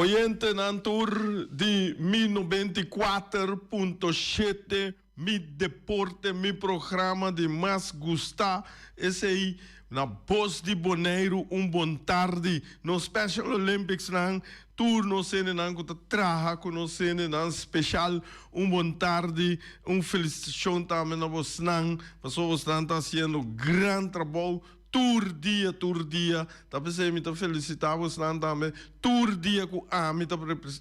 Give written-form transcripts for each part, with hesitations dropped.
Oyentenan tur di Mi 94.7, Mi Deporte, Mi Programa di mas gusta, esey na Bos di Boneiru. Un bon tardi. Nos Special Olympics nan, tur nos hendenan ku ta traha ku nos hendenan special, un bon tardi, un felicitacion tambe na bosnan, pasobra bosnan ta haciendo gran trabou tur dia, tur dia. Ta p'esei mi ta felicita bosnan tambe tur dia ku ami ta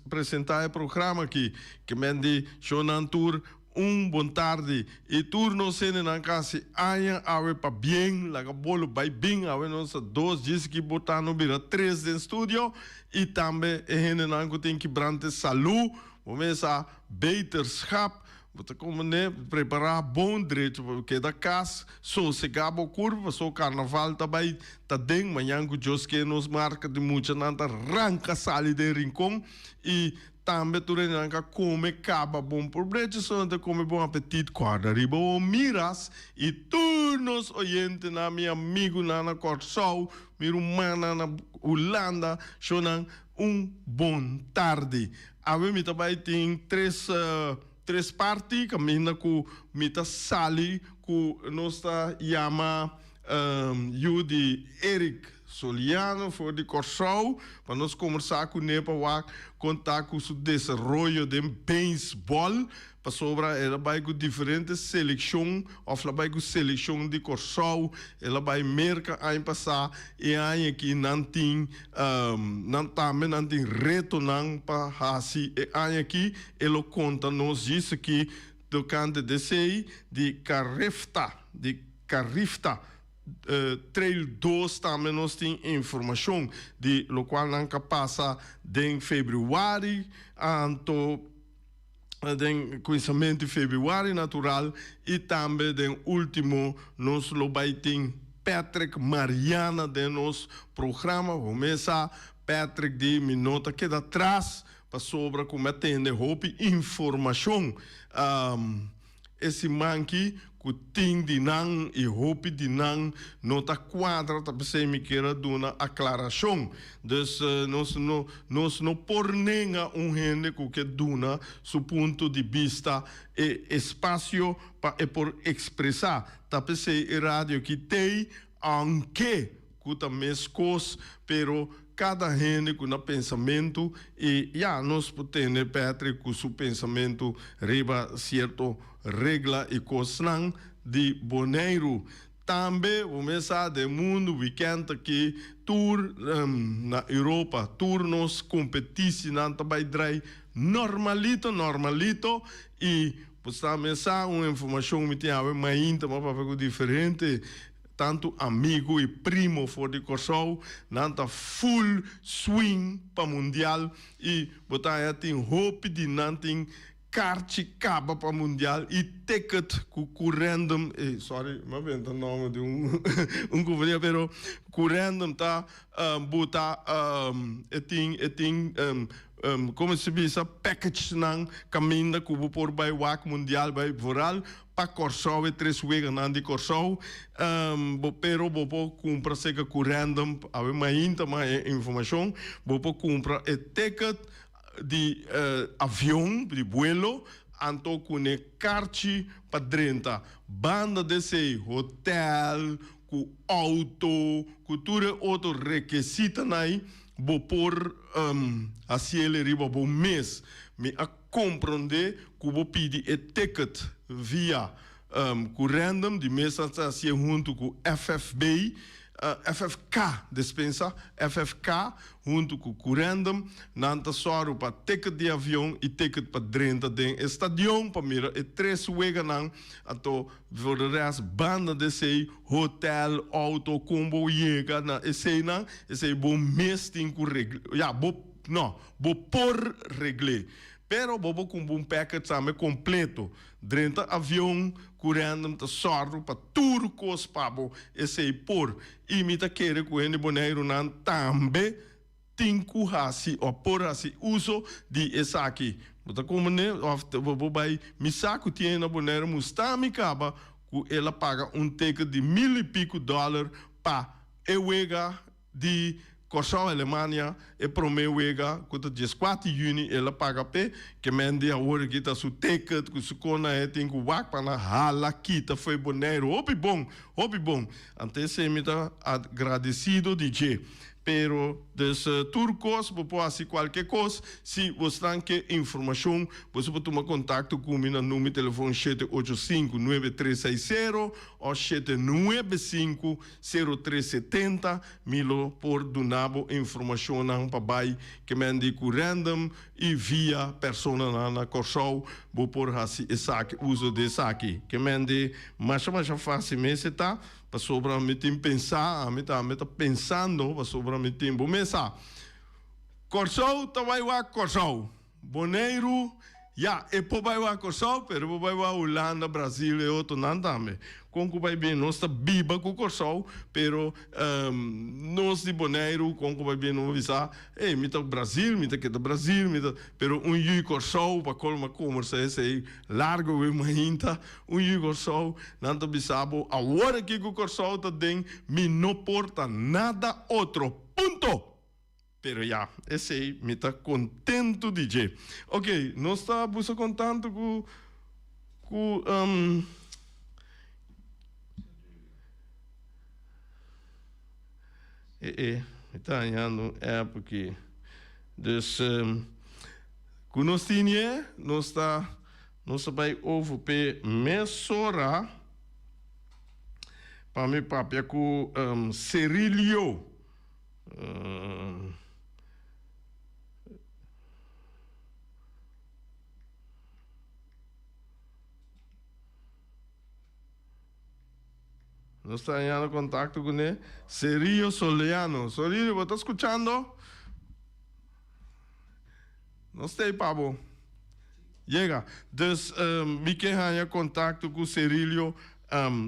presenta e programa aki. Ke men di shownan tur un bon tardi. I tur nos hendenan kasi aña awe pabien, laga bolo bai bin. Awe nos ta dos djis ki por ta no bira tres den studio. I tambe e hendenan ku tin kibrante salu, bo mesa beterschap. Bo ta komprendé? Prepará bon drecho pa bo keda kas, sosegá bo kurpa, pasobra karnaval ta bai ta den. Mañan ku Dios ke nos marka di muchanan ta ranka sali den Rincon i tambe tur hendenan ka kome kaba bon probrecho, so nan ta kome bon apetit. Kòrda riba bo miras i tur nos oyentenan, mi amigunan na Kòrsou, mi rumannan na Hulanda, shownan un bon tardi. Awe mi ta bai tin tres tres parti kaminda ku mi ta sali ku nos ta yama yu di Eric Soliano for di Kòrsou pa nos kombersá kuné pa wak kon ta ku su desaroyo den beisbòl. Pasobra el a bai ku diferente selekshon òf el a bai ku selekshon di Kòrsou, el a bai Merka aña pasá, e aña aki nan tin nan tambe nan tin retonan pa hasi e aña aki. E lo konta nos djis aki tokante desei di Carifta, di Carifta Trail dos tambe nos tin informashon di lokual nan ka pasa den febrüari anto. Den kuminsamentu di februari natural i tambe den ultimo nos lo bai tin Patrick Mariana den nos programa. Bo mes sa Patrick di mi no ta keda tras pasobra ku mi a tende hopi informashon. E siman ki ku tin di nan i hopi di nan no ta kuadra ta p'esei mi kier a duna aklarashon. Dus nos no nos no por nenga un hende ku ke duna su punto di bista e espasio pa e por ekspresá. Ta p'esei e radio ki t'ei aunke ku ta meskos pero kada hende ku na pensamentu i ya nos por tene Patrick ku su pensamentu riba sierto regla i kosnan di Boneiru. Tambe bo mes sa den mundu wikènt aki tur na Europa tur nos kompetisinan ta bai drai normalito normalito i bo sa mes sa un informashon mi tin awe mainta mi a papia ku diferente Tantu amigu i primo for di Kòrsou, nan ta full swing pa mundial i bo ta haña tin hopi di nan tin karchi kaba pa mundial i ticket ku ku random, ey sorry mi a benta nòmber di un un kompania pero ku random ta buta e tin e tin komo si bisa package nan kaminda ku bo por bai wak mundial bai vooral Pa Kòrsou e tres weganan di Kòrsou bo pero bo por kumpra seka ku random awe mainta mas e informashon bo por kumpra e ticket di avion di buelo anto ku ne karchi pa drenta banda di esei hotel ku outo ku tur e otro rekesitanan bo por hasiel riba bo mes mi a Komprondé ku bo pidi e ticket via ku random di mes a ta hasié huntu ku FFB, FFK, despensa, FFK huntu ku ku random nan ta sòru pa ticket di avion i ticket pa drenta den e stadion pa mira e tres weganan anto for de rest banda di esei hotel, auto kon bo yega na eseinan esei bo mes tin ku regla ya bo no. Bo por regl'é. Pero bo por kumpra un package tambe kompleto. Drenta avion ku random ta sòrdu pa tur kos pa bo. Esei por. I mi ta kere ku hende Boneirunan tambe tin ku hasi òf por hasi uso di esaki. Bo ta komprendé? Òf bo por bai mi sa ku tin hende na Boneiru musta mi kaba ku el a paga un ticket di mil i piku dòler pa e wega di. Kòrsou Alemania e promé wega ku ta dieskuater di yüni el a paga p'e ke men di awor aki ta su ticket ku su kona e tin ku wak pa nan hala kita fo'i Boneiru hopi bon hopi bon anto esei mi ta agradesido di dje. Pero dus tur kos bo por hasi kualke kos si bosnan ke informashon boso por tuma kontakto ku mi na number telefon 785 9360 òf 795 0370 mi lo por duna bo informashonnan pa bai ke men di ku random i via personanan na Kòrsou bo por hasi esaki uso di esaki ke men di masha masha fásil mes e ta. Pasobra mi tin pensá, ami tambe ta pensando pasobra mi tin bo mesa. Kòrsou ta bai wak Kòrsou. Boneiru, ya, e por bai wak Kòrsou, pero e por bai wak Hulanda, Brazil e otronan tambe. Kon ku bai bin nos ta biba ku Kòrsou, pero nos di Boneiru kon ku bai bin nos bisa, ey, mi ta Brazil, mi ta keda Brazil, mi ta, pero un yu Kòrsou pa kolma komersa esei largo we mainta. Un yu Kòrsou, nan ta bisa bo awor aki ku Kòrsou ta den mi no por ta nada otro. Punto! Pero ya, esei mi ta kontentu di dje. Ok, nos ta busa kontantu ku ku E e, mi ta hañando un app aki. Dus, ku nos tini nos ta. Nos a bai over p'e mesora pa mi papia ku Cerilio. Nos ta hañando kontakto kuné. Cerilio Soliano. Cerilio, bo ta skuchando? Nos ta ei pa bo. Yega. Dus mi ke haña kontakto ku Cerilio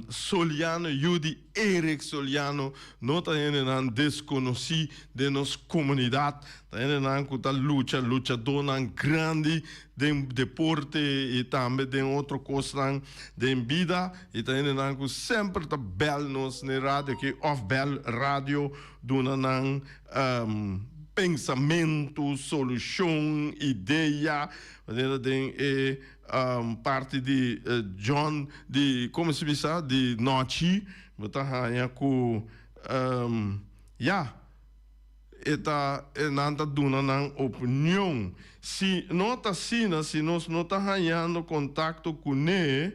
Soliano, yu di Eric Soliano. No ta hendenan deskonosí den nos komunidat. Ta hendenan ku ta lucha, luchadónan grandi den deporte i tambe den otro kosnan den bida. I ta hendenan ku semper ta bèl nos n'e radio aki òf bèl radio duna nan Pensamentu, solushon, idea, manera den e parti di John di, como si bisa, di nochi, bo ta haña ku ya, e ta, nan ta duna nan opinion. Si no ta asina, si nos no ta hañando kontakto kuné,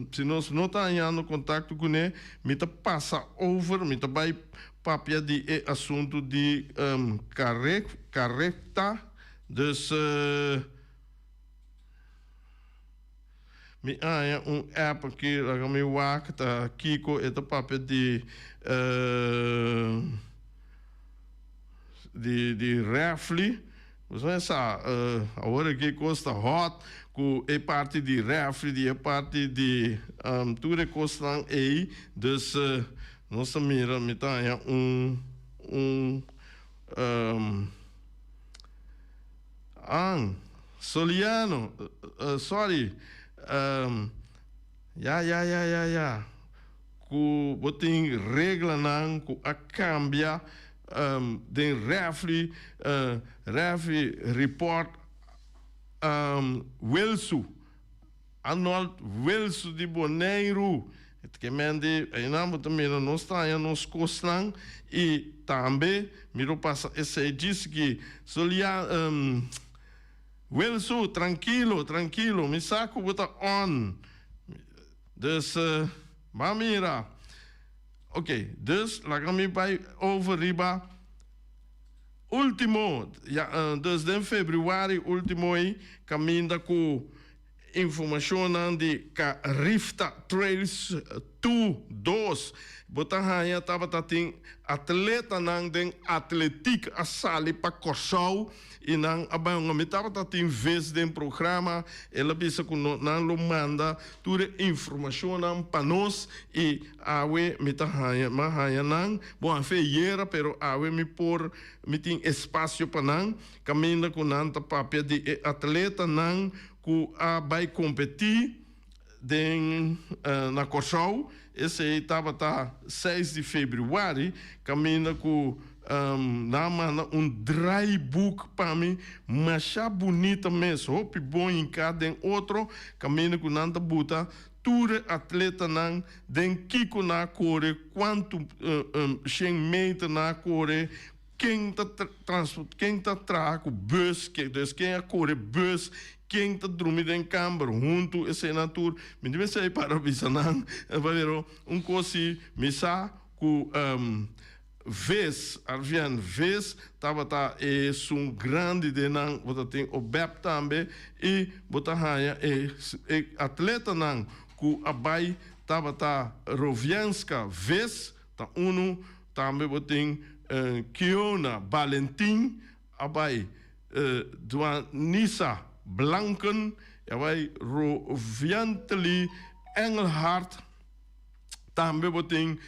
si nos no ta hañando kontakto kuné, mi ta pasa over, mi ta bai Papia di e asuntu di karekta, dus mi haña un app aki laga mi wak ta kiko e ta papia di di refli, bo sa awor aki kos ta hot ku e parti di refli di e parti di tur e kosnan ei, dus Nos ta mira, mi ta haña un, un, um, an, Soliano, sorry, um, ya, ya, ya, ya, ya, ku bo tin reglanan ku a kambia, um, den refri, uh, refri report, um, Wilsu. Arnold Wilsu di Boneiru. E ta kemen di einan bo ta mira nos ta haña nos kosnan i tambe mi lo pasa esei djis ki Solia Wilsu trankilo trankilo mi sa ku bo ta on dus ban mira ok dus laga mi bai over riba Ultimo, ya, dus den februari ultimo ei kaminda ku informashonnan di Carifta Trails 2, dos, bo ta haña tabata tin atletanan den atletiek a sali pa Kòrsou i nan a bai hunga. Mi tabata tin ves den programa, el a bisa ku no nan lo manda tur e informashonnan pa nos i Awe mi ta haña, m'a haña nan, bon a fe yera, pero awe mi por, mi tin espasio pa nan, kaminda ku nan ta papia di e atletanan ku a bai kompetí den na Kòrsou, esei tabata seis di febrüari, kaminda ku. Nan a manda un draaiboek pa mi masha bunita mes, hopi bon hinká den otro kaminda ku nan ta buta tur e atletanan den kiko nan a kore, kuantu shen meter nan a kore, ken ta ken ta traha ku bus, dus ken a kore bus, ken ta drumi den kamber huntu, eseinan tur. Mi tin mester para bisa nan, pero un kos si mi sa ku. Ves, Arvian Ves tabata esun grandi den nan, bo ta tin Obeb tambe y bo ta haña e e atletanan cu a bay tabata Rovianska Ves ta unu, tambe bo tin Kiona Balentin a bay, Duanisa Blanken a bay, Roviantely Engelhardt. Tambe bo tin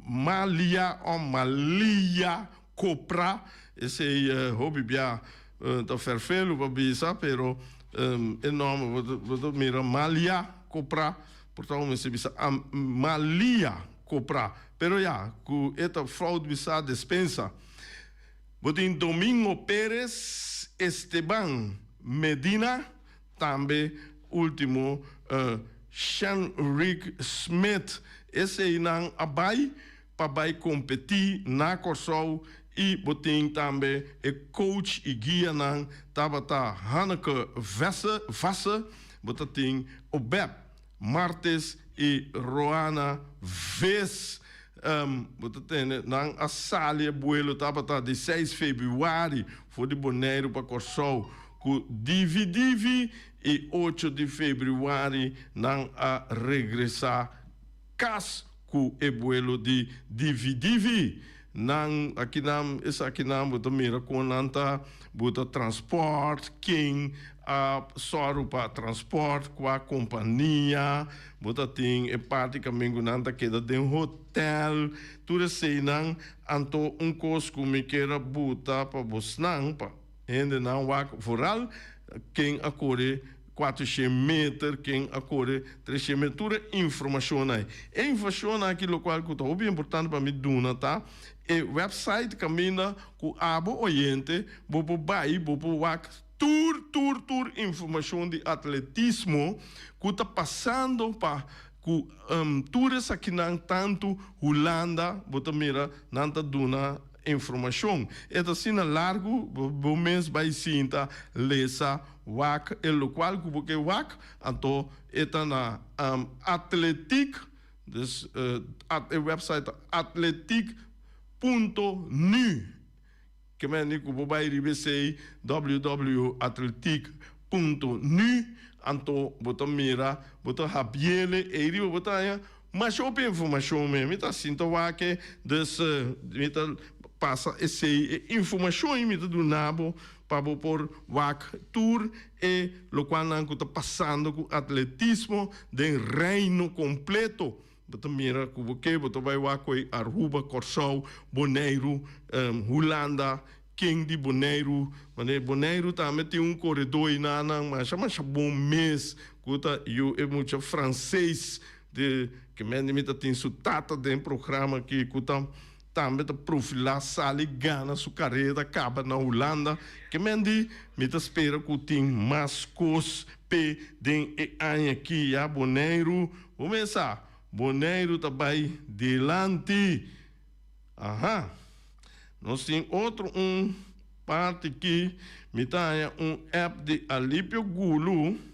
Malia o Malia Kopra, esei hopi bia ta ferfelu pa bisa, pero e nomber bo ta mira Malia Kopra, por ta bo mester bisa Malia Kopra, pero ya ku e ta fout bisa despensa. Bo tin Domingo Perez, Esteban Medina. Tambe ultimo Shanrick Smith. Eseinan a bai pa bai kompetí na Kòrsou i bo tin tambe e coach i guianan tabata Hanneke Vesse, Vasse, bo ta tin Obed Martes i Roana Vis. Bo ta tende nan a sali e buelo tabata di seis febrüari for di Boneiru pa Kòrsou. Ku divi divi i ocho di febrüari nan a regresá kas ku e buelo di divi divi. Nan akinan esakinan bo ta mira kon nan ta buta transpòrt, ken a sòru pa transpòrt, kua kompania, bo ta tin e parti kaminda ku nan ta keda den hotèl, tur eseinan. Anto un kos ku mi kier a buta pa bosnan pa. Hendenan wak vooral ken a kore kuatershen meter, ken a kore treshen meter, tur e informashonnan ei. E informashonnan aki lokual ku ta hopi importante pa mi duna ta e website kaminda ku abo oyente bo por bai, bo por wak tur tur tur informashon di atletismo ku ta pasando pa ku tur esakinan tantu Hulanda bo ta mira nan ta duna Informashon. E ta asina largu, bo mes bai sinta, lesa, wak e lokual ku bo ke wak, anto e ta na Atletiek, dus e website ta atletiek punto nu. Ke mende ku bo bai riba esei ww atletiek punto nu, anto bo ta mira, bo ta habiele, ei riba bo ta haña Masha hopi informashon mi mi ta sinta wak e, dus mi ta pasa esei e informashon ei mi ta duna bo pa bo por wak tur e lokualnan ku ta pasando ku atletismo den reino kompleto. Bo ta mira ku bo ke bo ta bai wak ku Aruba, Kòrsou, Boneiru, Hulanda, ken di Boneiru, manera Boneiru tambe tin un koredó einanan masha masha bon mes ku ta yu e mucha franses De ke mende mi ta tin su tata den programa aki ku ta tambe ta profilá sali gana su karera kaba na Hulanda. Ke mendi mi ta spera ku tin mas kos p'e den e aña aki ya Boneiru. Bo mes sa, Boneiru ta bai dilanti. Aha. Nos tin otro un parti aki mi ta haña un app di Alipio Gulu.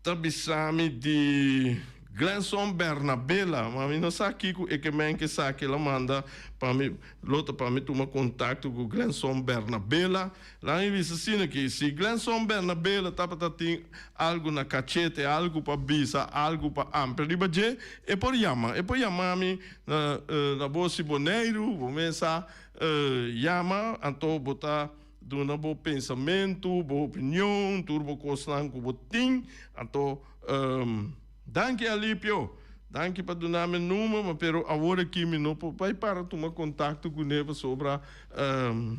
Ta bisa mi di Glenson Bernabela, ma mi no sa kiko e ke men ke sa ke el a manda pa mi, lo ta pa mi tuma kontakto ku Glenson Bernabela. Laga mi bisa asina ki si Glenson Bernabela tabata tin algu na kachete, algu pa bisa, algu pa amplia riba dje, e por yama, e por yama mi na na Bos di Boneiru, bo mes sa yama, anto bo ta. Duna bo pensamentu, bo opinion, tur bo kosnan ku bo tin. Anto, danki Alipio. Danki pa duna mi number, ma pero awor aki mi no por bai para tuma kontakto kuné pasobra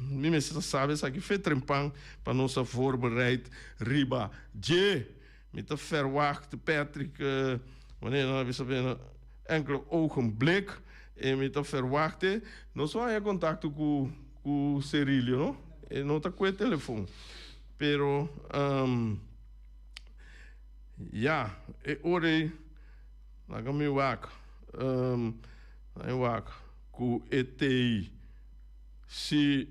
mi mester ta sabi esaki fe trempan pa nos a voorbereid riba dje. Mi ta verwacht Patrick, wanneer nan a bisa bena enkele ogenblik. E mi ta verwachtte. Nos no haña kontakto ku ku Cerilio no. E no ta ku e telefon. Pero ya, e ora ei laga mi wak, laga mi wak ku e tei. Si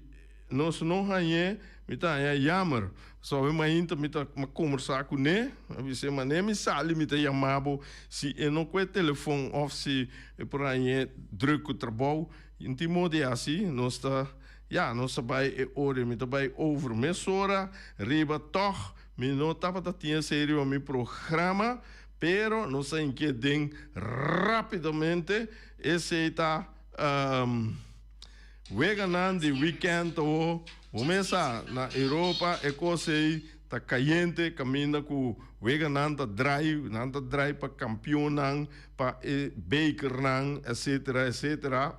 nos no hañ'é, mi ta haña yamer. Pasobra mainta mi ta kombersá kuné, mi a bis'é, Manera mi sali mi ta yamá bo. Si e no ku e telefon òf si e por hañ'é drùk ku trabou, N tin moda di hasi, nos ta, ya, nos ta bai e ora, mi ta bai over mesora riba tòg. Mi no tabata tin esei riba mi programa, pero nos a hinkié den rápidamente. Esei ta. Weganan di weekend awo bo mes sa na Europa e kos ei ta kayente kaminda ku weganan ta drai nan ta drai pa kampionnan pa e bekernan etcetera etcetera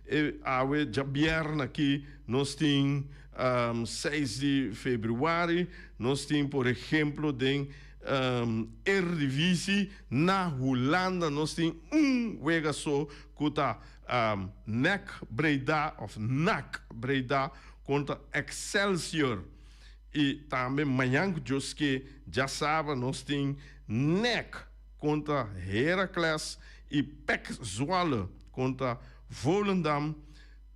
e awe djabièrnè aki nos tin seis di februari nos tin por ehemplo den Eredivisie na Hulanda nos tin un wega so ku ta NEC Breda of NAC Breda kontra Excelsior i tambe mañan ku Dios ke djasabra nos tin NEC kontra Heracles i PEC Zwolle kontra Volendam,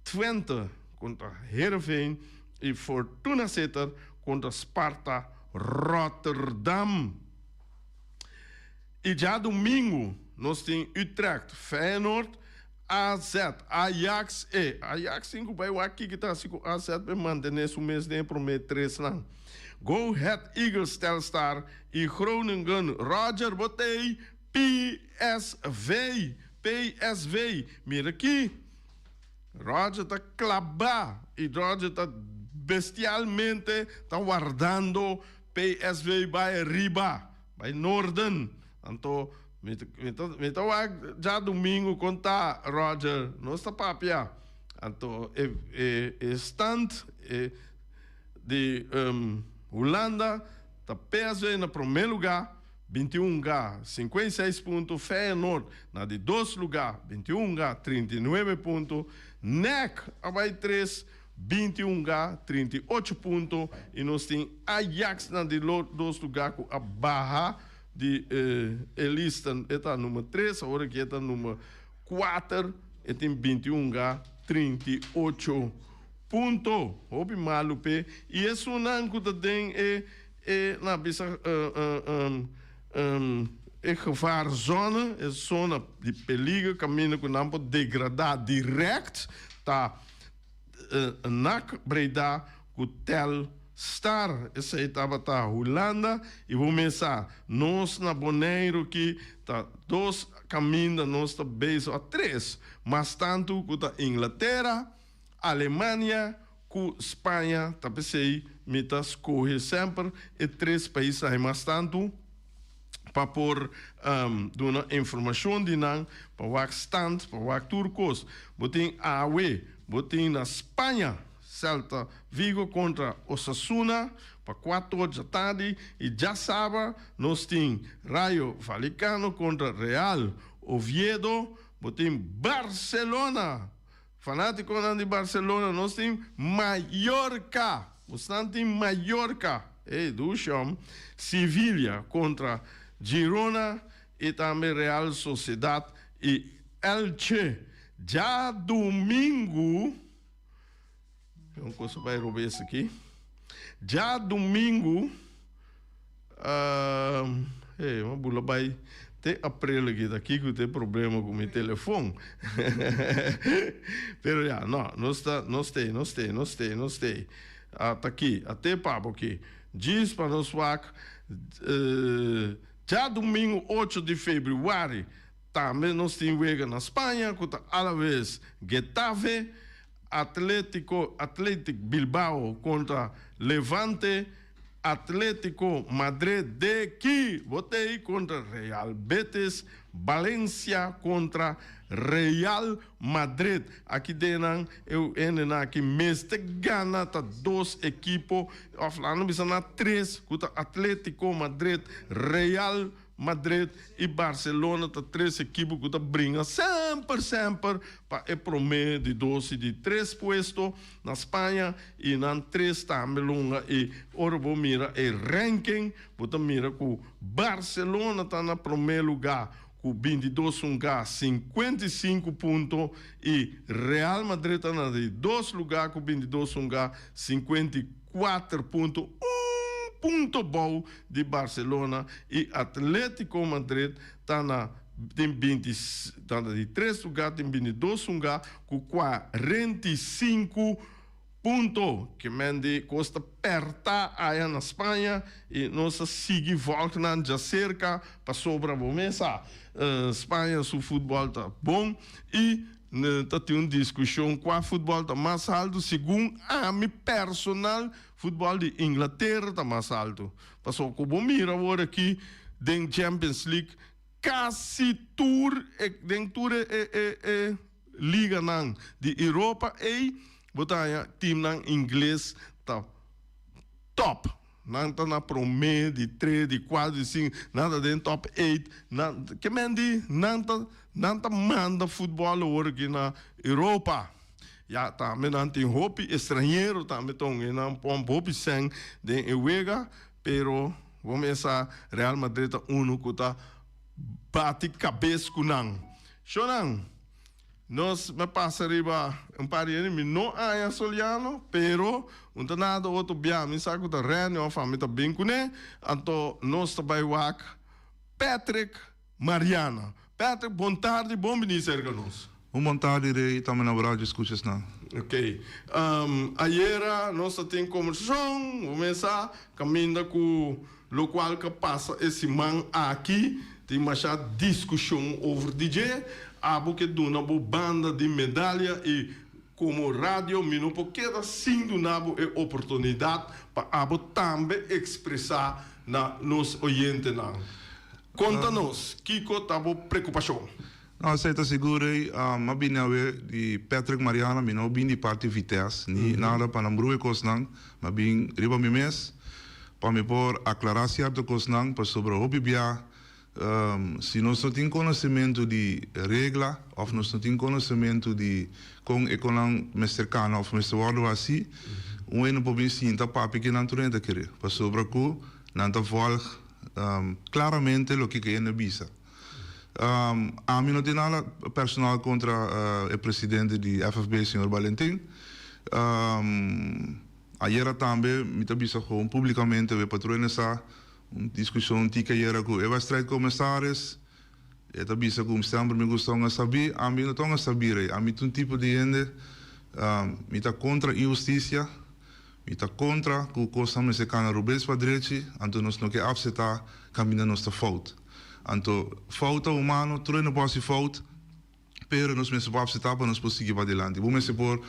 Twente kontra Heerenveen i Fortuna Sittard kontra Sparta Rotterdam. I djadumingu nos tin Utrecht, Feyenoord, AZ, Ajax e Ajax tin ku bai wak kiko ta hasi ku AZ pa e mantené su mes den e promé tresnan. Go Ahead Eagles Telstar i Groningen Roger Botey PSV PSV mira aki Roger ta klabá i Roger ta bestialmente ta wardando PSV bai riba, bai noorden. Anto mi ta mi ta wak djadumingu kon ta Roger, nos ta papia. Anto e e e stand e di Hulanda ta PSV na promé lugá. 21 ga, 56 punto, Feyenoord na di dos lugá, 21 ga, 39 punto, NEC a bai tres, 21 ga, 38 punto i nos tin Ajax na di dos lugá ku a baha di e lista, e ta number tres, awor aki e ta number kuater, e tin 21 ga, 38 punto. Hopi malu p'e i esunnan ku ta den e. E na bisa e gevaarzone, e zona di peliger kaminda ku nan por degradá dirèkt ta NAC Breda ku Telstar. Esei tabata Hulanda i bo mes sa nos na Boneiru ki ta dos kaminda nos ta bezig, òf tres, mas tantu ku ta Inglatera, Alemania ku Spaña ta p'esei mi ta skohe semper e tres paisnan mas tantu pa por duna informashon di nan pa wak stand pa wak tur kos. Bo tin awe bo tin na Spaña Celta Vigo kontra Osasuna pa kuator djatardi i djasabra nos tin Rayo Vallecano kontra Real Oviedo bo tin Barcelona Fanátikonan di Barcelona, nos tin Mallorca! Bosnan tin Mallorca! Ey, dushi hòm. Sevilla kontra Girona i tambe Real Sociedad i Elche. Djadumingu, un kos a bai robes aki. Djadumingu. Hey, ma bula bai te april aki, ta kiko te problema ku mi telefon. Pero ya, no, nos ta, nos stay, nos stay, nos stay, nos stay. Ata aki, ate papo aki. Djis pa nos wak, djadumingu ocho di februari, tambe nos tin wega na Spaña ku ta Alaves Getafe, Atletico, Athletic Bilbao kontra Levante, Atletico Madrid de ki bo tei kontra Real Betis, Valencia kontra Real Madrid. Aki den nan e hendenan aki mester gana ta dos ekipo of laat nos bisa na tres ku ta Atletico Madrid, Real. Madrid i Barcelona ta tres ekipo ku ta bringa semper semper pa e promé, di dos i di tres puesto na Spaña i nan tres tambe lunga i ora bo mira e ranking bo ta mira ku Barcelona ta na promé lugá ku 22 hunga 55 punto i Real Madrid ta na di dos lugá ku 22 hunga 54 punto, un punto bou di Barcelona i Atletico Madrid ta na tin binti ta na di tres lugá tin 22 hunga ku 45 punto. Ke men di kos ta pèrtá aya na Spaña i nos a sigui vòlg nan djaserka pasobra bo mes sa Spaña su futbòl ta bon i ta tin un diskushon kua futbòl ta mas altu. Segun ami personal futbòl di Inglatera ta mas altu pasobra ku bo mira awor aki den Champions League kasi tur e den tur e e e liganan di Europa ey bo ta haña teamnan ingles ta top. Nan ta na promé, di tres, di kuater, di sinku, nan ta den top eight. Nan ke men di nan ta nan ta manda futbòl awor aki na Europa. Ya tambe nan tin hopi estranhero tambe ta hunga i nan pòmp hopi sèn den e wega, pero bo mesa Real Madrid ta unu ku ta bati kabes ku nan. Shownan, nos me pasa riba un par di hende, mi no haña Soliano, pero un ta nada otro bia, mi sa ku ta Renny òf ami ta bin kuné, anto nos ta bai wak Patrick Mariana. Patrick, bon tardi, bon bini serka nos. Un bon tardi Rey, ta mi na radio skucha esnan. Ok, ayera nos ta tin kombersashon, bo mes sa, kaminda ku Locual ca pasa e siman aki tin masha discusion over di dje. Abo ke duna bo banda di medalia y como radio mi no por keda sin duna bo e oportunidad pa abo tambe expresa na nos oyentenan. Conta nos kico ta bo preocupacion. No, esey ta sigur ey. Mi a bini awe di Patrick Mariana, mi no bin di parti Vitesse ni nada pa nan brua e cosnan. Mi a bin riba mi mes pa mi por aclara cierto cosnan pasobra hopi bia si nos no tin conocemento di regla of nos no tin conocemento di con e conan mester cana of mester wordo haci, un hende no por bin sinta papia ke nan tur hende ta kere pasobra cu nan ta volg claramente loke ke hende bisa. Ami no tin nada personal kontra e presidente di FFB, señor Balentin. Ayera tambe mi ta bisa gewoon publikamente we patronen sa un diskushon tiki ayera ku e wedstrijdcommissaris. E ta bisa ku semper mi gusta un sabí. Ami no ta un sabí rei. Ami ta un tipo di hende, mi ta kontra inhustisia. Mi ta kontra ku kosnan mester kana rubes pa drechi, anto nos no ke apseptá kaminda nos ta fout. Anto, fout ta humano, tur hende por hasi fout, pero nos mester por apseptá pa nos por sigui padilanti. Bo mester por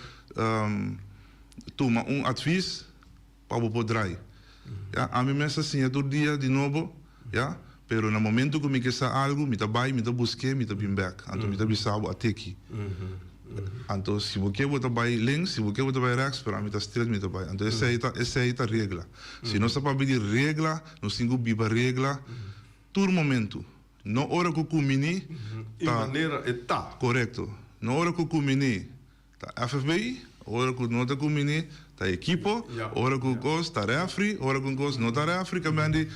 tuma un advis pa bo por drai. Ya, ami mes ta siña tur dia di nobo, ya, pero na momento ku mi ke sa algu, mi ta bai, mi ta busk'é, mi ta bin bèk. Anto mi ta bisa bo ateki. Anto si bo ke bo ta bai links, si bo ke bo ta bai rechts, pero ami ta straight mi ta bai. Anto esei ta esei ta regla. Si nos ta papia di regla, nos tin ku biba regla tur momento. No ora ku kumini I ta. manera e ta. Korekto. No ora ku kumini ta FFB, ora ku no ta kumini ta ekipo, ora ku kos ta refri, ora ku kos no ta refri, kamendi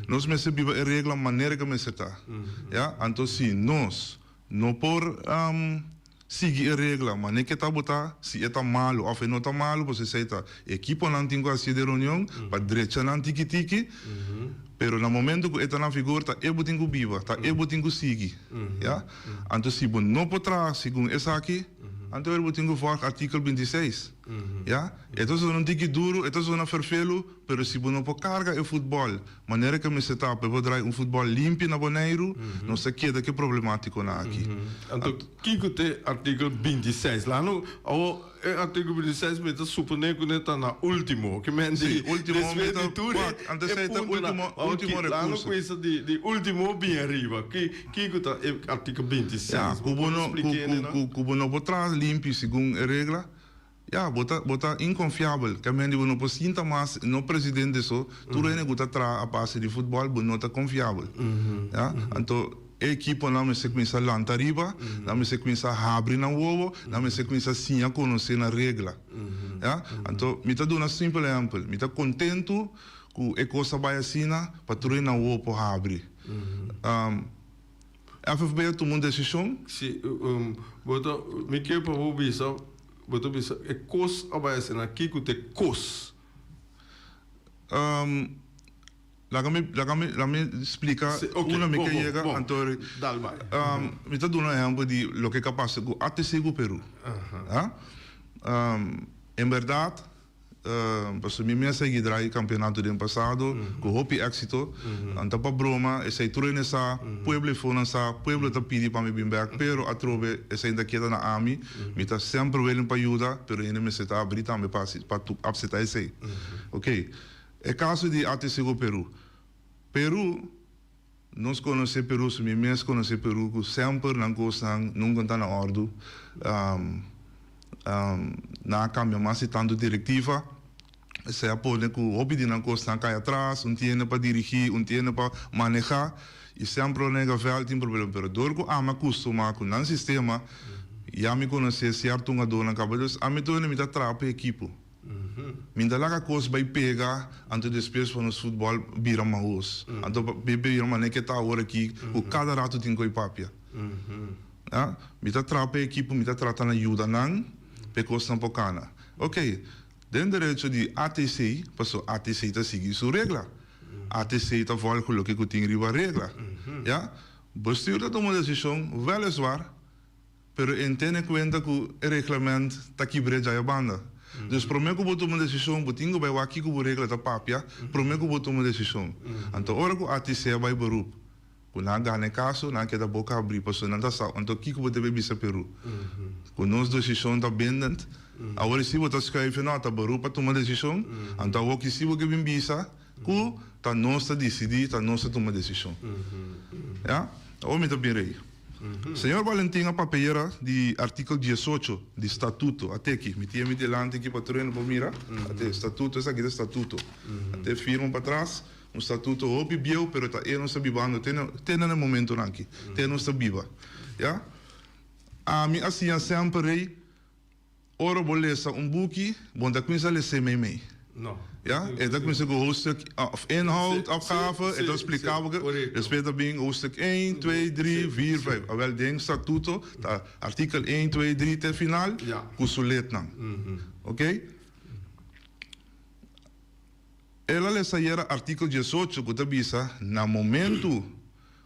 nos mester biba e regla manera ke mester ta. Ya, anto si nos No por sigui e regla, mane ke ta botá, si e ta malu òf e no ta malu, pues esei ta ekiponan tin ku hasié den reunion pa drecha nan tiki tiki, pero na momento ku e ta na vigor ta e bo tin ku biba, ta e bo tin ku sigui, ya. Anto si bo no por traha segun esaki, anto bo tin ku vòlg artikel 26, ya. E ta zona un tiki duru, e ta zona ferfelu, pero si bo no por karga e futbòl Manera ke mester ta pa e por drai un futbòl limpi na Boneiru, nos ta keda ku e problemátikonan aki. Anto kiko ta e artíkulo 26? Laat no, awor e artíkulo 26 mi ta suponé ku ne ta na último, ke men di despues di tur e puntonan. Awor ki, laat no kuinsa di di último bin ariba. Ki kiko ta e artíkulo 26? Ku bo no ku bo no por traha limpi segun e regla. Ya, bo ta, bo ta inkonfiabel. Ke men di bo no por sinta mas, no presidente so, tur hende ku ta traha a base di futbòl, bo no ta konfiabel. Ya, anto e ekiponan mester kuminsá lanta riba, nan mester kuminsá habri nan wowo, nan mester kuminsá siña konosé nan regla. Ya, anto mi ta duna simpel ehèmpel, mi ta kontentu ku e kos a bai asina pa tur hende nan wowo por habri. FFB a tuma un desishon. Si, bo ta, mi ke pa bo bisa, bo ta bisa e kos a bai asina, kiko ta e kos? Laga mi, laga mi, laga mi splika Si, oke, unda mi bon, ke bon, yega, bon, anto dal bai. mi ta duna un ehèmpel di loke ka pasa ku ATC ku Peru. Aha. En bèrdat. Pasobra mi mes a sigui drai campeonato den pasado cu hopi exito. Nan ta pa broma, esey tur hende sa, pueblo efo nan sa, pueblo ta pidi pa mi bin bek, pero atrobe esey ta keda na ami. Mi ta semper willing pa yuda, pero hende mester ta abri tambe pa haci, pa apseta esey. Ok, e caso di ATC cu Peru. Peru, nos conoce Peru, mi mes conoce Peru cu semper nan cosnan nunca ta na ordo. Nan a cambia mas di tanto directiva, esey a pone cu hopi di nan cosnan a cay atras, un tiene pa dirigi, un tiene pa maneha y semper ora nan yega veld tin problema. Pero door cu ami a custuma cu nan sistema, ya mi conoce cierto hungadornan caba, dus ami tur mi ta traha pa e ekipo. Mi ta laga kos bai pega, anto despues pa nos futbòl bira mahos. Anto pa bira manera ke ta awor aki ku kada ratu tin koi papia. Ya, mi ta traha pa e ekipo, mi ta trata na yuda nan pa e kosnan por kana. Oke, den derecho di ATC, pasobra ATC ta sigui su regla. ATC ta vòlg loke ku tin riba regla. Ya, bestuur ta tuma desishon, wèleswar. Pero e tene kuenta ku e reglament ta kibr'é djaya banda. Dus promé ku bo tuma un desishon, bo tin ku bai wak kiko bo regla ta papia promé ku bo tuma un desishon. Anto ora ku ATC a bai beroep, ku nan a gana e kaso, nan a keda boka habrí pasobra nan ta sa anto kiko bo debe bisa Peru. Ku nos desishon ta bindend. Awor si bo ta skuif e no, ta beroep a tuma desishon, anto awor ki si bo ke bin bisa ku ta nos ta disidí, ta nos ta tuma desishon. Ya? Awor mi ta bin rei. Señor Valentin a papia di artikel diesocho di statuto. Ate aki, mi tin mi dilanti aki pa tur hende por mira. Ate statuto, esaki ta statuto. Ate firma patras, un statuto hopi bieu, pero ta e nos ta bibando te te na e momentonan aki. Te nos ta biba. Ya? Ami a siña semper rei. Ora bo lesa un buki, bo no ta kuminsá les'é meimei. No. Ya? E ta kuminsá ku hoofdstuk òf inhoud, opgave, e ta splika bo ke, despues ta bin hoofdstuk één, twee, drie, vier, vijf. Awèl den statuto ta artikel één, twee, drie te final ku su letnan. Oké? El a lesa ayera artikel diesocho ku ta bisa na momentu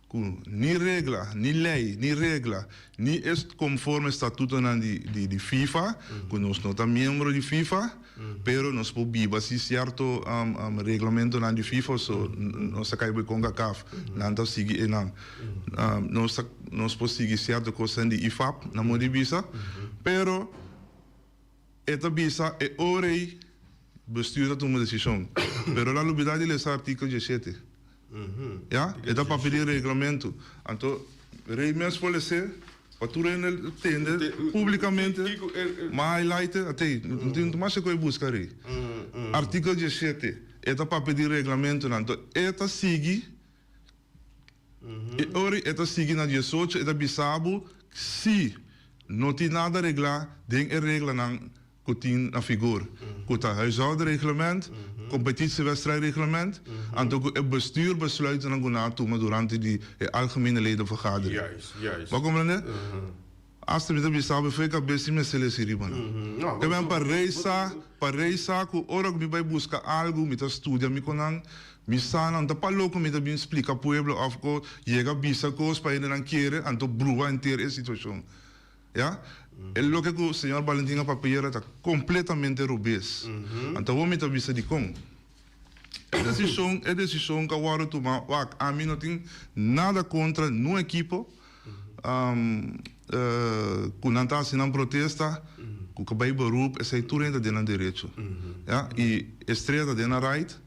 ku ni regla, ni lei, ni regla, ni e konforme statutonan di di FIFA, ku nos no ta miembro di FIFA, pero nos por biba si sierto reglamentonan di FIFA, so nos ta kai bo e Concacaf, nan ta sigui enan. Nos ta nos por sigui sierto kosnan di IFAB, nan por di bisa, pero E ta bisa e ora ei bestuur ta tuma desishon. Pero el a lubidá di lesa artíkulo diesshete. Ya, e ta papia di reglamentu. Anto rei mes por les'é pa tur hende tende públikamente. M'a highlight e, atei, no tin masha ku e buska rei. Artíkulo diesshete, e ta papia di reglamentunan. Anto e ta sigui. E ora e ta sigui na diesocho e ta bisa bo si no tin nada reglá den e reglanan ku tin na figor, ku ta huishoudreglement, competitiewedstrijdreglement, anto ku e bestuurbesluitennan ku nan a tuma durante di e algemene ledenvergadering. Bo a komprendé? Asta mi ta bisa bo fo'i kabes si mester lesi riba nan. E ben pa rei sa, pa rei sa ku ora ku mi bai buska algu, mi ta studia mi ku nan, mi sa nan ta pa loko mi ta bin splika pueblo òf ku yega bisa kos pa hendenan kere, anto bruha henter e situashon. Ya. E loke ku señor Valentin a papia ta kompletamente robes. Anto awor mi ta bisa dikon. E desishon, e desishon ku a wòrdu tuma, wak, ami no tin nada kontra nun ekipo. Ku nan ta hasi nan protesta, ku ka bai beroep, esei tur hende ta den nan derecho. Ya, i Estrella ta den nan right,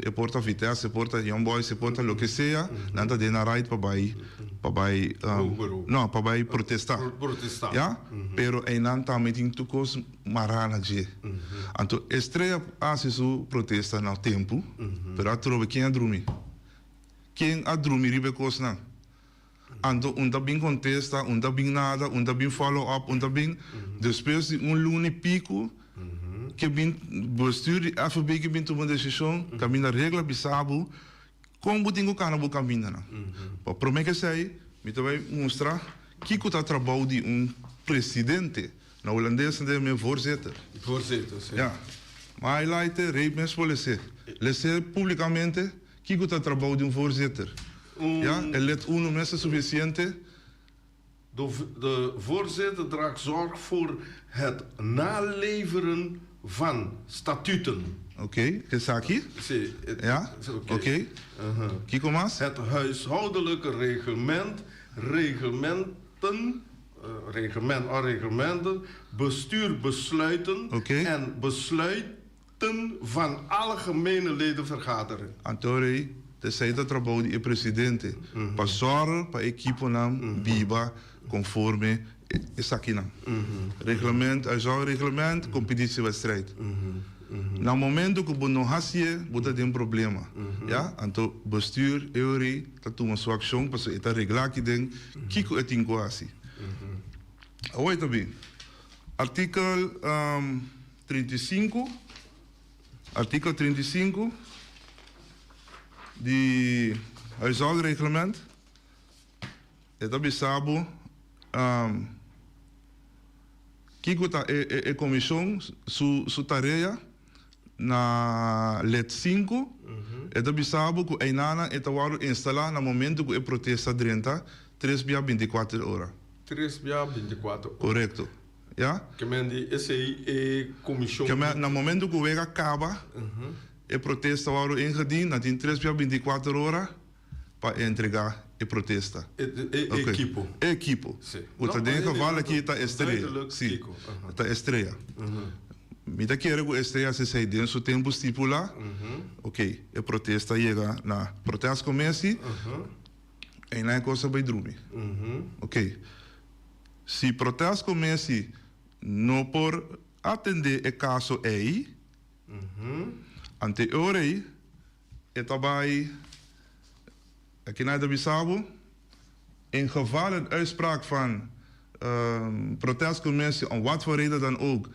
e por ta Vitesse, e por ta Young Boys, e por ta loke sea, nan ta den nan right pa bai. Pa bai no pa bai protesta ya pero einan tambe tin tur kos mará na dje anto Estrella a hasi su protesta na tempu pero atrobe ken a drumi ken a drumi riba e kosnan anto un ta bin kontesta un ta bin nada un ta bin follow up un ta bin despues di un luna i piku ke bin bestuur di FB ke bin tuma desishon kaminda regla bisa bo Kon bo tin ku kana bo kamindanan? Pa promé ku esei, mi ta bai mustra kiko ta trabou di un presidente. Na hulandes nan ta yam'é voorzitter. Voorzitter, si. Ya. Ma highlight e, rei mes por les'é. Les'é publikamente kiko ta trabou di un voorzitter. Ya, e lid uno mes ta sufisiente. De voorzitter draagt zorg voor het naleveren van statuten. Oké, esaki? Sí. Ja, oké. Kiko mas? Het huishoudelijke reglement, reglementen, reglement of reglementen, bestuurbesluiten en besluiten van algemene ledenvergadering. Anto rei, t'esei ta trabou di e presidente, pa sòru pa e ekiponan biba konforme esakinan. Reglement, huishoudreglement, kompetitiewedstrijd. Na momento ku bo no hasié, bo ta den problema. Ya, anto bestuur e rei ta tuma su akshon pasobra e ta reglá aki den kiko e tin ku hasi. Awor e ta bin artikel. 35, Artíkulo 35 di Huishoudreglement e ta bisa bo kiko ta e komishon su tarea na lid sinku e ta bisa bo ku einanan e ta wòrdu instalá na momento ku e protesta drenta tres bia binti kuater ora. Tres bia binti kuater ora. Korekto. Ya. Ke men di esei e komishon. Ke men na momento ku wega kaba e protesta wòrdu ingedien nan tin tres bia 24 ora pa entrega e protesta. E ekipo. E ekipo. Ku ta den e geval aki ta Estrella. Si, ta Estrella. Mi ta kere ku Estrella hasi esei den su tempu stipulá. Ok, e protesta yega na protest komesi einan e kos a bai drumi. Ok. Si Protesco Messi no por atendé e kaso ei, ante e ora ei e ta bai, aki nan e ta bisa bo, in geval een uitspraak van Protesco Messi om wat voor reden dan ook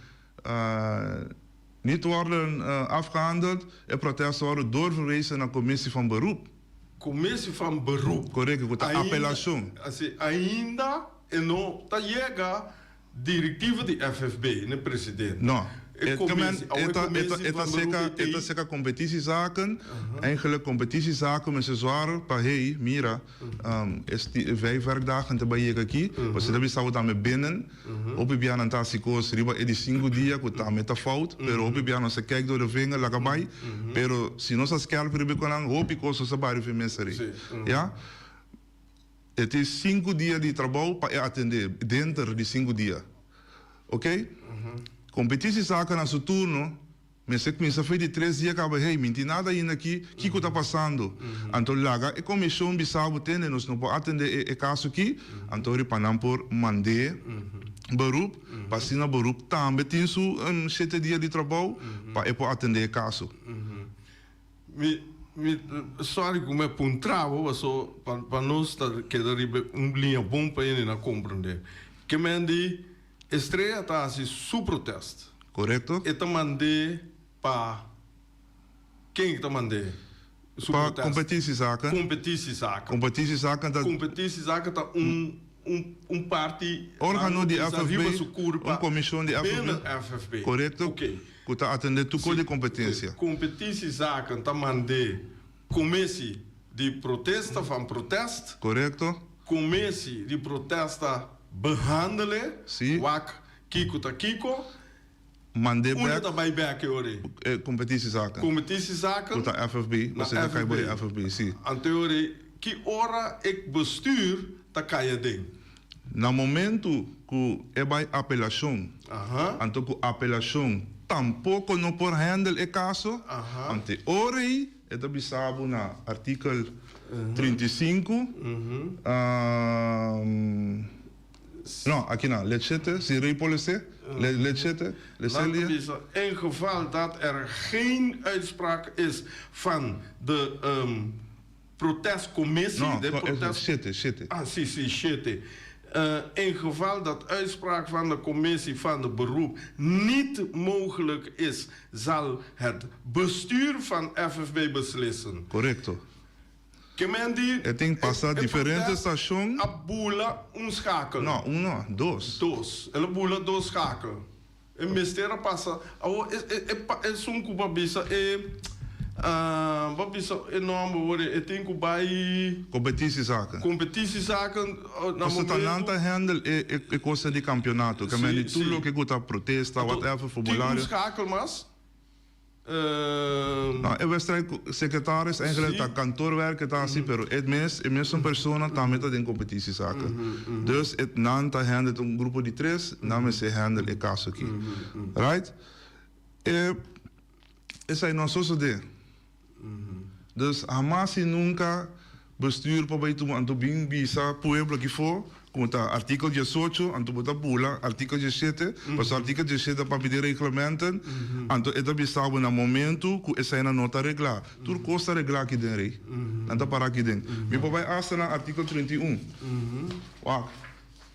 niet worden afgehandeld, e protest worden doorverwezen naar commissie van beroep. Commissie van beroep. Correcto, cu ta apelacion. Asi, ainda e no ta yega directiva di FFB, n'e presidente. No, e e ta seca, e ta seca competitiezaken, eigenlijk competitiezaken mester zorg pa hey, mira, e vijf werkdagen ta bay yega aki, pasobra ta bisa bo tambe binnen, hopi bia nan ta hasi cos riba e di cinco dia cu tambe ta fout, pero hopi bia nos ta kijk door de vinger laga bay, pero si nos a skerp riba e conan hopi cos nos ta bari fen mester ei, ya. E tin cinco dia di trabou pa e atende denter di cinco dia, ok. Competitiezaken na su turno Mester kuminsá fe di tres dia kaba, hey, mi tin nada ainda aki, kiko ta pasando? Anto laga e komishon bisa bo, tende, nos no por atendé e kaso aki, anto riba nan por mand'é beroep, pa asina beroep tambe tin su shete dia di trabou pa e por atendé e kaso. Mi, mi, sorry ku mi a puntra bo, paso pa nos ta keda riba un liña bon pa hende na komprendé. Ke men di Estrella ta hasi su protest. Korekto. E ta mand'é pa ken e ta mand'é su Pa protest? Competitiezaken. Competitiezaken. Competitiezaken ta. Competitiezaken ta un un un parti Organo di nan FFB, riba su kurpa un komishon di FFB. binnen FFB. Korekto. Oké. Ku ta atendé tur kos di kompetensia. Competitiezaken ta mand'é komisi di protesta van protest. Korekto. Komisi di protesta behandele. Si. Wak kiko ta kiko. Mand'é bek. Unda ta bai bek e ora ei? E competitiezaken. Competitiezaken. Ku ta FFB. Na Pasobra e ta kai FFB. bo di FFB, si. Anto e ora ei, ki ora e bestuur ta kai aden? Na momentu ku e bai apelashon, anto ku apelashon tampoko no por handle e kaso, anto e ora ei e ta bisa bo na artikel. 35, no, aki nan, lid 7, si Rey por lese, lid 7, lese Laat bisa, in geval dat er geen uitspraak is van de protestcommissie. No, de no, protest... 7, 7. Ah, si, si, 7. In geval dat uitspraak van de commissie van de beroep niet mogelijk is, zal het bestuur van FFB beslissen. Korekto. Ke men di. E tin pasa diferente stashon. A bula un schakel. No, un no, dos. Dos. El a bula dos schakel. E mester a pasa. Awor esun ku bo a bisa e bo a bisa e nòmber wor e tin ku bai. Kompetitiezaken. Kompetitiezaken na Pasobra ta nan ta handle e kosnan di kampionato. Ke men di tur loke ku ta protesta, whatever, formulario. Tin un schakel mas. No, e wedstrijd secretaris eigenlijk ta kantoorwerk e ta hasi, pero e mes, e mesun persona tambe ta den competitiezaken. Dus e nan ta handle ta un grupo di tres, nan mester handle e caso aki. Right? E esai no a sosode. Dus hamas y nunca bestuur por bay tuma anto bin bisa pueblo aki for como ta artikel diesocho anto bo ta bula artikel diesshete pasobra artikel diesshete ta papia di reglamenten anto e ta bisa bo na momento cu esainan no ta regla tur cos ta regla aki den rey nan ta para aki den mi por bay hasta na artikel 31 wak.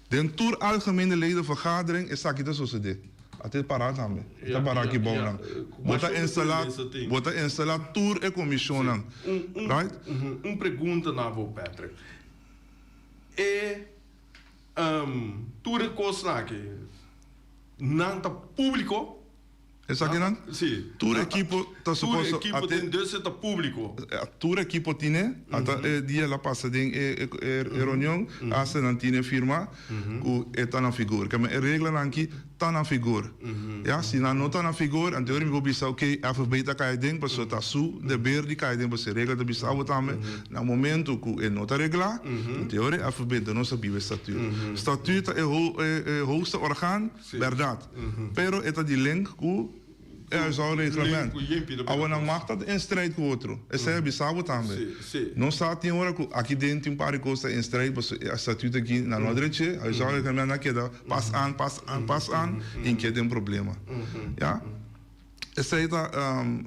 Den tur algemene ledenvergadering esaki ta sosode. A te pará tambe. E ta pará aki bou nan. Bo ta instalá, bo ta instalá tur e komishonnan. Right? Un pregunta na bo, Patrick. E tur e kosnan aki, nan ta públiko? Esakinan? Si. Tur ekipo ta suposo. Tur ekipo tin, dus e ta publico. Tur ekipo tine, ata e dia el a pasa den e reunion, hasta nan tine firma cu e ta na figor. Keme e reglanan aki ta na figor. Ya, si nan no ta na figor, anto mi por bisa ok, FFB ta cay aden pasobra ta su deber di cay aden pasobra e regla ta bisa abo tambe. Na momento cu e no ta regla, anto FFB no sa biba e statuut. Statuut ta e hoogste orgaan. Bèrdat. Pero e ta di link ku e huishoudreglement. Awor nan mag ta in strijd ku otro. Esei a bisa bo tambe. Nos sa tin ora ku aki den tin un par di kos ta in strijd pasobra e statuut aki nan no a dreché. Huishoudreglement a keda pas aan, pas aan, pas aan i keda den problema. Ya. Esei ta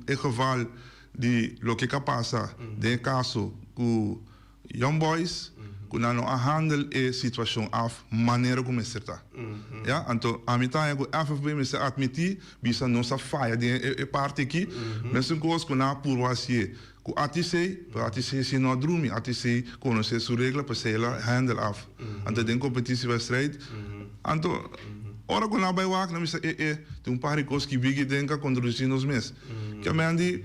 e geval di loke ka pasa den e kaso ku Young Boys ku nan no a handel e situashon af manera ku mester ta. Ya, anto ami ta haña ku FFB mester atmití bisa nos a faya den e parti aki, mesun kos ku nan a purba hasié ku ATC, pero ATC si no a drumi, ATC konosé su regla p'esei el a handel af. Anto den kompetitiewedstrijd, anto ora ku nan a bai wak nan bisa e e tin un par di kos ki bigi den ka kontradisí nos mes. Ke mendi,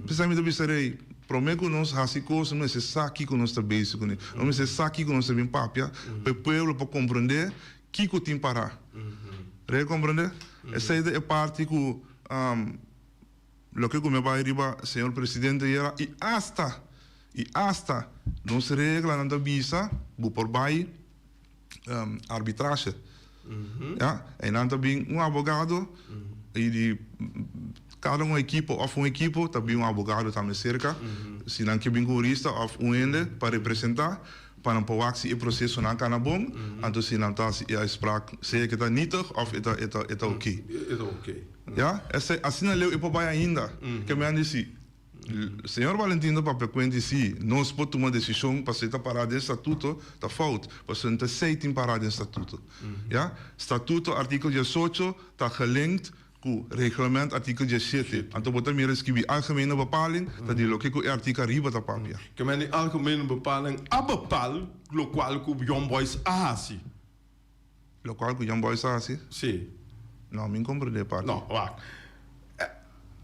p'esei mi ta bisa rei. Promé ku nos hasi kos, nos mester sa kiko nos ta bezig kuné. Nos mester sa kiko nos ta bin papia pa e pueblo por komprendé kiko tin pará. Rei komprendé? Esei ta e parti ku loke ku mi a bai riba señor presidente ayera i asta, i asta nos reglanan ta bisa bo por bai arbitrahe. Ya, einan ta bin un abogado i di kada un ekipo òf un ekipo ta bin un abogado tambe serka si nan ke bin ku hurista òf un hende pa representá pa nan por wak si e prosesonan kana bon anto si nan ta hasi e uitspraak sea ke ta nietig òf e ta e ta e ta oké. Ya, esei asina leu e por bai ainda. Ke mi a disi. Señor Valentin ta papia cuenta y si nos por tuma decision pasobra e ta para den statuto ta fout pasobra no ta esey tin para den statuto ya statuto artikel diesocho ta gelinkt cu reglement artikel diesshete anto bo ta mira skibi algemene bepaling ta di loke cu e artikel ariba ta papia. Ke men di algemene bepaling a bepal locual cu Young Boys a haci. Locual cu Young Boys a haci? Si. No, mi n'comprende e parti. No, wak.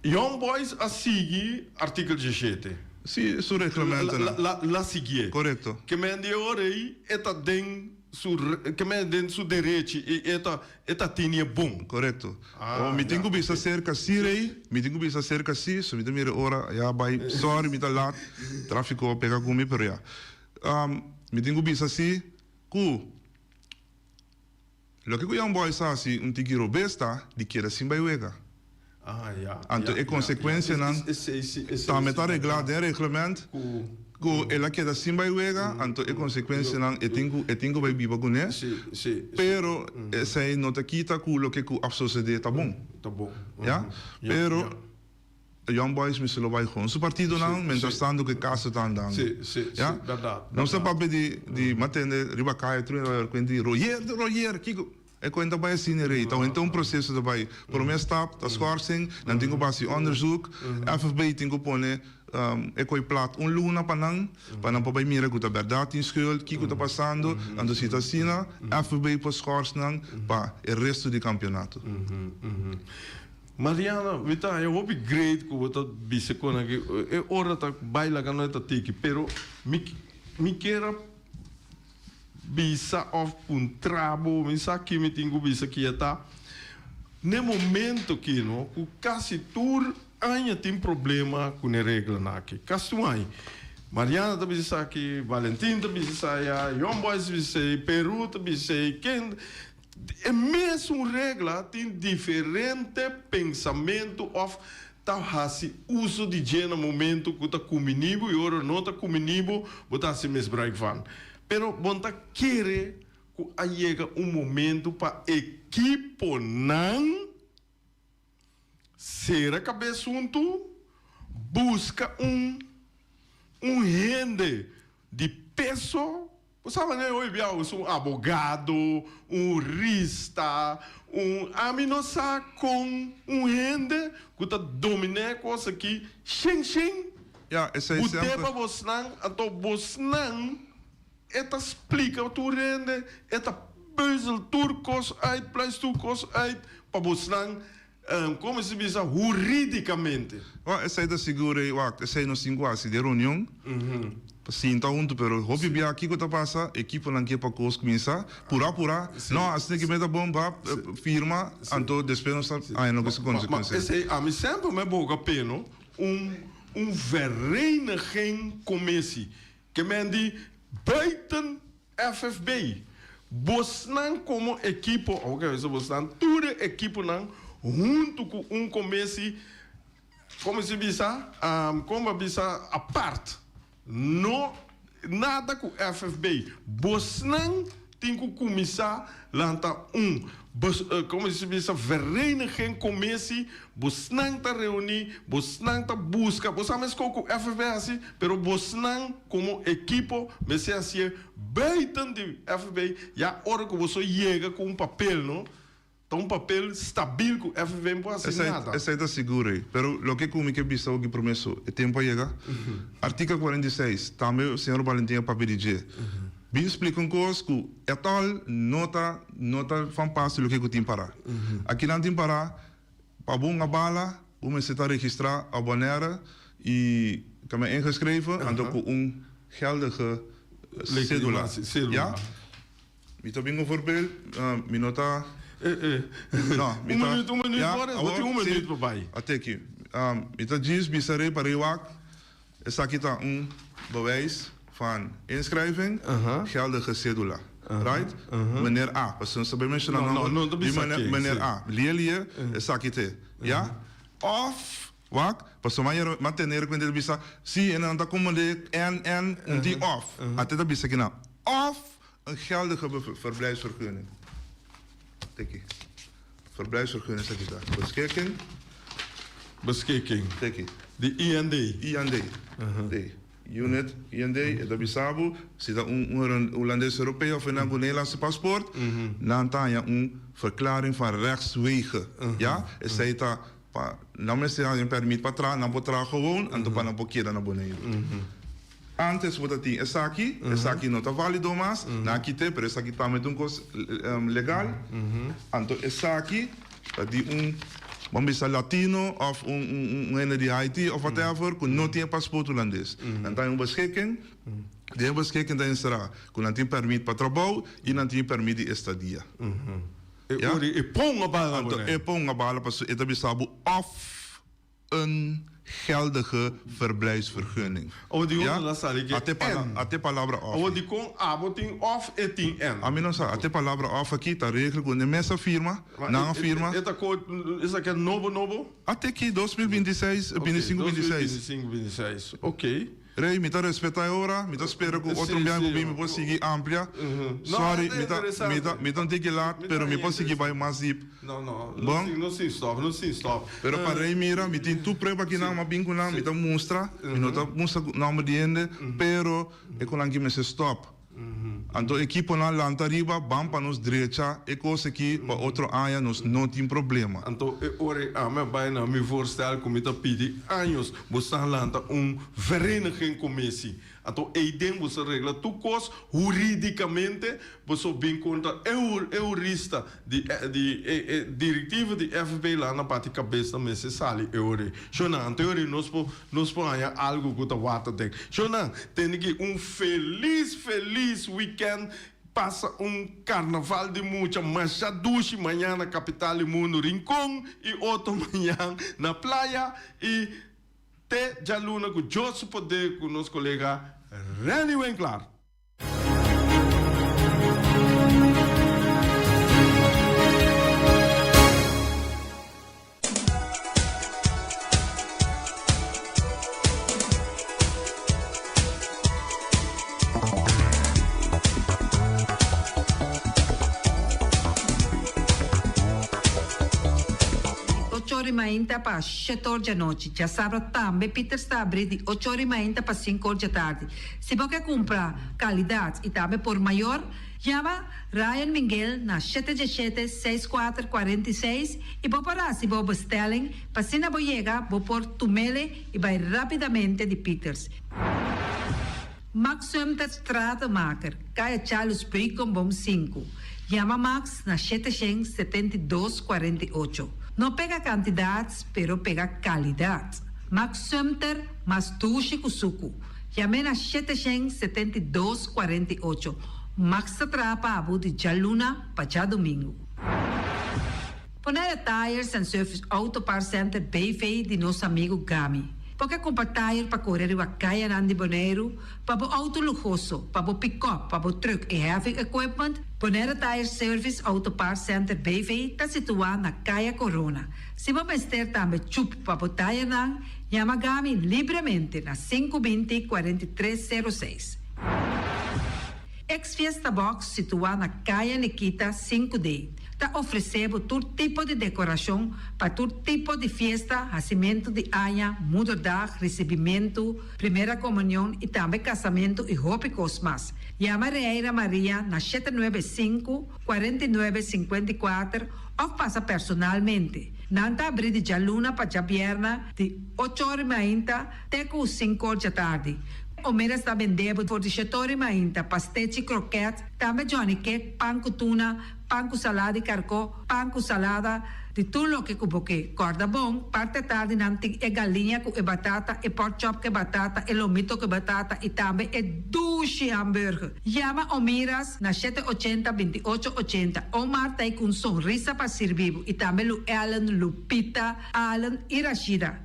Young Boys a sigui artikel diesshete. Si, su reglementonan. La, la siguié. Corecto. Ke men di e ora ei, e ta den su, ke men den su derechi i e ta, e ta tini e bon. Corecto. Ah, oh, mi tin cu bisa cerca si, Rey. Mi tin cu bisa cerca si, so mi ta mira e ora, ya bai, sorry mi ta laat, trafico a pega cu mi, pero ya. Mi tin cu bisa si cu. Loke ku Young Boys a hasi un tiki robes ta di keda sin bai wega. Anto e konsekuensianan tambe ta reglá den reglement. Ku el a keda sin bai wega, anto e konsekuensianan e tin ku e tin ku bai biba kuné. Pero esei no ta kita ku loke ku a sosodé ta bon. Ya. Pero Young Boys mester lo bai hon su partidonan mientras tanto ku e kaso ta andando. Ya. Nos ta papia di di matende riba kaya tur hende ta di Royer, Royer, kiko? E kuenta bai asina rei. Ta wenta un proseso ta bai. Prome stap ta schorsing, nan tin ku basi onderzoek. FFB tin ku pone e koi plat un luna pa nan, pa nan por bai mira ku ta bèrdat tin skuld, kiko ta pasando. Anto si ta asina, FFB por schors nan pa e resto di kampionato. Mariana, mi ta haña hopi great ku bo ta bisa kon aki. E ora ta bai laga no e ta tiki, pero mi mi kier a. Bisa of puntra bo, mi sa ki mi tin ku bisa ki e ta. N'e momento ki no, ku kasi tur aña tin problema ku n'e reglanan aki. Kasi tur aña. Mariana ta bisa esaki, Valentin ta bisa esaya, Young Boys ta bisa esei, Peru ta bisa esei, ken. E mesun regla tin diferente pensamentu of ta hasi uso di dje na momento ku ta kumini bo i ora no ta kumini bo, bo ta hasi misbruik van. Pero bo no ta kere ku a yega un momento pa ekiponan Sera kabes huntu, buska un un hende di peso. Bo sa manera hopi bia usa un abogado, un hurista, un ami no sa kon un hende ku ta dominá e kos aki shen shen. Ya, esei But'é semper. pa bosnan, anto bosnan e ta splika tur hende, e ta puzzel tur kos uit, pluis tur kos uit pa bosnan, como se bisa, huridicamente. Wak, esei ta sigur ei, wak, esei nos tin ku hasi den reunion, pa sinta huntu, pero hopi bia kiko ta pasa, ekiponan ke pa kos kuminsá, purá purá, no, asina ke meta bon, ba firma, anto despues nos ta haña loke su Ma konsekuensia. esei ami semper me boga peno un un vereniging commissie, Ke men di buiten FFB. Bosnan komo ekipo, oke a bisa bosnan, tur e ekiponan huntu ku un komesi, komo si bisa, komo a bisa apart. No nada ku FFB. Bosnan tin ku kuminsá lanta un, komo si bisa, vereniging komesi, bosnan ta reuní, bosnan ta buska, bo sa meskos ku FFB hasi, pero bosnan komo ekipo mester hasié buiten di FFB, ya ora ku boso yega ku un papel no, ta un papel stabil ku FFB no por hasi nada. Esei ta sigur ei, pero loke ku mi ke bisa oki promé so e tempu a yega. Artikel 46, tambe señor Valentin a papia di dje. Bin splika un kos ku etòl no ta no ta van pas di loke ku tin pará. Akinan tin pará pa bo un a bala bo mester ta registrá abonera i ta men ingeschreven anto ku un geldige sedula. Ya? Mi ta bin un voorbeeld mi no ta no mi Un ta minuut un minuut ya Boris bo awor tin un si minuut pa bai. a teki mi ta djis bisa rei pa rei wak. Esaki ta un bewijs van inschrijving, geldige cedula. Right? Meneer A, pasobra nos ta bay menciona No, no, nomber no ta di bisa meneer, ken, meneer si. A. Lielie, esaki t'e. Ya? Of, wak, pasobra m'a m'a tene rekuente ta bisa, si, e nan ta komende en, en, un tin of. Ate ta bisa kinan. Of een geldige verblijfsvergunning. Teki. Verblijfsvergunning esaki ta. Beschikking. Beschikking. Teki. Di IND. IND. D. Unit IND. E ta bisa bo si ta un un Hulandes Europeo of nan ku Nederlandse paspoort, nan ta haña un verklaring van rechtswege. Ya? Esei ta pa nan mester haña un permit pa traha, nan por traha gewoon, anto pa nan por keda na Boneiru. Antes bo ta tin esaki, esaki no ta valido mas, nan a kit'é, pero esaki tambe ta un kos legal. Anto esaki ta di un, ban bisa latino òf un hende di Haiti òf whatever ku no tin e paspoort hulandes. Nan ta haña un beschikking, den e beschikking ta enserá ku nan tin pèrmit pa trabou i nan tin pèrmit di estadia. E ora e pon a bala Anto e pon a bala pasobra e ta bisa bo òf. Een geldige verblijfsvergunning. Awor di Ja? unda ta sali ke Ate pala, en? ate palabra of. Awor di kon abo tin of e tin en? Ami no sa. Ate palabra of aki ta regel ku ne mes a firma, Ma nan a e, firma. e ta ko, esaki a nobo nobo? Ate ki 2026, Ok, 25, 26. 2025, 26. Ok. Rey, mi ta respeta e ora, mi ta spera cu otro biaha cu bin mi por sigui amplia. Sorry, mi ta, mi ta, mi ta un tiki laat, pero mi por sigui bay mas diep. Bon? Pero pa Rey mira, mi tin tur prueba akinan, mi a bin cu nan, mi ta mustra, mi no ta mustra nomber di hende, pero e cu nan ki mester stop. Anto ekiponan lanta riba, ban pa nos drecha e kos aki pa otro aña nos no tin problema. Anto e ora ei ami a bai na mi voorstel ku mi ta pidi años bo sa lanta un vereniging commissie. Anto eiden bo sa regla tur kos huridicamente, bo so bin kontra e e hurista di di e e directiva di FB landa bati kabes na mester sali e ora ei. Shona, anto e ora ei nos por Nos por haña algu ku ta waterdicht. Shownan, tende ki un felis felis weekend. Pasa un karnaval di mucha masha dushi mañan na kapital di mundu Rincon i otro mañan na playa i te djaluna ku Dios su poder ku nos kolega Renny Winklaar. Di ocho ora i mainta pa shete or djanochi. Djasabra tambe Pieters ta abri di ocho ora i mainta pa sinku or djatardi. Si bo ke kumpra kalidat i tambe por mayor, yama Ryan Minguel na shete diesshete, seis kuater, 46 i bo por hasi bo bestelling pa asina bo yega bo por tumele i bai rapidamente di Pieters. Max Sumter Stratenmaker, Kaya Charles Beukenboom sinku. Yama Max na shete shen 72 48. No pega kantidat pero pega kalidat. Max Sumter mas dushi ku suku. Yam'é na 772 48. Max ta traha pa abo di djaluna pa djadumingu. Bonaire Tires and Service Auto Parts Center BV di nos amigu Gami. Bo ke kumpra tire pa kore riba kayanan di Boneiru, pa bo auto luhoso, pa bo pick-up, pa bo truck i heavy equipment? Bonaire Tire Service Auto Parts Center BV ta situá na Kaya Corona. Si bo mester tambe chup pa bo tirenan, Yama Gami libremente na sinku binti 43 sero seis. Ex Fiesta Box situá na Kaya Nikita sinku D ta ofresé bo tur tipo di dekorashon pa tur tipo di fiesta, hasimentu di aña, moederdag, risibimentu, primera komunion i tambe kasamentu i hopi kos mas. Yama Reira Maria na shete nuebe sinku, 49 54 òf pasa personalmente. Nan ta abrí di djaluna pa djabierna di ocho ora i mainta te ku sinku or djatardi. Omeras ta bendé bo for di shete ora i mainta pastechi, kroket, tambe johnny cake, pan ku tuna, pan ku salada di karkó, pan ku salada, di tur loke ku bo ke. Kòrda bon, parti atardi nan tin e galiña ku e batata, e pork chop ku e batata, e lomito ku e batata i tambe e dushi hamburger. Yama Omiras na shete ochenta, 28 ochenta. Omar ta ei ku un sonrisa pa sirbi bo i tambe Lu Ellen, Lupita, Allen i Rashida.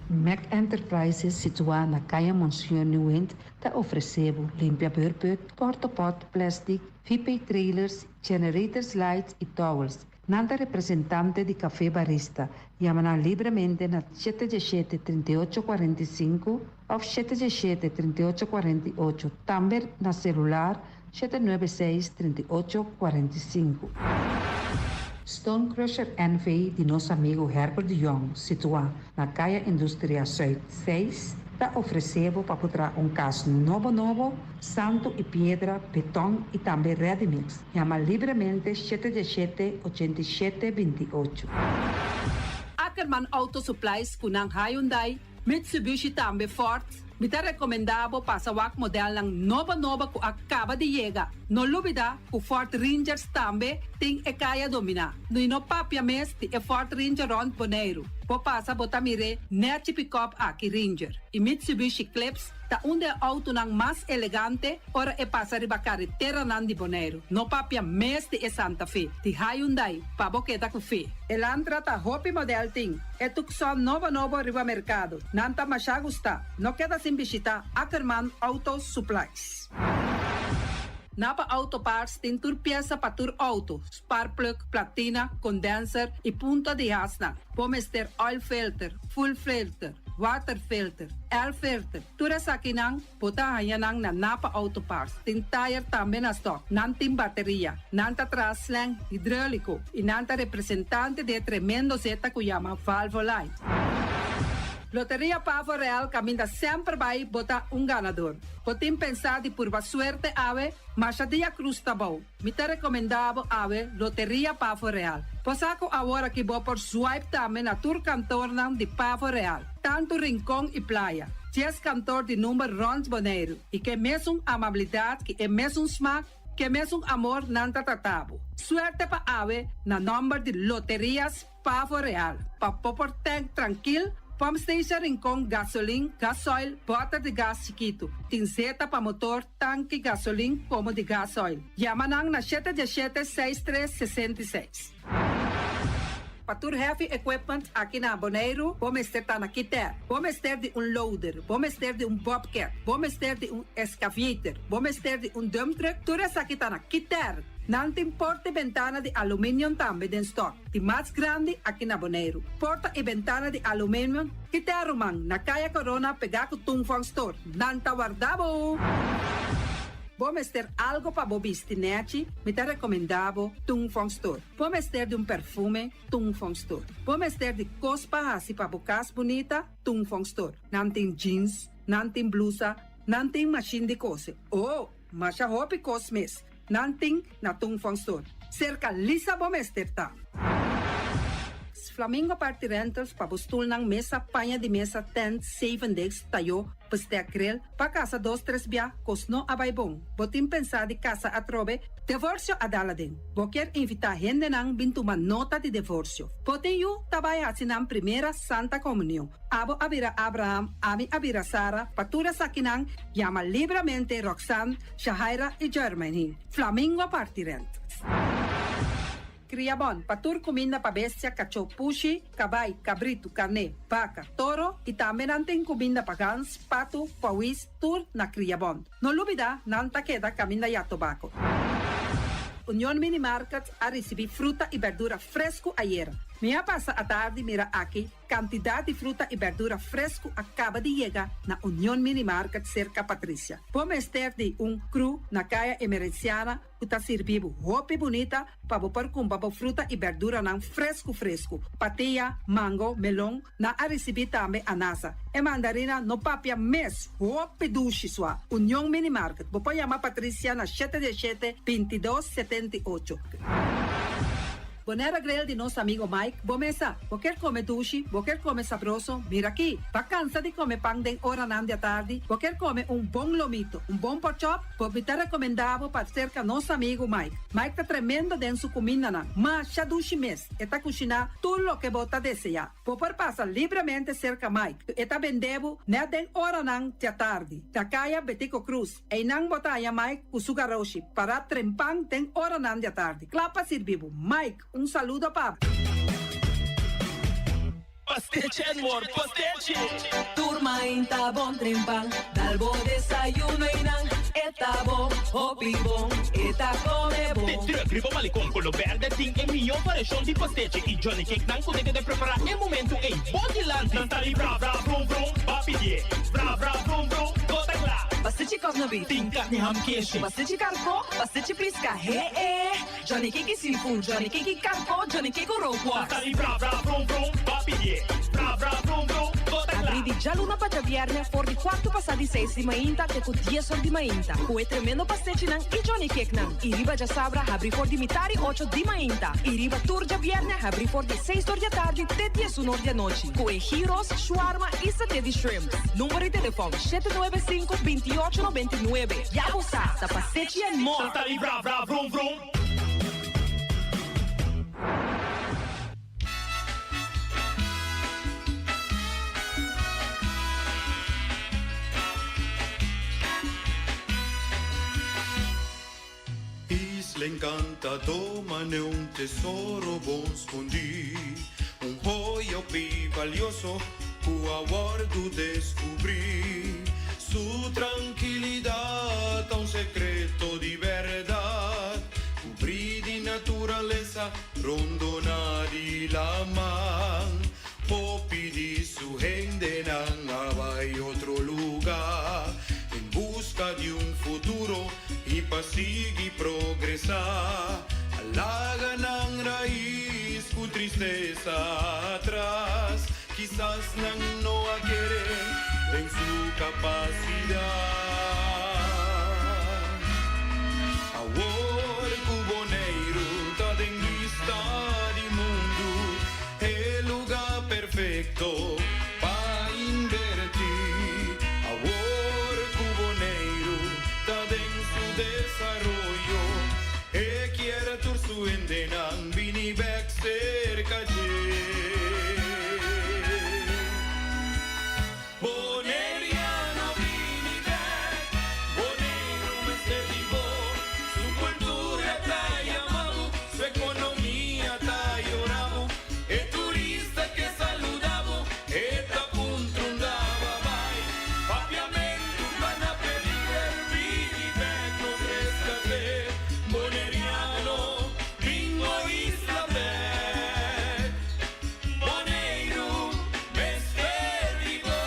Mac Enterprises situá na Kaya Monsignor Nieuwind ta ofresé bo limpia beurput, portapot, plastic, VP trailers, generators lights i towels. Nan ta representante di Café Barista. Yama nan libremente na shete diesshete, 38 45 òf shete diesshete, 38 48. Tambe na selular 796 38 45. Stone Crusher NV di nos amigu Herbert de Jong, situá na Kaya Industria Zuid 6, ta ofresé bo pa por traha un kas nobo nobo, santu i piedra, beton i tambe ready mix. Yama libremente shete diesshete, 87 28. Ackerman Auto Supplies ku nan Hyundai, Mitsubishi tambe Ford. Mi ta rekomendá bo pasa wak modelnan nobo nobo ku a kaba di yega. No lubidá ku Ford Rangers tambe tin e kaya dominá. I no papia mes di e Ford Ranger rònt Boneiru. Bo pasa bo ta mir'é nèchi pikòp aki Ranger. I Mitsubishi Eclipse ta un di e outonan mas elegante ora e pasa riba kareteranan di Boneiru. No papia mes di e Santa Fe di Hyundai pa bo keda ku fe. Elantra ta hopi model tin. E Tucson nobo nobo riba merkado. Nan ta masha gustá. No keda sin bishitá Ackerman Auto Supplies. Napa Auto Parts tin tur piesa pa tur auto, spark plug, platina, condenser y punta di hasnan. Bo mester oil filter, fuel filter. water filter, air filter. Tur esakinan bo ta haña nan na Napa Auto Parts. Tin tayer tambe na stock. Nan tin bateria. Nan ta traha slang hidreulico y nan ta representante di e tremendo zeta cu yama Valvoline. Loteria Pavo Real caminda semper bay bo ta un ganador. Bo tin pensa di purba suerte awe? Masha dia cruz ta bou. Mi ta recomenda bo awe Loteria Pavo Real. Bo sa cu awor aki bo por swipe tambe na tur kantoornan di Pavo Real, tanto Rincon y Playa. Dies kantoor di number rond Boneiru y ke mesun amabilidad ki e mesun smaak, ke mesun amor nan ta trata bo. Suerte pa awe na nomber di Loterias Pavo Real, pa bo por tank trankil, pump station Rincon, gasolin, gasoil, bòter di gas chikitu. Tin zeta pa motor, tanki gasolin komo di gasoil. Yama nan na shete diesshete seis tres 66. Pa tur heavy equipment aki na Boneiru bo mester ta na Kiter. Bo mester di un loader, bo mester di un bobcat, bo mester di un excavator, bo mester di un dump truck, tur esaki ta na Kiter. Nan tin porta i bentana di aluminium tambe den stock, di mas grandi aki na Boneiru. Porta i bentana di aluminium Kiter ruman, na Kaya Corona pegá ku Tung Fong Store. Nan ta warda bo! Bo mester algo pa bo bisti nèchi? Mi ta rekomendá bo Tung Fong Store. Bo mester di un perfume? Tung Fong Store. Bo mester di kos pa hasi pa bo kas bunita? Tung Fong Store. Nan tin jeans, nan tin blusa, nan tin mashin di kose. Oh! Masha hopi kos mes nan tin na Tung Fong Store. Serka Lisa bo mester ta. Flamingo Party Rentals pa bo stulnan, mesa, paña di mesa, tent, zeven degs, tayo, bestek grill, pa kasa dos tres bia, kos no a bai bon. Bo tin pensá di kasa atrobe? Devorsio a dal aden. Bo kier invitá hendenan bin tuma nota di devorsio. Bo tin yu ta bai hasi nan primera Santa Komunion. Abo a bira Abraham, ami a bira Sara, pa tur esakinan yama libramente Roxanne, Shahaira i Jermaine. Flamingo parti rent. Kria bon, pa tur kuminda pa bestia, kachó, pushi, kabai, kabritu, karné, baka, toro i tambe nan tin kuminda pa gans, patu, pawis, tur na Kria Bon. No lubida, nan ta keda kaminda ya tobako. Union Mini Market a risibí fruta i berdura fresku ayera. Mi a pasa atardi mira aki Kantidat di fruta i bèrdura fresku a kaba di yega na Union Mini Market serka Patricia. Bo mester di un kru na Kaya Emerenciana ku ta sirbi bo hopi bunita pa bo por kumpra bo fruta i bèrduranan fresku fresku. Patia, mango, melon, nan a risibí tambe anasa. E mandarina no papia mes, hopi dushi sua. Union Mini Market, bo por yama Patricia na shete diesshete, 22, 78. Bonaire Grill di nos amigo Mike, bo mesa. Bo kier come dushi, bo kier come sabroso, mira aki. Ba cansa di come pan den oranan di atardi, bo kier come un bon lomito, un bon pork chop, bo mi ta recomenda bo pa cerca nos amigo Mike. Mike ta tremendo den su cumindanan, masha dushi mes, e ta cushina tur loke bo ta desea. Bo por pasa libremente cerca Mike, e ta bende bo net den oranan di atardi, na caya Betico Croes. Einan bo ta haña Mike ku su garoshi pará trempan den oranan di atardi, kla pa sirbi bo. Mike, un saludo pa bo. Pastechi and more pastechi! Tur mainta bon trempan, dal bo desayuno einan e ta bon, hopi bon, e ta come bon. De truck riba Malecon Colo Berde tin e mihó variashon di pastechi y Johnny Cake nan ku ta keda prepará e momento ei bo dilanti. Nan ta di bra bra brum brum, ba pidié bra bra brum brum, bo ta kla. Pastechi kòf na beef. Tin karni ham keshi. Pastechi karkó, pastechi piska, he e. Johnny Cake i seafood, Johnny Cake i karkó, Johnny Cake ku rookworst. Nan ta di bra bra brum brum, ba pidié bra bra brum brum, bo ta kla. Abrí di djaluna pa djabièrnè for di kuartu pasá di seis di mainta te ku dies or di mainta ku e tremendo pastechinan i Johnny Cakenan. I riba djasabra habrí for di mitar i ocho di mainta. I riba tur djabièrnè habrí for di seis or di atardi te diesun or di anochi ku e gyros, shawarma i saté di shrimps. Number di telefòn, 795 28 99. Ya bo sa, ta Pastechi and More! Nan ta di bra bra vrum vrum. Isla encantador mane un tesoro bon scondí, un joya hopi valioso cu a wordo descubrí. Su trankilidad ta un secreto di berdad, cubrí di naturalesa, rondona di laman. Hopi di su hendenan. pa sigui progresá. A laga nan rais ku tristesa atras. Kisas nan no a kere den su kapasidat. Awor ku Boneiru ta den bista di mundu, e lugá perfekto pa inbertí. Awor ku Boneiru ta den su desaroyo, e kier tur su hendenan bini bèk serka dje. Boneriano bini bek, Boneiru mester di bo. Su kultura ta yama bo, su ekonomia ta yora bo. E turista ke saluda bo, e ta puntra unda bo a bai. Papiamentu ta na peliger, bini bek nos reskat'é. Boneriano, bin bo isla bek. Boneiru mester di bo.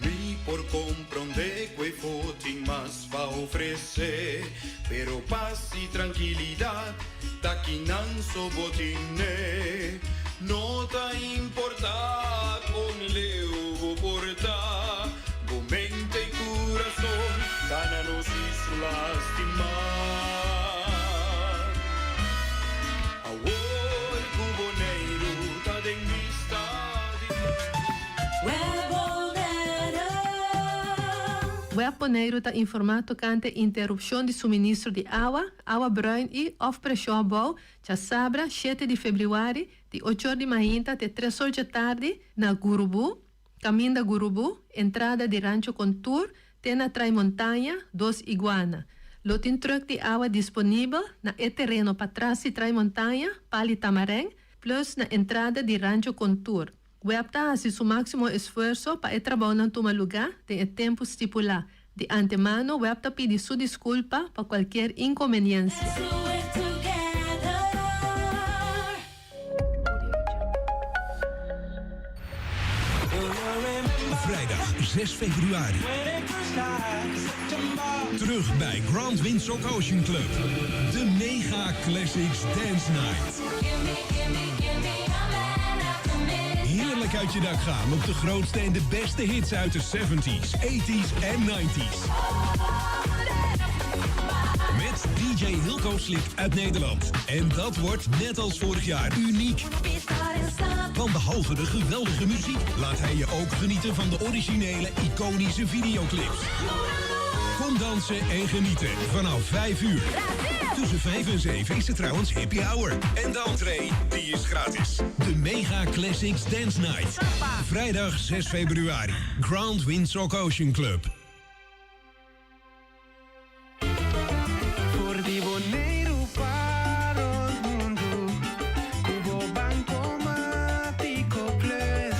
Mi por comprende cu e fotin mas pa ofrece, pero paz y tranquilidad ta kinan so bo tine. No ta importa con leu bo por ta, bo mente y curason ta na nos isla stima. Awor cu Boneiru ta den bista di. Web Boneiru ta informá tokante interupshon di suministro di awa, awa bruin i òf preshon abou djasabra shete di febrüari di ochor di mainta te tresor djatardi na Gurubú, Kaminda Gurubú, entrada di Rancho Contour te na Trai Montaña, Dos Iguana. Lo tin trùk di awa disponibel na e tereno patras di Trai Montaña, Pali Tamarèn, plus na entrada di Rancho Contour. Web ta hasi su máksimo esfuerso pa e trabounan tuma lugá den e tempu stipulá. Di antemano web ta pidi su diskulpa pa kualkier inkonbeniensia. Vrijdag 6 februari. Terug bij Grand Windsock Ocean Club. De Mega Classics Dance Night. Heerlijk uit je dak gaan op de grootste en de beste hits uit de 70s, 80s en 90s. Met DJ Hilco Slik uit Nederland. En dat wordt net als vorig jaar uniek. Want behalve de geweldige muziek laat hij je ook genieten van de originele iconische videoclips. Kom dansen en genieten vanaf 5 uur. Tussen 5 en 7 is het trouwens happy hour. En de entree, die is gratis. De Mega Classics Dance Night. Vrijdag 6 februari. Grand Windsock Ocean Club. For di Boneiru pa rond mundu, ku bo Bankomatiko Plus.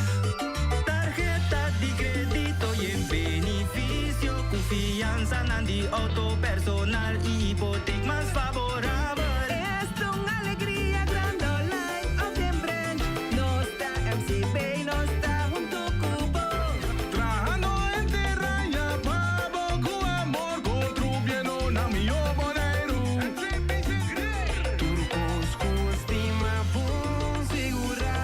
Tarheta di kredito yen benefisio, ku fiansanan di outo personal i hipotek mas faborabel. Esta un alegria grandi online of den branch. Nos ta MCB, nos ta huntu ku bo. Trahando henter aña pa bo ku amor kontribuyendo na mihó Boneiru. Tur kos ku stima bon sigurá.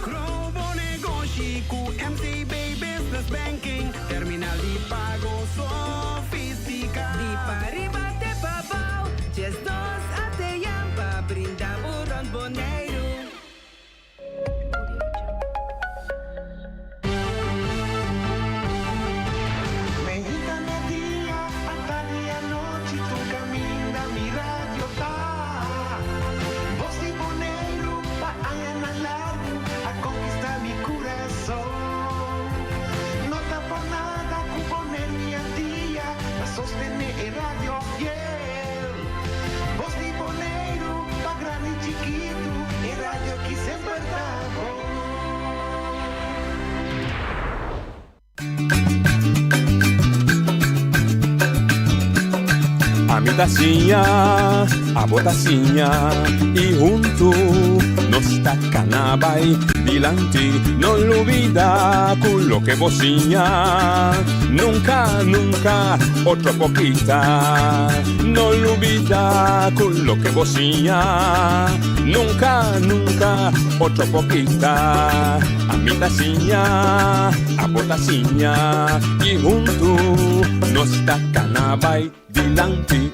Grow bo negoshi ku MCB Business Banking. Terminal di pago sofistiká. Di pariba te pabou, 12 ATM pa brinda bo rònt Boneiru. Mainta mèrdia, atardi anochi, tur kaminda mi radio ta. Bos di Boneiru pa añanan largu a konkistá mi kurason. No ta por nada ku Boneiru i Antia ta sostené e radio fiel. Bos di Boneiru pa grandi i chikitu, e radio ki semper ta bon. Ami ta siña, abo ta siña, i huntu Nos ta kana bai dilanti, no lubida ku loke bo siña nunka, nunka otro por kita. No lubida ku loke bo siña nunka, nunka otro por kita. Ami ta siña, abo ta siña i huntu nos ta kana bai dilanti.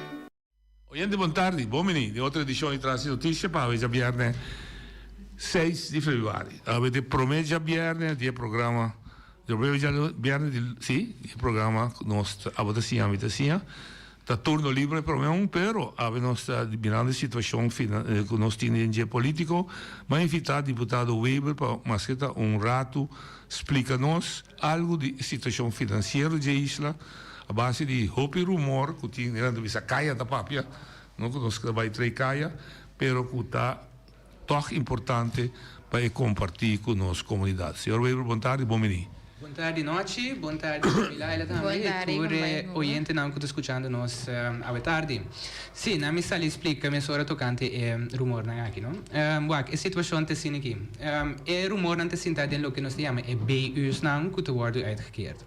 Oyente bon tardi, bon bini den otro edicion di Tras di Noticia pa awe djabierne seis di februari. Awe ta e prome djabierne di e programa, djabierne djabierne di, si, di e programa cu nos ta abo ta siña ami ta siña. Ta turno libre e prome un, pero awe nos ta mirando e situacion cu nos tin den dje politico. M'a invita diputado Wever pa maske ta un rato splica nos algo di e situacion financiero dje isla. A base di hopi rumor cu tin, nan ta bisa caya ta papia, no cu nos ta bay trei caya, pero cu ta toch importante pa e comparti cu nos comunidad. Señor Wever, bon tardi, bon bini. Bon tardi nochi, bon tardi Milaila tambe y tur e oyentenan cu ta scuchando nos awe tardi. Si, nan mi sali splica mesora tocante e rumornan aki, no. Wak, e situacion ta asina aki. E rumornan ta sinta den loke nos ta yama e BU'snan cu ta wordo uitgekeerd.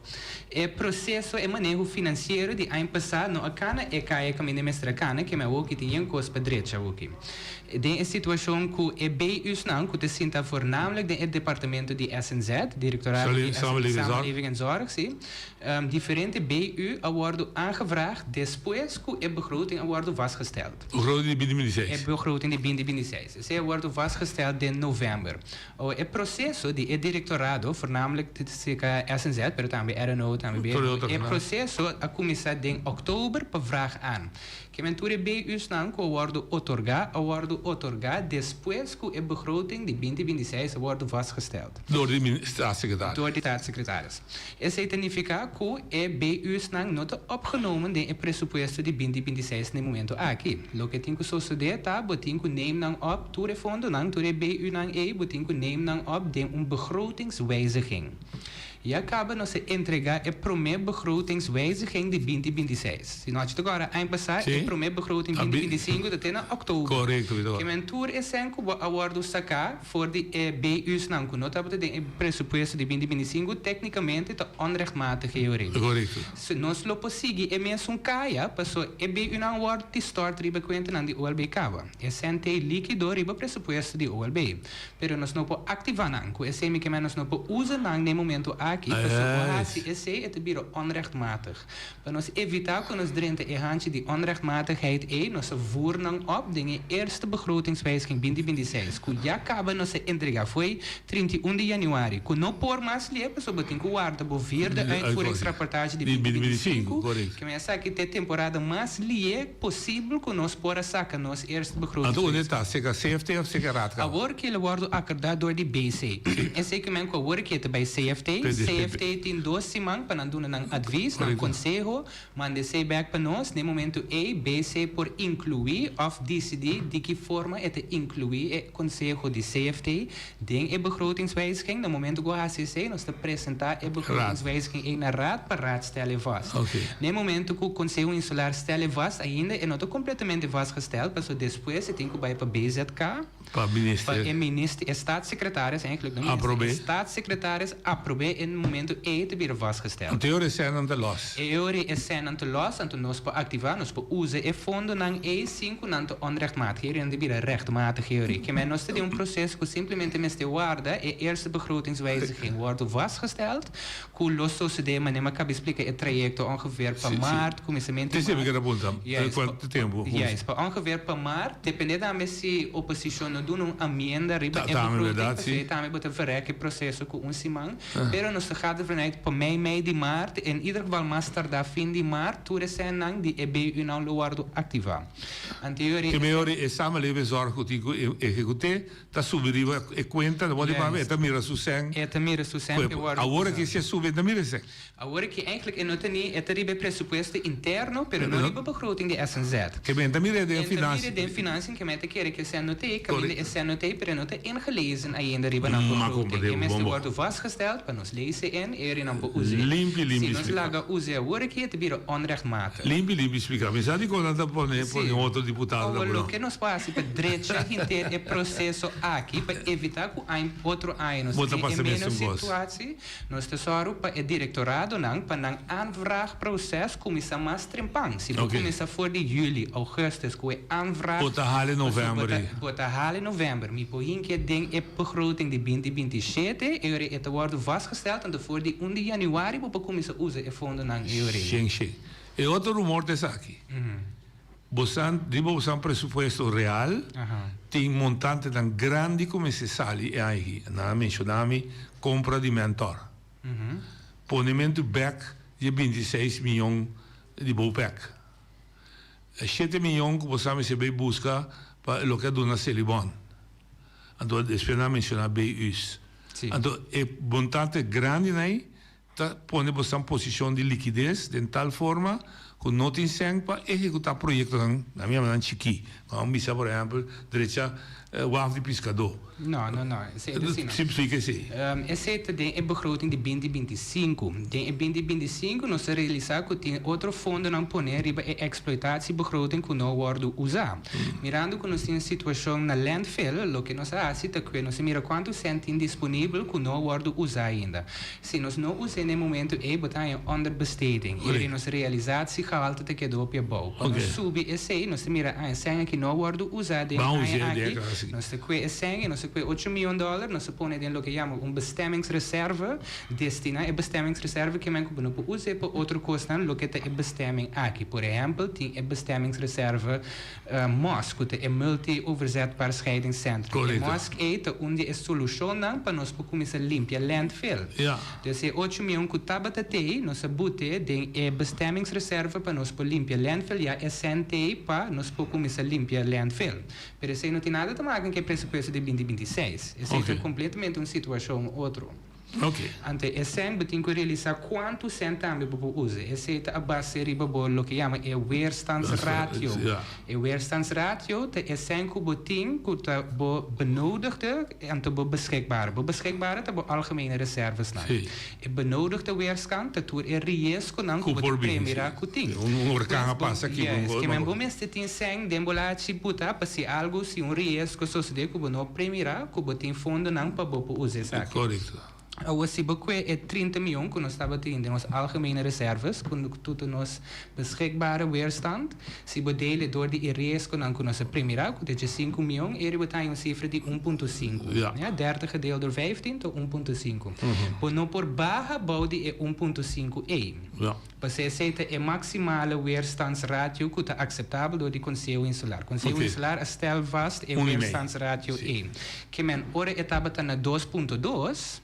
E proseso, e maneho finansiero di aña pasá no a kana e kaya kaminda mester a kana, keme awoki tin yen kos pa drecha awoki. Den e situashon ku e BU'snan ku ta sinta voornamelijk den e departamento di SNZ, Direktoraat di Samenleving en Zorg, si, diferente BU a wòrdu aangevraagd despues ku e begroting a wòrdu vastgesteld. Begroting di binti binti seis. E begroting di binti binti seis. Esei a wòrdu vastgesteld den novèmber. O e proseso di e direktorado, voornamelijk serka SNZ, pero tambe RNO, tambe BNO, e proseso a kuminsá den òktober pa vraag aan. Ke men tur e BU'snan ku a wòrdu otorgá, a wòrdu otorgá despues ku e begroting di binti binti seis a wòrdu vastgesteld. Dor di staatssecretaris. Dor di staatssecretaris. Esei ta nifiká ku e BU'snan no ta opgenomen den e presupuesto di binti binti seis na e momento aki. Loke tin ku sosodé ta bo tin ku neem nan op tur e fondonan, tur e BU'nan ei bo tin ku neem nan op den un begrotingswijziging. Ya kaba nos a entregá e promé begrotingswijziging di binti binti seis. Si no ta kòrda aña pasá e promé begroting binti binti sinku ta te na òktober. Ke men tur e sèn ku bo a wòrdu saká For di e BU'snan ku no tabata den e presupuesto di binti binti sinku téknikamente ta onrechtmatig heori. Korekto. Si nos lo por sigui e mesun kaya, paso e BU'nan wòrdu di stòrt riba e kuentanan di OLB kaba. E sèn t'ei líkido riba presupuesto di OLB. Pero nos no por aktivá nan. Ku esei mi ke men nos no por usa nan den e momento aki, paso bo hasi esei e ta bira onrechtmatig. Pa nos evitá ku nos drenta e hanchi di onrechtmatigheid ei, nos a voer nan op den e eerste begrotingswijziging binti binti seis, ku ya kaba nos a entregá fo'i 31 di yanüari, ku no por mas lié pasobra bo tin ku warda bo vierde uitvoeringsrapportage di binti binti sinku, ke men esaki ta e temporada mas lié posibel ku nos por a saka nos eerste Anto unda e ta? Seka CFT òf seka Raad kaba? Awor ke el a wòrdu akordá dor di BC. Esei ke men ku awor ke ta bai CFT. CFT tin dos siman pa nan duna nan advis, nan konseho, manda esei bèk pa nos. Na e momentu ei BC por inkluí òf disidí di ki forma e ta inkluí e konseho di CFT den e begrotingswijziging. Na momentu ku hasi esei nos ta presentá e begrotingswijziging ei na Raad pa Raad stel e vast. Na e momentu ku Konseho Insular stel e vast ainda e no ta kompletamente vastgesteld pasobra despues e tin ku bai pa BZK. Pa minister. Pa e minister, e staatssecretaris eigenlijk, no minister, e staatssecretaris aprob'é e momento ei ta bira vastgesteld. Anto e ora e sènnan ta lòs. E ora e sènnan ta lòs, anto nos por aktivá, nos por usa e fondonan ei sin ku nan ta onrechtmatig, e ora nan ta bira rechtmatig e ora. Ke men nos ta den un proces ku simplemente mester warda e eerste begrotingswijziging wòrdu vastgesteld, Ku lo sosodé manera mi a kaba splika e trayekto ongeveer pa maart, kuminsamentu di maart. Te sibi punta, kuantu tempu? Juist, pa ongeveer pa maart, dependé tambe si oposishon no duna un amienda riba e begroting, pasobra ei tambe bo ta verrek e proseso ku un siman, pero nos ta gaat ervan uit pa mei mei di maart, en ieder geval mas tardá fin di maart, tur e sènnan di e BU-nan lo wòrdu aktivá. Anterior e. Ke mehor e samenlevingszorg ku tin ku ehekut'é Ta subi riba e cuenta, ta worde papi, e ta mira su cen. E ta mira su cen pe worde Awor aki si e subi e ta mira e cen. Awor aki eigenlijk e no ta ni, e ta riba e presupuesto interno, pero no riba begroting di SNZ. Ke men ta mira den financiën. E ta mira den financiën, ke men ta kere ke cen no ta ei, kaminda. Correcto. E sèn no ta ei, pero e no ta ingelezen ainda riba nan begroting. E mester wòrdu vastgesteld pa nos lezen in, e ora nan por us'é. Limpi, limpi Si nos splika. laga us'é awor aki, e ta bira onrechtmatig. Limpi, limpi splika. Mi sa dikon nan ta pone pone otro diputado Awor ta por. loke nos por hasi pa drecha henter e proseso aki, pa evitá ku ain otro aña nos Bo ta tin e pasa menos mesun kos. situatie, Nos ta sòru pa e direktoradonan pa nan aanvraagproces kuminsá mas trempan. Si bo kuminsá for di juli, augustus ku e aanvraag. Bo ta hali novèmber ei. Bo ta hali novèmber. Mi por hinkia den e begroting di binti 27, e ora e ta wòrdu vastgesteld, anto for di un di yanüari bo por kuminsá usa e fondonan e ora ei. Shen shen. E otro rumor ta esaki. Bosan, riba bosan presupuesto real, tin montantenan grandi ku mester sali e aña aki. Nan a menshoná mi kompra di Mentor, ponementu bèk di e 26 miyon di Bopec, shete miyon ku bosan mester bai buska pa loke a duna Selibon. Anto despues nan a menshoná BU's. Anto e montante grandinan ei Ta pone boso posishon di likides den tal forma ku no tin sèn pa ehekutá proyektonan, nan mi yama nan chikí. Nan a bisa por ehèmpel drecha waf di piskadó. No, no, no. Esei ta asina. Sí, splika esei. Esei ta den e begroting di 2025. Den e 2025 nos ta realisá ku tin otro fondonan poné riba e exploitatiebegroting ku no a wòrdu usá. Mirando ku nos tin e situashon na landfill, loke nos a hasi ta ku nos a mira kuantu sèn tin disponibel ku no a wòrdu usá ainda. Si nos no us'é na e momento ei, bo ta haña onderbesteding. I ora nos realisatiegehalte ta keda hopi abou. Pa nos subi esei, nos ta mira, ah, e sèn aki no a wòrdu usá den e aña aki. Nos ta kue e sèn i nos ta kue ocho mion dòler, nos ta pone den loke yama un bestemmingsreserve, destiná e bestemmingsreserve ke men ku bo no por us'é pa otro kosnan loke ta e bestemming aki. Por ehèmpel, tin e bestemmingsreserve Mosc, ku ta e Multi Overzetbaar Scheidingscentrum. E mosc ei ta un di e solushonnan pa nos por kuminsá limpia landfill. Dus e ocho mion ku tabata t'ei, nos a but'é den e bestemmingsreserve pa nos por limpia landfill, ya e sèn t'ei pa nos por kuminsá limpia landfill. Pero esei no tin nada ta maken ku e presupuesto di 2026. Esei ta kompletamente un situashon otro. Anto e sèn bo tin ku realisá kuantu sèn tambe bo por usa. Esei ta a base riba bo loke yama e weerstandsratio. E weerstandsratio ta e sèn ku bo tin ku ta bo benodigde anto bo beschikbare. Bo beschikbare ta bo algemene reservesnan. E benodigde weerstand ta tur e riesgonan ku bo ta premirá ku tin. Pues bo, yes, bo mester tin sèn den bo lachi buta pa si algu, si un riesgo sosodé ku bo no premirá, ku bo tin fondonan pa bo por usa esaki. Awor si bo kue e 30 mion ku nos tabatin den nos algemene reserves, ku tutu nos beschikbare weerstand, si bo dele dor di e riesgonan ku nos a premirá, ku ta dje sinku mion, eri bo ta haña un sifra di un punto sinku. Ya, dertig gedeeld door vijftien ta un punto sinku. Bo no por baha bou di e un punto sinku ei. Pasobra esei ta e maximale weerstandsratio ku ta akseptabel dor di Konseho Insular. Konseho Insular a stel vast e weerstandsratio ei. Ke men ora e tabata na dos punto dos,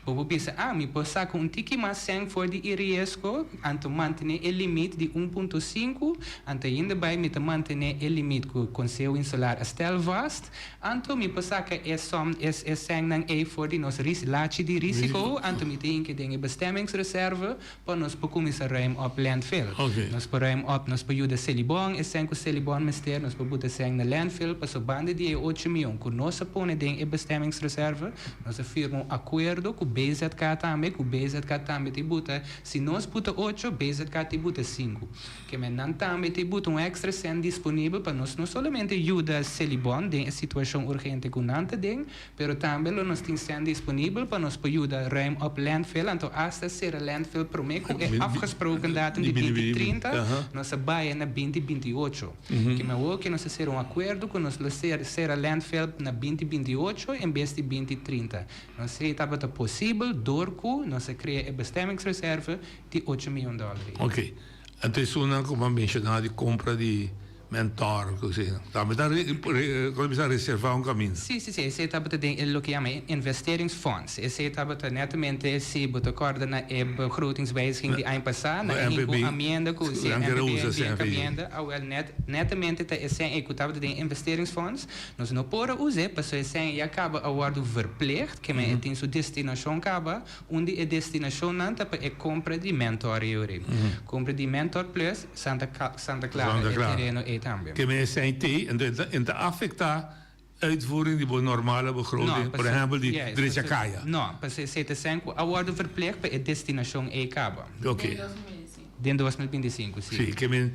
bo por bisa, ah, mi por saka un tiki mas sèn for di e riesgo, anto mantené e limit di un punto sinku, anto ainda bai mi ta mantené e limit ku Konseho Insular a stel vast, anto mi por saka e sòm, e e sènnan ei for di nos ris, lachi di risiko, anto mi ta hinka den e bestemmingsreserve Pa nos por kuminsá ruim op landfill. Nos por ruim op, nos por yuda Selibon, e sèn ku Selibon mester, nos por buta sèn na landfill, paso banda di e ocho mion ku nos a pone den e bestemmingsreserve, nos a firma un akuerdo ku BZK tambe, ku BZK tambe ta buta, si nos buta ocho, BZK ta buta sinku. Ke men nan tambe ta buta un èkstra sèn disponibel pa nos no solamente yuda Selibon den e situashon urgente ku nan ta den, Pero tambe lo nos tin sèn disponibel pa nos por yuda ruim op landfill, anto asta sera landfill promé ku e afgesproken datum di 2030, nos a baya na 2028. Keme awor ke nos a sera un akuerdo ku nos lo sera landfill na 2028 en bes di 2030. Nos esei tabata posibel dor ku nos a krea e bestemmingsreserve di ocho miyon dòler ei. Oké. Anto esunnan ku bo a menshoná di kompra di Mentor, ku si. Tambe ta kon bisa reservá un kaminda. Sí, sí, sí. Esei tabata den e loke yama e investeringsfonds. Esei tabata netamente, si bo ta kòrda na e begrotingswijziging di aña pasá, nan a hinka un amienda ku si MPB a bin kamienda, awèl net netamente ta e sèn ei ku tabata den e investeringsfonds. Nos no por a us'é pasobra e sèn ya kaba a wòrdu verplicht, ke men e tin su destinashon kaba. Un di e destinashonnan ta pa e kompra di Mentor Euri. Kompra di Mentor Plus, Santa Santa Clara, e tereno ei tambe. Ke men esei t'ei, enton e ta afektá. uitvoering di bo normale begroting, por ehempel di drecha kaya. No, pasobra esei ta sèn ku a wòrdu verplicht pa e destinashon ei kaba. Oké. Den 2025, si. Si, ke men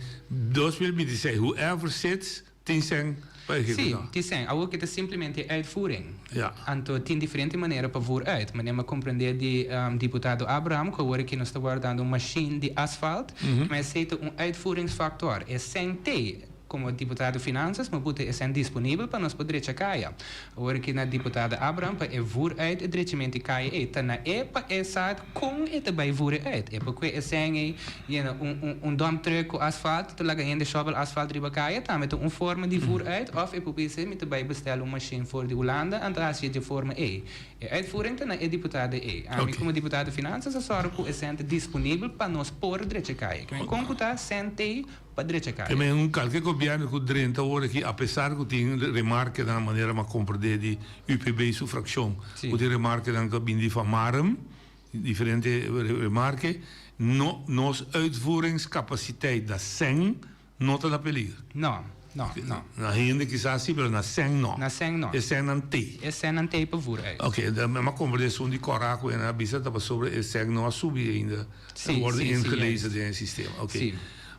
2026, whoever sits, tin sèn pa ehekutá. Si, tin sèn. Awor ke ta simplemente e uitvoering. Ja. Anto tin diferente manera pa voer uit. Manera mi a komprendé di diputado Abraham ku awor aki nos ta wardando un mashin di asfalt, ma esei ta un uitvoeringsfactor. E sèn t'ei. Komo diputado Finanzas mi buta e sèn disponibel pa nos por drecha kaya. Awor aki na diputado Abraham pa e voer uit e drechament di kaya ei. Ta na e pa e sa kon e ta bai voer e uit. E por kue e sèn ei yena un un un dump truck ku asfalt ta laga hende shovel asfalt riba kaya tambe ta un forma di voer uit of e por bisa mi ta bai bestel un mashin for di Hulanda anto hasi e dje forma ei. E uitvoering ta na e diputado ei. Ami komo diputado Finanzas a sòru ku e sèn ta disponibel pa nos por drecha kaya. Kon ku ta sèn t'ei pa drecha kaya. Te men un kalke gobièrnu ku drenta awor aki apesar ku tin remarkenan manera m'a komprendé di UPB su frakshon ku tin remarkenan ku a bini di Van Marum diferente remarke no nos uitvoeringskapasiteit na sèn no ta na peliger. No, no, no. Na hende kisas si pero na sèn no. Na sèn no. E sènnan t'ei. E sènnan t'ei pa voer uit. Oké, m'a komprendé esun di Kòrá ku nan a bisa ta pasobra e sèn no a subi ainda. Sí, sí, Worden sí, ingelezen juist. den e sistema. Oké. Sí.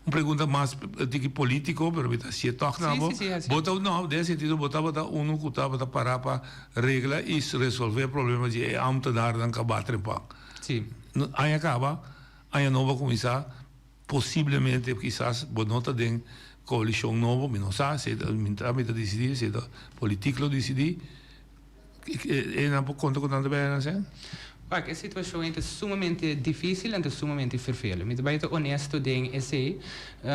Un pregunta mas tiki politico, pero mi ta hacié toch na Sí, bo. sí, sí, hacié. Bo ta, no, den e sentido bo tabata uno cu tabata para pa regla y resolve problema di e ambtenaarnan cu a bat trempan. Sí. Aña caba, aña nobo a cuminsa, posiblemente kisas bo no ta den coalicion nobo, mi no sa, si ta, mi ta dicidi, si ta politiek lo dicidi. E nan por konta ku nan ta bèna sèn? Wak, e situashon ei ta sumamente difísil en ta sumamente ferfelu. Mi ta bai ta honesto den esei.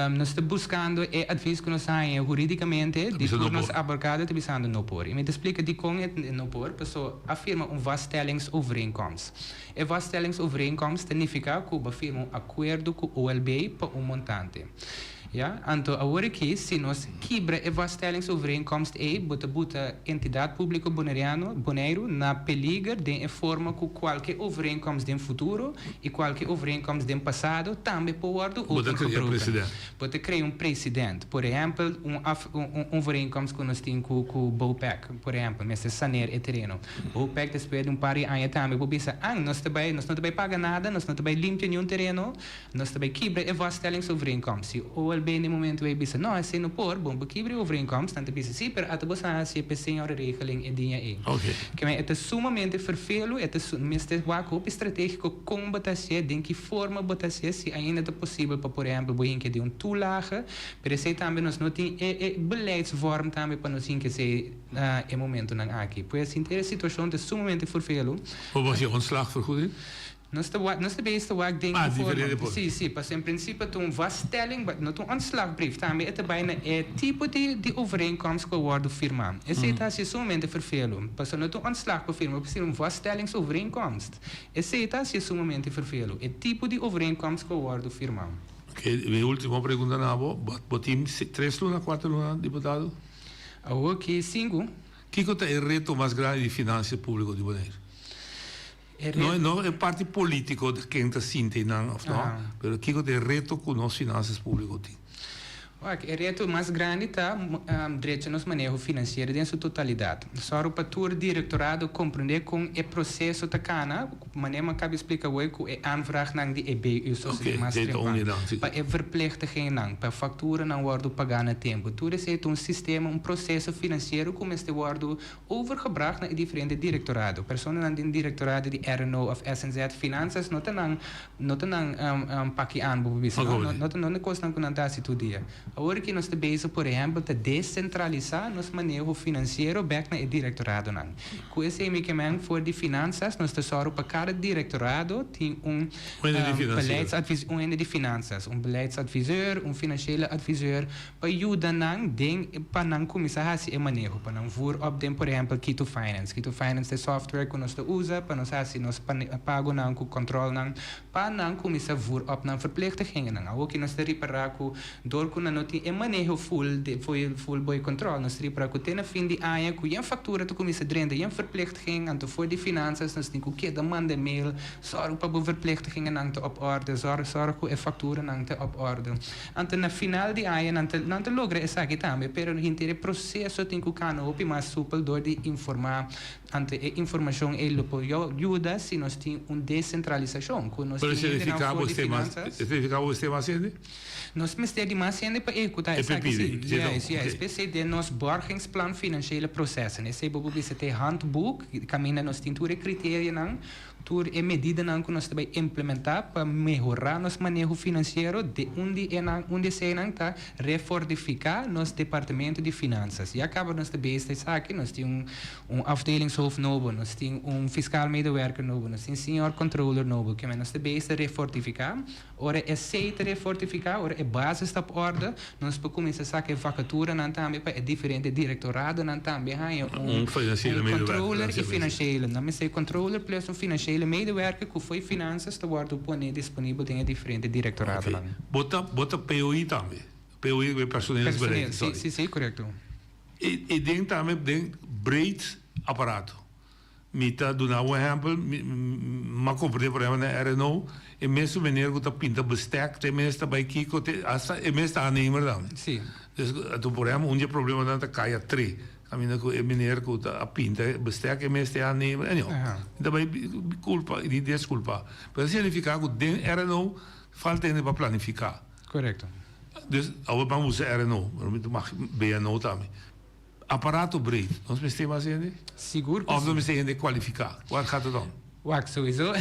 Nos ta buskando e advis ku nos haña hurídikamente di tur nos aborgado ta bisando no por. I mi ta splika dikon e no por, paso a firma un vaststellingsovereenkomst. E vaststellingsovereenkomst ta nifiká ku bo a firma un akuerdo ku OLB pa un montante. Ya, anto awor aki si nos kibra e vaststellingsovereenkomst ei, bo ta buta Entidat Públiko Boneriano, Boneiru, na peliger den e forma ku kualke overeenkomst den futuro i kualke overeenkomst den pasado tambe por wòrdu Bo ta krea opengebroken. president. Bo ta krea un president. Por ehèmpel, un af un overeenkomst ku nos tin ku ku Bopec, por ehèmpel, mester saneer e tereno. Bopec despues di un par di aña tambe por bisa, an, nos ta bai, nos no ta bai paga nada, nos no ta bai limpia niun tereno, Nos ta bay kibra e vaststellingsovereenkomst. Si OLB na e momento ey bisa, no, esey no por, bon bo kibra e overeenkomst, nan ta bisa, si, pero ata bo sa haci e pensioenregeling e dia ey. Keme e ta sumamente ferfelu, e ta mester wak hopi strategico con bo ta hacié, den ki forma bo ta hacié, si ainda ta posibel pa por ehempel bo hinca den un toelage, pero esey tambe nos no tin e e beleidsvorm tambe pa nos hinca esey na e momentonan aki. Pues henter e situacion ta sumamente ferfelu. Bo por haci ontslagvergoeding? Nos ta wak, nos ta bezig ta wak den Ah, ki forma. diferente por. Sí, sí, pasobra en principio ta un vaststelling, but no ta un ontslagbrief. Tambe e ta bai na e tipo di di overeenkomst ku a wòrdu firmá. Esei ta hasi sumamente ferfelu, pasobra no ta un ontslag pa firma, pasobra un vaststellingsovereenkomst. Esei ta hasi sumamente ferfelu, e tipo di overeenkomst ku a wòrdu firmá. Oké, mi ultimo pregunta na bo, bo bo tin tres luna, kuater luna, diputado? Awor ki sinku. Kiko ta e reto mas grandi di finansia públiko di Boneiru? E No, no e parti politico di ken ta sinti einan of no, pero kico ta e reto cu nos finanzas publico tin? Wak, e reto mas grandi ta drecha nos maneho financiero den su totalidad. Sòru pa tur directorado comprende con e proceso ta cana, manera mi a caba di splica awor cu e aanvraagnan di e BU sosodé mas trempan, pa e verplichtigennan, pa facturanan wordo paga na tempo. Tur esey ta un sistema, un proceso financiero cu mester wordo Overgebracht na e diferente direktorado. Personanan den direktorado di RNO of SNZ, Finanzas no ta nan no ta nan paki aan bo por bisa no. No ta no kosnan ku nan ta hasi tur dia. Awor ki nos ta bezig por ehèmpel ta desentralisá nos maneho finansiero bèk na e direktoradonan. Ku esei mi ke men for di Finanzas nos ta sòru pa kada direktorado tin un beleidsadvis un hende di finanzas, un beleidsadviseur, un financiële adviseur Pa yuda nan den pa nan kuminsá hasi e maneho, pa nan voer op den por ehèmpel Kito Finance. Kito Finance ta e software ku nos ta usa pa nos hasi nos pagonan ku kòntròlnan pa nan kuminsá voer op nan verplichtigingennan. Awoki nos ta ripará ku dor ku nan no. no tin e maneho full de full boy control. Nos ta ripara ku te na fin di aña ku yen faktura ta kuminsá drenta, yen verplichtiging, anto for di finansas nos tin ku keda manda mail, sòrg pa bo verplichtigingennan ta op orde, sòrg sòrg ku e fakturanan ta op orde. Anto na final di aña nan ta nan ta logra esaki tambe, pero henter e proseso tin ku kana hopi mas supel dor di informá. Anto e informashon ei lo por yuda si nos tin un desentralisashon, ku nos Pero tin hendenan significa for bo di esté mas, finansas. significa bo esté mas hende? Nos mester di mas hende pa ehekutá E esaki, pidi, si. si Juist, no, juist. ok. P'esei den nos borgingsplan financiële processen, esei bo por bisa ta e handboek, kaminda nos tin tur e kriterianan, Tur e medidanan ku nos ta bai implementá pa mehorá nos maneho finansiero, de un di enan, un di eseinan ta refortifiká nos departamento di finansas. Ya kaba nos ta besta esaki, nos tin un un afdelingshoofd nobo, nos tin un fiskaal medewerker nobo, nos tin senior controller nobo, kimen nos ta besta refortifiká. Ora esei ta refortifiká, ora e basis ta op orde, nos por kuminsá saka e vakaturanan tambe pa e diferente direktoradonan tambe haña un Un financiële medewerker, controller i financiële financiële. Nan mester controller plus un financiële medewerker ku fo'i finansas ta wòrdu pone disponibel den e diferente direktoradonan. Oké. Bo ta bo ta POI tambe? POI e personeelsbeleid, Personeel, sorry. si, si, si, korekto. E e den tambe den breed aparato. Mi ta duna un ehèmpel, mi a komprendé por ehèmpel na RNO, e mesun meneer ku ta pinta bestek, te mes ta bai kiko, te asta e mes ta aannemer tambe. Sí. Dus anto por ehèmpel un di e problemanan ta kaya tre, kaminda ku e meneer ku ta a pinta e bestek e mes ta e aannemer, anyhow, mi ta bai kulpa i deskulpa. Pero esei signifiká ku den RNO falta hende pa planifiká. Korekto. Dus awor ban usa RNO, pero mi ta mag BNO tambe. Aparato breed, nos mester mas hende? Sigur ku Of si. nos mester hende kualifiká? Wak gaat het om? Wak, souiso,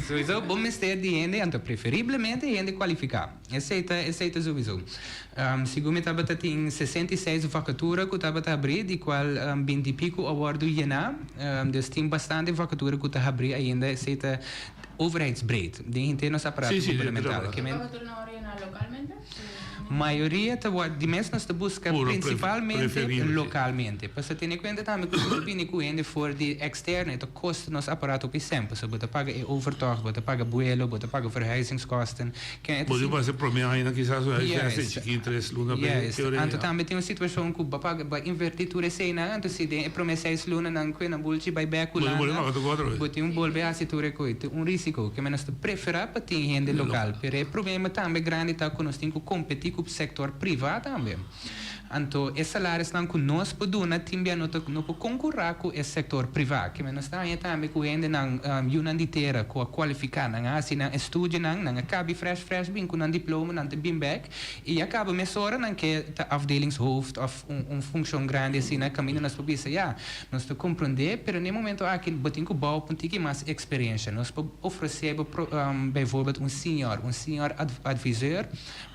souiso bo mester di hende, anto preferiblemente hende kualifiká. Esei ta, esei ta souiso. Segun mi tabata tin 66 vakatura ku tabata habrí, di kual binti i piku a wòrdu yená. Dus tin bastante vakatura ku ta habrí ainda. Esei ta overheidsbreed, den henter nos aparato Sí, sí, den henter gubernamental. aparato. Ke men. Vakatura nan wòrdu yená lokalmente? Mayoria ta wòrdu, di mes nos ta buska Puro prinsipalmente preferibel, si. lokalmente. Pasobra tene kuenta tambe ku si bo bini ku hende for di eksterno e ta kosta nos aparato hopi sèn, pasobra bo ta paga e overtocht, bo ta paga buelo, bo ta paga verhuizingskosten. Ken e ta Bo tin sin. pasa promé aña kisas un huisvesting Juist, chikí tres luna pe juist. teoria Anto ya. tambe tin un situashon ku bo a paga, bo a invertí tur eseinan, anto si den e promé seis lunanan ku e nan bulchi bai bèk Bo tin bolbe Hulanda, paga tur otro bes. bo tin un bolbe hasi tur e koi. Tin un risiko. Ke men nos ta preferá pa tin hende lokal. Pero e problema tambe grandi ta ku nos tin ku kompetí ku sektor privá tambe. Anto e salarisnan ku nos por duna tin bia no ta no por konkurá ku e sektor privá. Ke men nos ta haña tambe ku hendenan yunan di tera ku a kualifiká, nan a hasi nan estudionan, nan a kabi fresh fresh bin ku nan diploma, nan ta bin bèk i a kaba mesora nan ke ta afdelingshoofd òf un un funshon grandi asina kaminda nos por bisa ya nos ta komprondé pero na e momento aki bo tin ku bou pa un tiki mas eksperensha. Nos por ofresé bo bijvoorbeeld un senior, un senior adviseur,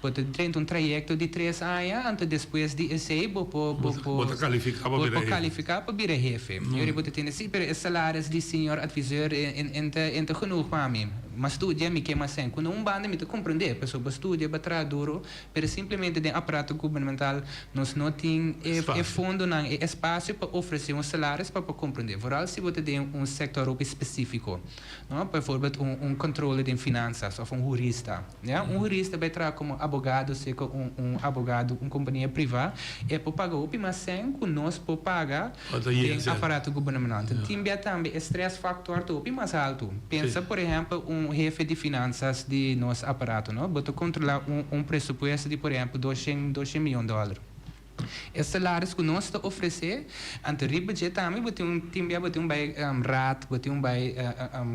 bo ta drenta un trayekto di tres aña, anto despues di esei bo por bo por Bo ta kalifiká pa bo bira por hefe. kalifiká pa bira hefe. I ora bo ta tende, sí, pero e salaris di senior adviseur e ta e ta genoeg pa mi. M'a studia, mi ke mas sèn. Ku na un banda mi ta komprendé, pasobra bo studia, bo traha duru, Pero simplemente den aparato gubernamental nos no tin e e fondonan, e espacio pa ofrece un salaris pa por comprende. Vooral si bo ta den un sector hopi specifico, no? Bijvoorbeeld un un controller den finanzas of un hurista, ya. Un hurista bay traha como abogado seco un un abogado un compania priva, e por paga hopi mas cen cu nos por paga den aparato gubernamental. Tin bia tambe e stress factor ta hopi mas haltu. Pensa por ehempel un hefe di finanzas di nos aparato, no? Bo ta controla un un presupuesto di por ehempel doshen doshen miyon dollar. E salaris cu nos ta ofrece, anto riba dje tambe bo tin un tin bia bo tin un bay raad, bo tin un bay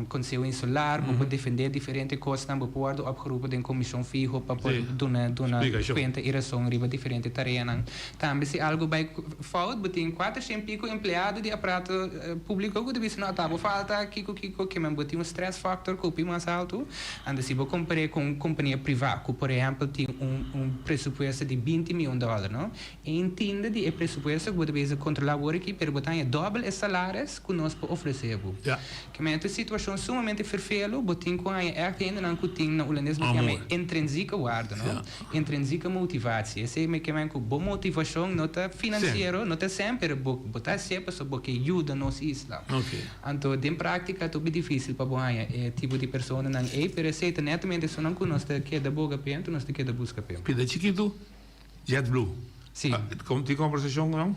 conseho insular, bo por defende diferente cosnan, bo por wordo opgeroepen den comision fiho pa por duna duna cuenta y razon riba diferente tareanan. Tambe si algo bay fout, bo tin cuatershen pico empleado di aparato publico cu ta bisa no ata bo falta kico kico kimen bo tin un stress factor cu hopi mas alto. Anto si bo compare cu un compania priva cu por ehempel tin un un presupuesto di binti miyon dollar no, e intinda di e presupuesto cu bo ta bezig controla awor aki pero bo ta haña dobel e salaris cu nos por ofrece bo. Kimen ta un situacion sumamente ferfelu, bo tin cu haña echt hendenan cu tin na Hulandes bo ta yama e intrinsieke waarde no. Intrinsieke motivatie. Esei me ke men ku bo motivashon no ta finansiero, no ta sèn, pero bo bo ta hasié pasobra bo ke yuda nos isla. Anto den práktika ta hopi difísil pa bo haña e tipo di personanan ei, pero esei ta netamente esunnan ku nos ta keda boga p'e, anto nos ta keda buska p'e. Pida chikitu. JetBlue. Sí. Tin kombersashon ku nan?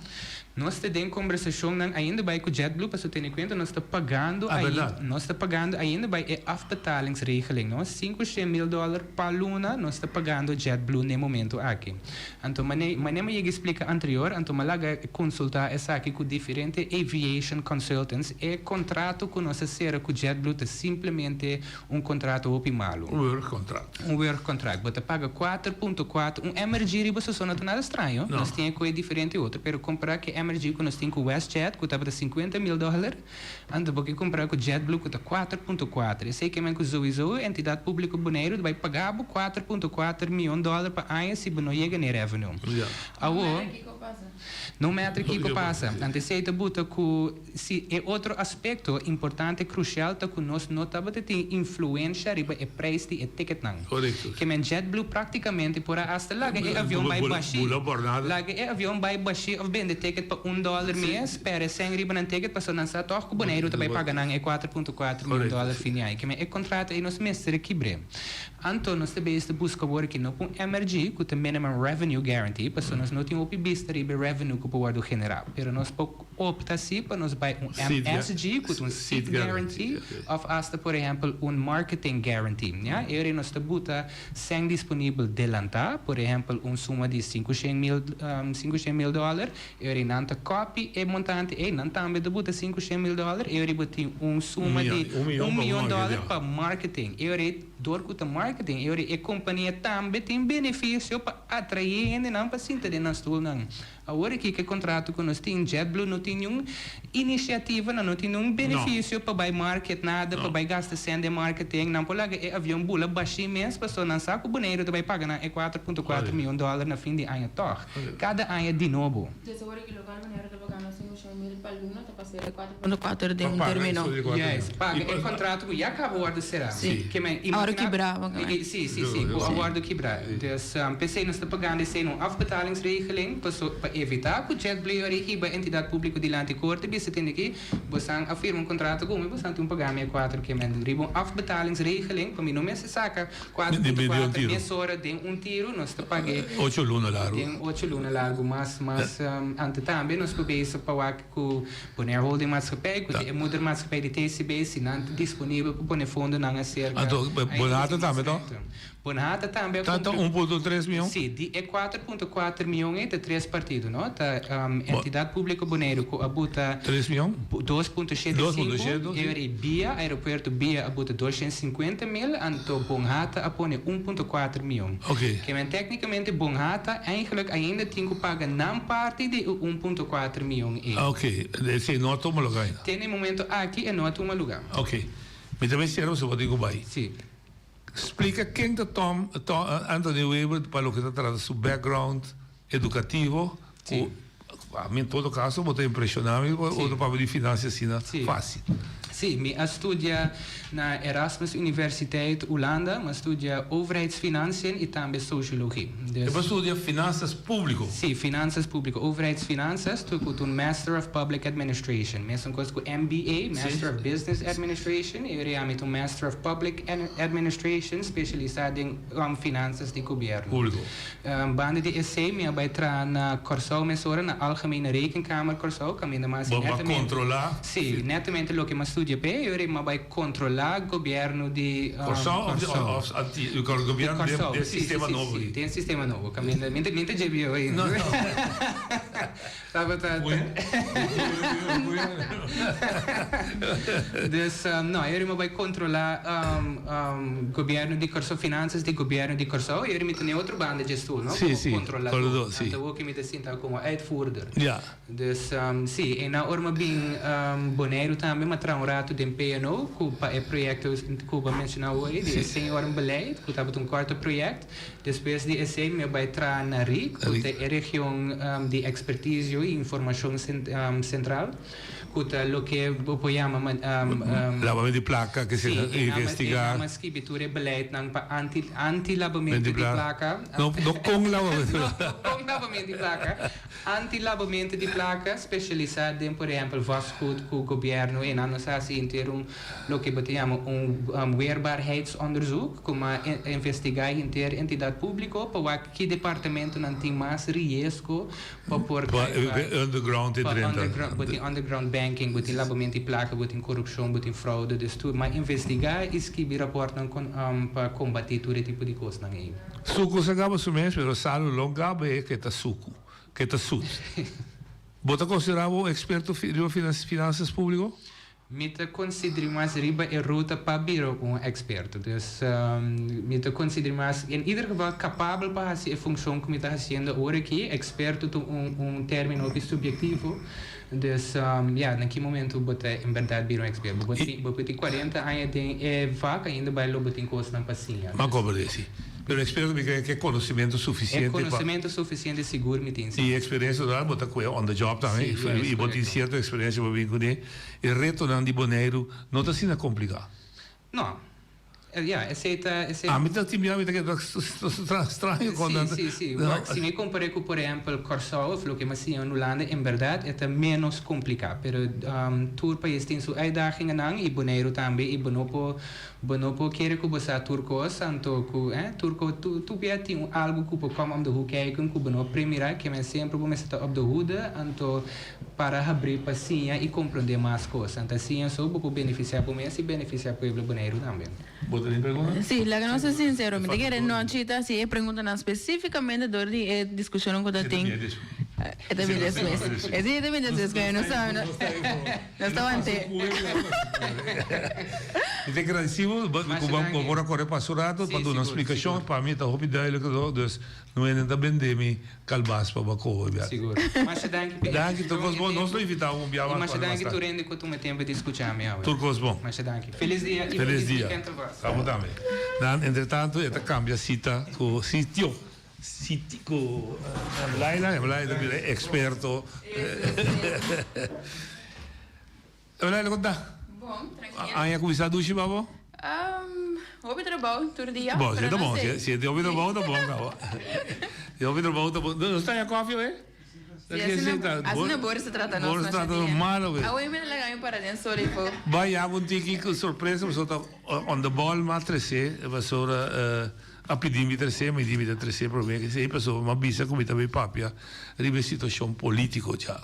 Nos ta den kombersashonnan ainda bai ku JetBlue pasobra tene kuenta nos ta pagando Ah, bèrdat. nos ta pagando ainda bai e afbetalingsregeling no. Sinku shen mil dòler pa luna nos ta pagando JetBlue n'e momento aki. Anto mane mane mi a yega splika anterior anto mi a laga konsultá esaki ku diferente aviation consultants e kontrato ku nos a sera ku JetBlue ta simplemente un kontrato hopi malu. Un werkcontract. Un werkcontract. Bo ta paga 4.4, un MRG riba su so no ta nada straño. No. Nos tin e koe diferente otro, pero compara ku e MRG ku nos tin ku WestJet ku tabata 50 mil dòler, anto bo ke compara ku JetBlue ku ta 4.4. Esei ke men ku souiso e Entidat Públiko Boneiru ta bai paga bo 4.4 mion dòler pa aña si bo no yega n'e revenue. Ja. Awor, no matter kiko pasa, anto esei ta buta ku. Si, e otro aspekto importante krusial ta ku nos no tabata tin influensha riba e preis di e ticketnan. Korekto. Ke men JetBlue praktikamente por a hasta laga e avion bai bashí. Bula por nada. Laga e avion bai bashí òf bende ticket pa un dòler mes, pèrdè sèn riba nan ticket pasobra nan sa tòg ku Boneiru ta bai paga nan e 4.4 mion dòler fin di aña. Ke men e kontrato ei nos mester a kibr'é. Anto nos ta bezig ta buska awor aki no pa un MRG, ku ta Minimum Revenue Guarantee, pasobra nos no tin hopi bista riba e revenue ku por wòrdu generá, pero nos por. Opta si pa nos bai un MSG ku ta un seat guarantee òf asta por ehèmpel un marketing guarantee. Ya, e ora nos ta buta sèn disponibel delantá, por ehèmpel un suma di 500 mil, 500 mil dòler, e ora nan ta kòpi e montante ei, nan tambe ta buta 500 mil dòler, e ora bo tin un suma di un mion dòler pa marketing. E ora dor ku ta marketing, e ora e kompania tambe tin benefisio pa atraé hendenan pa sinta den nan stulnan. Awor aki ku e kontrato ku nos tin, JetBlue no tin niun inisiativa, nan no tin niun benefisio pa bai market nada, pa bai gasta sèn den marketing. Nan por laga e avion bula bashí mes pasobra nan sa ku Boneiru ta bai paga nan e 4.4 mion dòler na fin di aña tòg, kada aña di nobo. Dus awor aki lokal Boneiru ta pagando 500 mil pa luna ta pas'é e 4.4 den un término. Juist, paga e kontrato ku ya kaba wòrdu será. Sí. Ke men A wòrdu imaginá. kibrá, básicamente. Sí, sí, sí, ku a wòrdu kibrá. Dus, p'esei nos ta pagando esei na un afbetalingsregeling paso pa evitá ku JetBlue a rihiba entidat públiko dilanti korte bisa tende ki bosan a firma un kontrato ku mi bosan tin paga mi e kuater ke men riba un afbetalingsregeling pa mi no mester saka 4.4 mesora den un tiru nos ta pag'é Ocho luna largu. den ocho luna largu mas mas ante tambe nos por bezig pa wak ku Bonaire Holding Maatschappij ku ta e moedermaatschappij di TCB si nan ta disponibel pa pone fondonan aserka. Anto Bonhata tambe to? Bonhata tambe a Tanto 1.3 mion? Sí, di e 4.4 mion ei ta tres partido, no? Ta Entidat Públiko Boneiru ku a buta Tres mion? 2.75, e ora ei Bia, Aeropuerto Bia a buta 250 mil, anto Bonhata a pone 1.4 mion. Oké. Ke men téknikamente Bonhata eigenlijk ainda tin ku paga nan parti di e 1.4 mion ei. Oké, esei no a tuma lugá ainda? Te na e momento aki e no a tuma lugá. Oké. Mi ta bay sera pasobra bo tin ku bay. Sí. Splika ken ta Tom, Anthony Wever pa loke ta trata su background edukativo ku ami en todo kaso bo ta impresiona mi ora papia di finansia asina fásil. Sí, mi a studia na Erasmus Universiteit Hulanda, mi a studia Overheidsfinanciën i tambe Sociologie. Dus. Bo a studia Finansas Públiko? Sí, Finansas Públiko, Overheidsfinanciën, tur ku ta un Master of Public Administration. Mesun kos ku MBA, Master of Business Administration, e ora mi ta un Master of Public Administration, spesialisá den finansas di gobièrnu. Públiko. Banda di esei mi a bai traha na Kòrsou mesora, na Algemene Rekenkamer Kòrsou, kaminda mi a hasi Bo a netamente. kontrolá? Sí, netamente loke mi a studia p'e, e ora mi a bai kontrolá gobièrnu di Kòrsou òf Kòrsou. òf anti gobièrnu Di Kòrsou, den sí, sí, sistema sí, nobo sí, ei? den sistema nobo, kaminda mi ta mi ta dje bieu ainda. No, no. Tabata. Dus, no, e ora mi a bai kontrolá gobièrnu di Kòrsou, finansas di gobièrnu di Kòrsou, e ora mi tene otro banda dje stoel, no? Sí, sí, Komo kontroladó. kontroladó, sí. Anto awor mi ta sinta komo uitvoerder. Ja. Dus, sí, e na ora mi a bin Boneiru tambe, mi a traha un ratu den PNO, ku pa e proyekto ku bo a menshoná awor ei, di e seniorenbeleid, ku tabata un kòrto proyèkt. Despues di esei mi a bai traha na RIC, ku ta e region di. ekspertisio i informashon sentral ku ta loke bo por yama Labamentu di plaka ke se Sí, e investigá. nan a skibi tur e beleidnan pa anti anti labamentu di plaka. No, no kon labamentu di plaka. No kon labamentu di plaka. Anti labamentu di plaka spesialisá den por ehèmpel vastgoed ku gobièrnu e nan nos hasi henter un loke bo ta yama un weerbaarheidsonderzoek ku a investigá henter entidat públiko pa wak ki departamentonan tin mas riesgo pa por Pa underground pa drenta. underground, bo tin underground banking, bo tin labamentu di plaka, bo tin korupshon, bo tin fraude, dus tur m'a investigá i skibi rapòrtnan kon pa kombatí tur e tipo di kosnan ei. Suku sa gaba su mes, pero salu lo gaba e ke ta suku, ke ta sut. Bo ta konsiderá bo un eksperto riba finansas públiko? Mi ta consideri mas riba e ruta pa bira un experto. Dus mi ta consideri mas, in ieder geval capabel pa haci e funcion cu mi ta haciendo awor aki. Experto ta un un termino hopi subjectivo. Dus ya, na ki momento bo ta en berdad bira un experto? Bo tin bo por tin cuarenta aña den e vak ainda bai lo bo tin cosnan pa siña. M'a comprende, si. Pero experto mi cree ke conocimento suficiente E pa. conocimento suficiente sigur mi tin, si. Y experiencia total bo ta cuya on the job tambe Si, juist, y bo tin correcto. cierto experiencia bo bin cune. E retonan di Boneiru no ta asina complica. No. Ya, esey ta, esey. Ami ta tin bia mi ta keda straño con nan. Si, si, si. Wak, si mi compare cu por ehempel Corsou of loke mi a siña en Hulanda, en berdad e ta menos complica. Pero tur pais tin su uitdagingennan y Boneiru tambe y bo no por Bo no por kere ku bo sa tur kos, anto ku eh tur ko tu tu bia tin un algu ku por kom om de hoek kijken ku bo no premirá, ke men semper bo mester ta op de hoede, anto para habrí pa siña i komprondé mas kos. Anto siña so bo por benefisiá bo mes i benefisiá pueblo Boneiru tambe. Bo ta tin pregunta? Sí, laga nos ser sincero, mi ta kere nochi ta hasi e preguntanan spesífikamente dor di e diskushonnan ku ta tin. E ta bini despues. E ta bini despues, ku no sabe no. Nos ta want'é. Mi ta gradisí bo ku bo por a kore pa su rato pa duna un splikashon. Pa mi ta hopi duidelijk todo, dus no hende ta bende mi kalbas pa bo a kohe bia. Sigur. Masha danki pa e Danki, tur kos bon. Nos lo invitá bo un bia I mas masha pa danki mas tur tardi. hende ku tuma e tempu di skucha mi awe. Tur kos bon. Masha danki. Felis dia i Felis felis dia. weekend alvast. Abo tambe. Dan, entretanto e ta kambia sita ku sitio. Siti ku Laila, Laila ta bira eksperto. Laila kon ta? Bon, trankil. Aña kuminsá dushi pa bo? Hopi trabou tur dia. Bon, si ta bon. Si tin hopi trabou ta bon kaba. Si hopi trabou ta bon. Nos ta haña kòfi awe? Si, asina, asina Boris ta trata nos. Boris ta trata nos malo awe. Awe mi ta laga mi para den sol ei fo. Bai yama un tiki ku sorpresa pasobra ta on the ball mas tresé pasobra. A pidi mi tresé, mi di mi ta tresé promé ke esei, pasobra mi a bisa ku mi ta bay papia riba e situashon polítiko dja.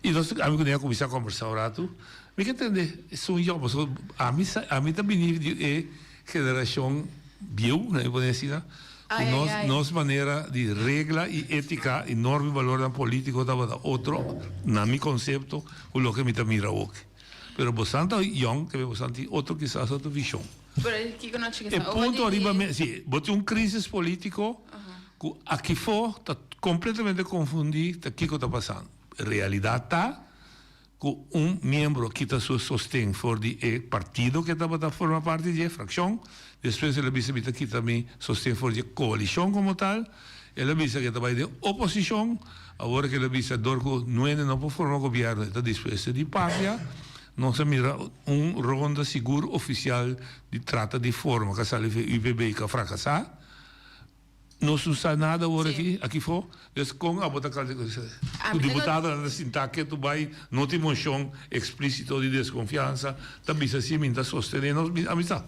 I nos, ami ku nan a kuminsá kombersá un ratu, mi ke tende esun yòn, pasobra ami sa, ami ta bini di e generashon bieu, laga mi pone asina, ku nos, nos manera di regla i étika i norma i balornan polítiko tabata otro, na mi konsepto, ku loke mi ta mira awoki. Pero bosan ta yòn, ke bosan tin otro kisas otro vishon. Pero kiko no chika E sa? punto ariba me, si, bo tin un crisis politico cu akifo ta completamente confundi ta kiko ta pasando. Realidad ta cu un miembro kita su sosten for di e partido cu e tabata forma parti dje, fraccion, despues el a bisa mi ta kita mi sosten for di e coalicion como tal, el a bisa cu e ta bay den oposicion, awor cu el a bisa dor cu nuende no por forma gobierno e ta dispuesto di papia. Nos a mira un ronda sigur ofisial di trata di forma ka sali fe UPB ka frakasá. Nos no sa nada awor aki, aki fo. Dus kon abo ta kalkulá ku diputadonan ta sintá ketu bai, no tin moshon eksplísito di deskonfiansa, ta bisa si mi ta sostené nos, ami sa.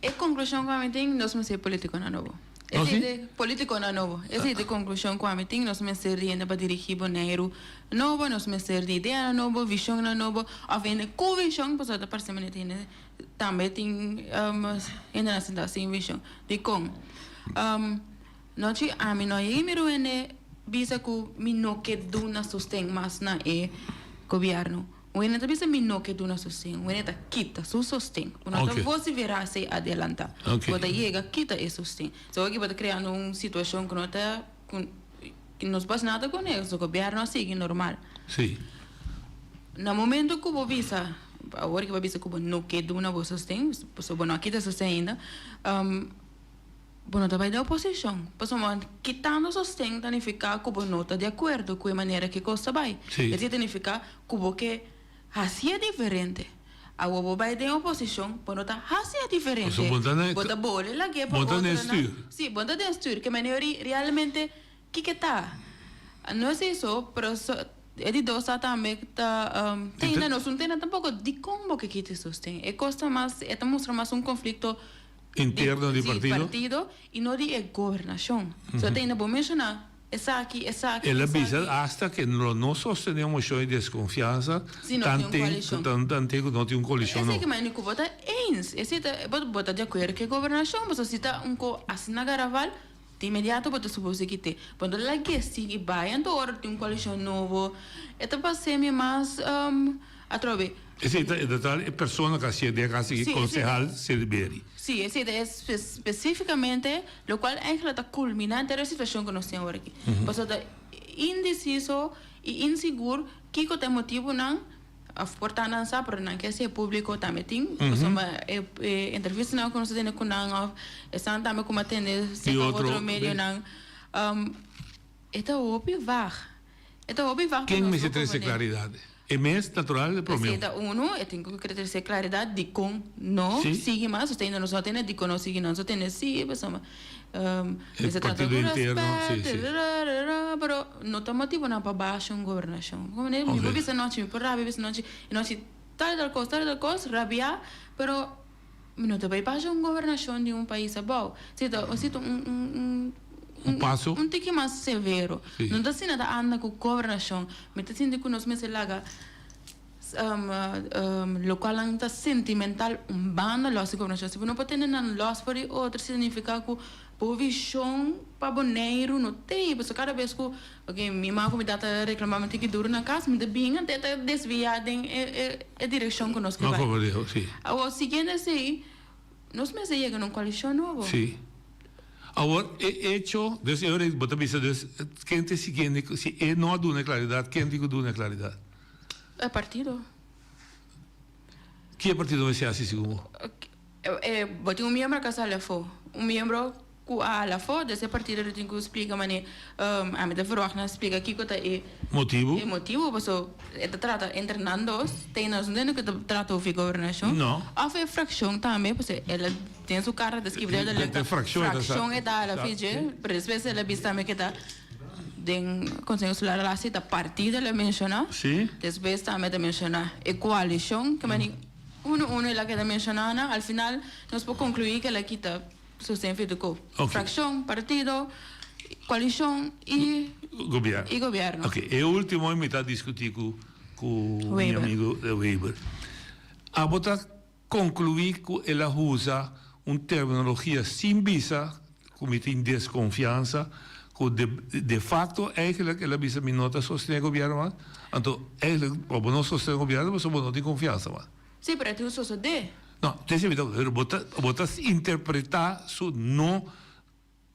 E konklushon ku ami tin, nos mester politikonan nobo. Nos Esei tin? ta politikonan nobo. Esei ta e konklushon ku ami tin, nos mester di hende pa dirigí Boneiru nobo, nos mester di ideanan nobo, vishonnan nobo, òf hende ku vishon, pasobra ta parse manera tin hende tambe tin hendenan sentá sin vishon. Dikon? Nochi ami no a yega mira un hende bisa ku mi no ke duna sosten mas na e gobièrnu. Un hende ta bisa mi no ke duna sosten, un hende ta kita su sosten. Bo no ta vosiferá esei adelantá. Bo ta yega kita e sosten. So aki bo ta kreando un situashon ku no ta ku no ta pasa nada kuné, so gobièrnu a sigui normal. Na momento ku bo bisa, awor ke bo a bisa ku bo no ke duna bo sosten, pasobra bo no a kita sosten ainda. Bo no ta bai den oposishon. Pasobra kitando sosten ta nifiká ku bo no ta di akuerdo ku e manera ku e kos ta bai. Esei ta nifiká ku bo ke hasié diferente. Awor bo bai den oposishon, bo no ta hasié diferente. Bo ta bole lag'é pa otronan. Sí, bo no ta den stuur. Ke manera realmente kiko ta? No esei so, pero e di dos ta tambe ta te ainda nos no tende tampoko dikon bo ke kita e sosten. E kos ta mas, e ta mustra mas un konflikto. Interno di partido. Sí, partido y no di e gobernacion. So ta ainda bo menciona esaki, esaki, El a esaki. bisa hasta ke lo no sostene un mocion di desconfiansa Si no tin un coalicion. tante ku no tin un coalicion Esei no. ke mani ku bo ta eens. Esei ta bo bo ta di acuerdo ku e gobernacion pasobra si ta un ko asina garaval di inmediato bo ta supose kite. Bo no lag'e sigui bai anto ora tin un coalicion nobo e ta pase mi mas atrobe. Esei ta e total e persona ku a sier den hasi Sí, esei ta. konsehal Silberi. Sí, esei ta e spesífikamente lokual eigenlijk ta kulminá henter e situashon ku nos tin awor aki. Pasobra ta indesiso i insigur kiko ta e motibunan, òf por ta nan sa, pero nan ke hasi e públiko tambe tin, pasobra e e entrevistanan ku nos a tene ku nan òf esnan tambe ku mi a tende Di serka otro otro medionan, e ta hopi vag. E ta hopi vag pa Ken nos mester por trese comprende. klaridat? E mes natural e promé. Esei ta unu, e tin ku trese klaridat dikon no Sí. sigui mas, osea ainda nos no tene dikon no sigui, nos a tene sí, pasobra E mester trata partido ku interno, sí, respet, sí. rararara, pero no ta motibonan pa basha un gobernashon. Como mi por Oké. bisa nochi, mi por rabia bisa nochi, e nochi tal i tal kos, tal i tal kos, rabia, pero mi no ta bai basha un gobernashon di un pais abou. Si ta, si ta un, un, un. Un paso. Un tiki mas severo. Sí. No ta asina ta anda ku gobernashon. Mi ta sinti ku nos mester laga lokual nan ta sentimental un banda lòs di gobernashon. Si bo no por tene nan lòs for di otro signifiká ku bo vishon pa Boneiru no t'ei. Pasobra kada bes ku oke mi mama ku mi tata reklamá mi tiki duru na kas mi ta bin anto e ta desviá den e direkshon ku nos ke No bai. komprendé, sí. Awor siguiendo esei nos mester yega na un koalishon nobo. Sí. Awor, e echo, dus e ora bo ta bisa dus, ken ta e siguiente, si e no a duna e klaridat, ken tin ku duna e klaridat? E partido. Ki e partido mester hasi segun bo? E, bo tin un miembro ku a sali afó. Un miembro ku a hala afó, dus e partido lo tin ku splika manera, ami ta verwagt nan splika kiko ta e. Motibu? E motibu, paso e ta trata entre nan dos, te nos no tende ku ta trata over gobernashon. No. Òf e frakshon tambe, pasobra el a den su karta ta skibi duidelijk De frakshon e ta sa. Frakshon e ta hala fidje, pero despues el a bisa tambe ke ta den Konseho Insular el a hasi ta partido el a menshoná. Sí. Despues tambe ta menshoná e koalishon, ke mani uno uno el a keda menshoná nan, al final nos por konkluí ke el a kita. Sosten Fituco. Ok. Fraccion, partido, coalicion y Gobierno. y gobierno. Ok, e ultimo mi ta discuti cu cu mi Weber. amigo Weber. Abo ta conclui cu el a usa un terminologia sin bisa cu mi tin desconfiansa cu de de facto eigenlijk el a bisa mi no ta sostene gobierno mas, anto eigenlijk pa bo no sostene gobierno pasobra bo no tin confiansa mas. Sí, pero e tin un sosodé. No, te mi ta, pero bo ta, bo ta interpretá su no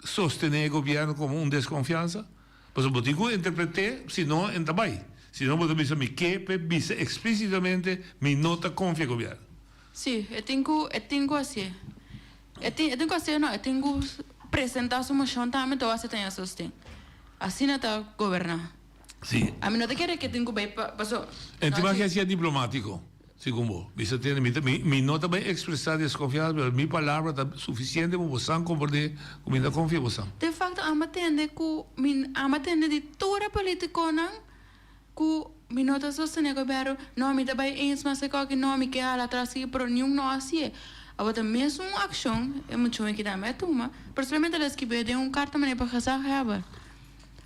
sostené e gobièrnu komo un deskonfiansa? Pasobra bo tin ku interpreté, si no e ta bai. Si no bo ta bisa mi ke p'e bisa eksplísitamente mi no ta konfia e gobièrnu. Sí, e tin ku, e tin ku hasié. E tin, e tin ku hasié no, e tin ku presentá su moshon tambe ta wak si ta ña sosten. Asina ta goberná. Sí. Ami no ta kere ke tin ku bai pa, paso. E tin mas ke hasié diplomátiko. Segun bo, mi sa tende, mi ta, mi, mi no ta bai expresá desconfiansa, pero mi palabra ta suficiente pa bosan comprendé cu mi ta confia bosan. De facto, amo a tende cu mi, amo a tende di tur e politiconan cu mi no ta sostené gobierno, no, mi ta bai eens mas e coki, no, mi ke hala atras aki, pero niun no a hacié. Awor ta mesun accion e muchacho aki tambe a tuma, pero solamente el a escribié den un carta manera pa gezaghebber.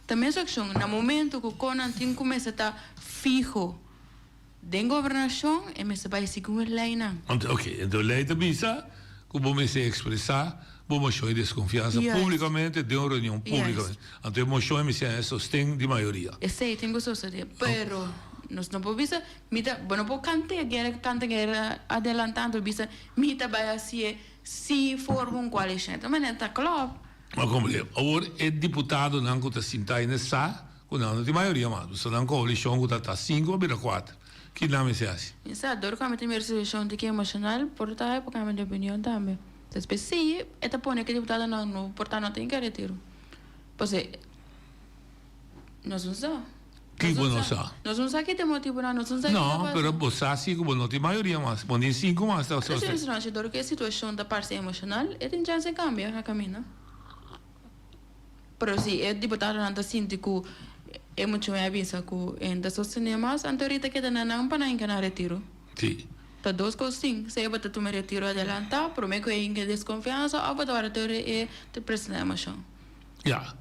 Ta mesun accion, na momento cu conan tin cu mester ta fiho. Den gobernashon e mester bai segun e leinan. Anto, ok, anto e lei ta bisa ku bo mester ekspresá bo moshon di deskonfiansa Juist. públikamente den un reunion Juist. públikamente. Anto e moshon e mester haña sosten di mayoria. Esei tin ku sosodé, pero nos no por bisa mi ta, bo no por kanta e guera, kanta guera adelantá anto bisa mi ta bai hasié si forma un koalishon. E ta manera ta klòp. Ma komprendé. Awor e diputadonan ku ta sintá ei na sa Ku nan no tin mayoria mas, pasobra nan koalishon ku ta ta sinku a bira kuater. Ki nan mester hasi? Mi sa, dor ku ami ta mira situashon di ki emoshonal, por ta e por kambia di opinion tambe. Entonces p'esei e ta pone ku e diputadonan no por ta no tin ke retiro. Pasobra nos no sa. Ki bo no sa? Nos no sa ki ta e motibunan, nos no sa ki ta No, pasa. pero bo sa si ku bo no tin mayoria mas. Bo tin sinku mas ta Entonces mi sra dor ku e situashon ta parse emoshonal, e tin chance kambia na kaminda. Pero si e diputadonan ta sinti ku e mucha a bisa ku e no ta sostené mas, anto rita keda na nan pa nan hinka nan retiro. Sí. Ta dos kos tin, sea bo ta tuma retiro adelantá promé ku e hinka deskonfiansa òf bo ta wòrdu tur e ta presentá e moshon. Ya.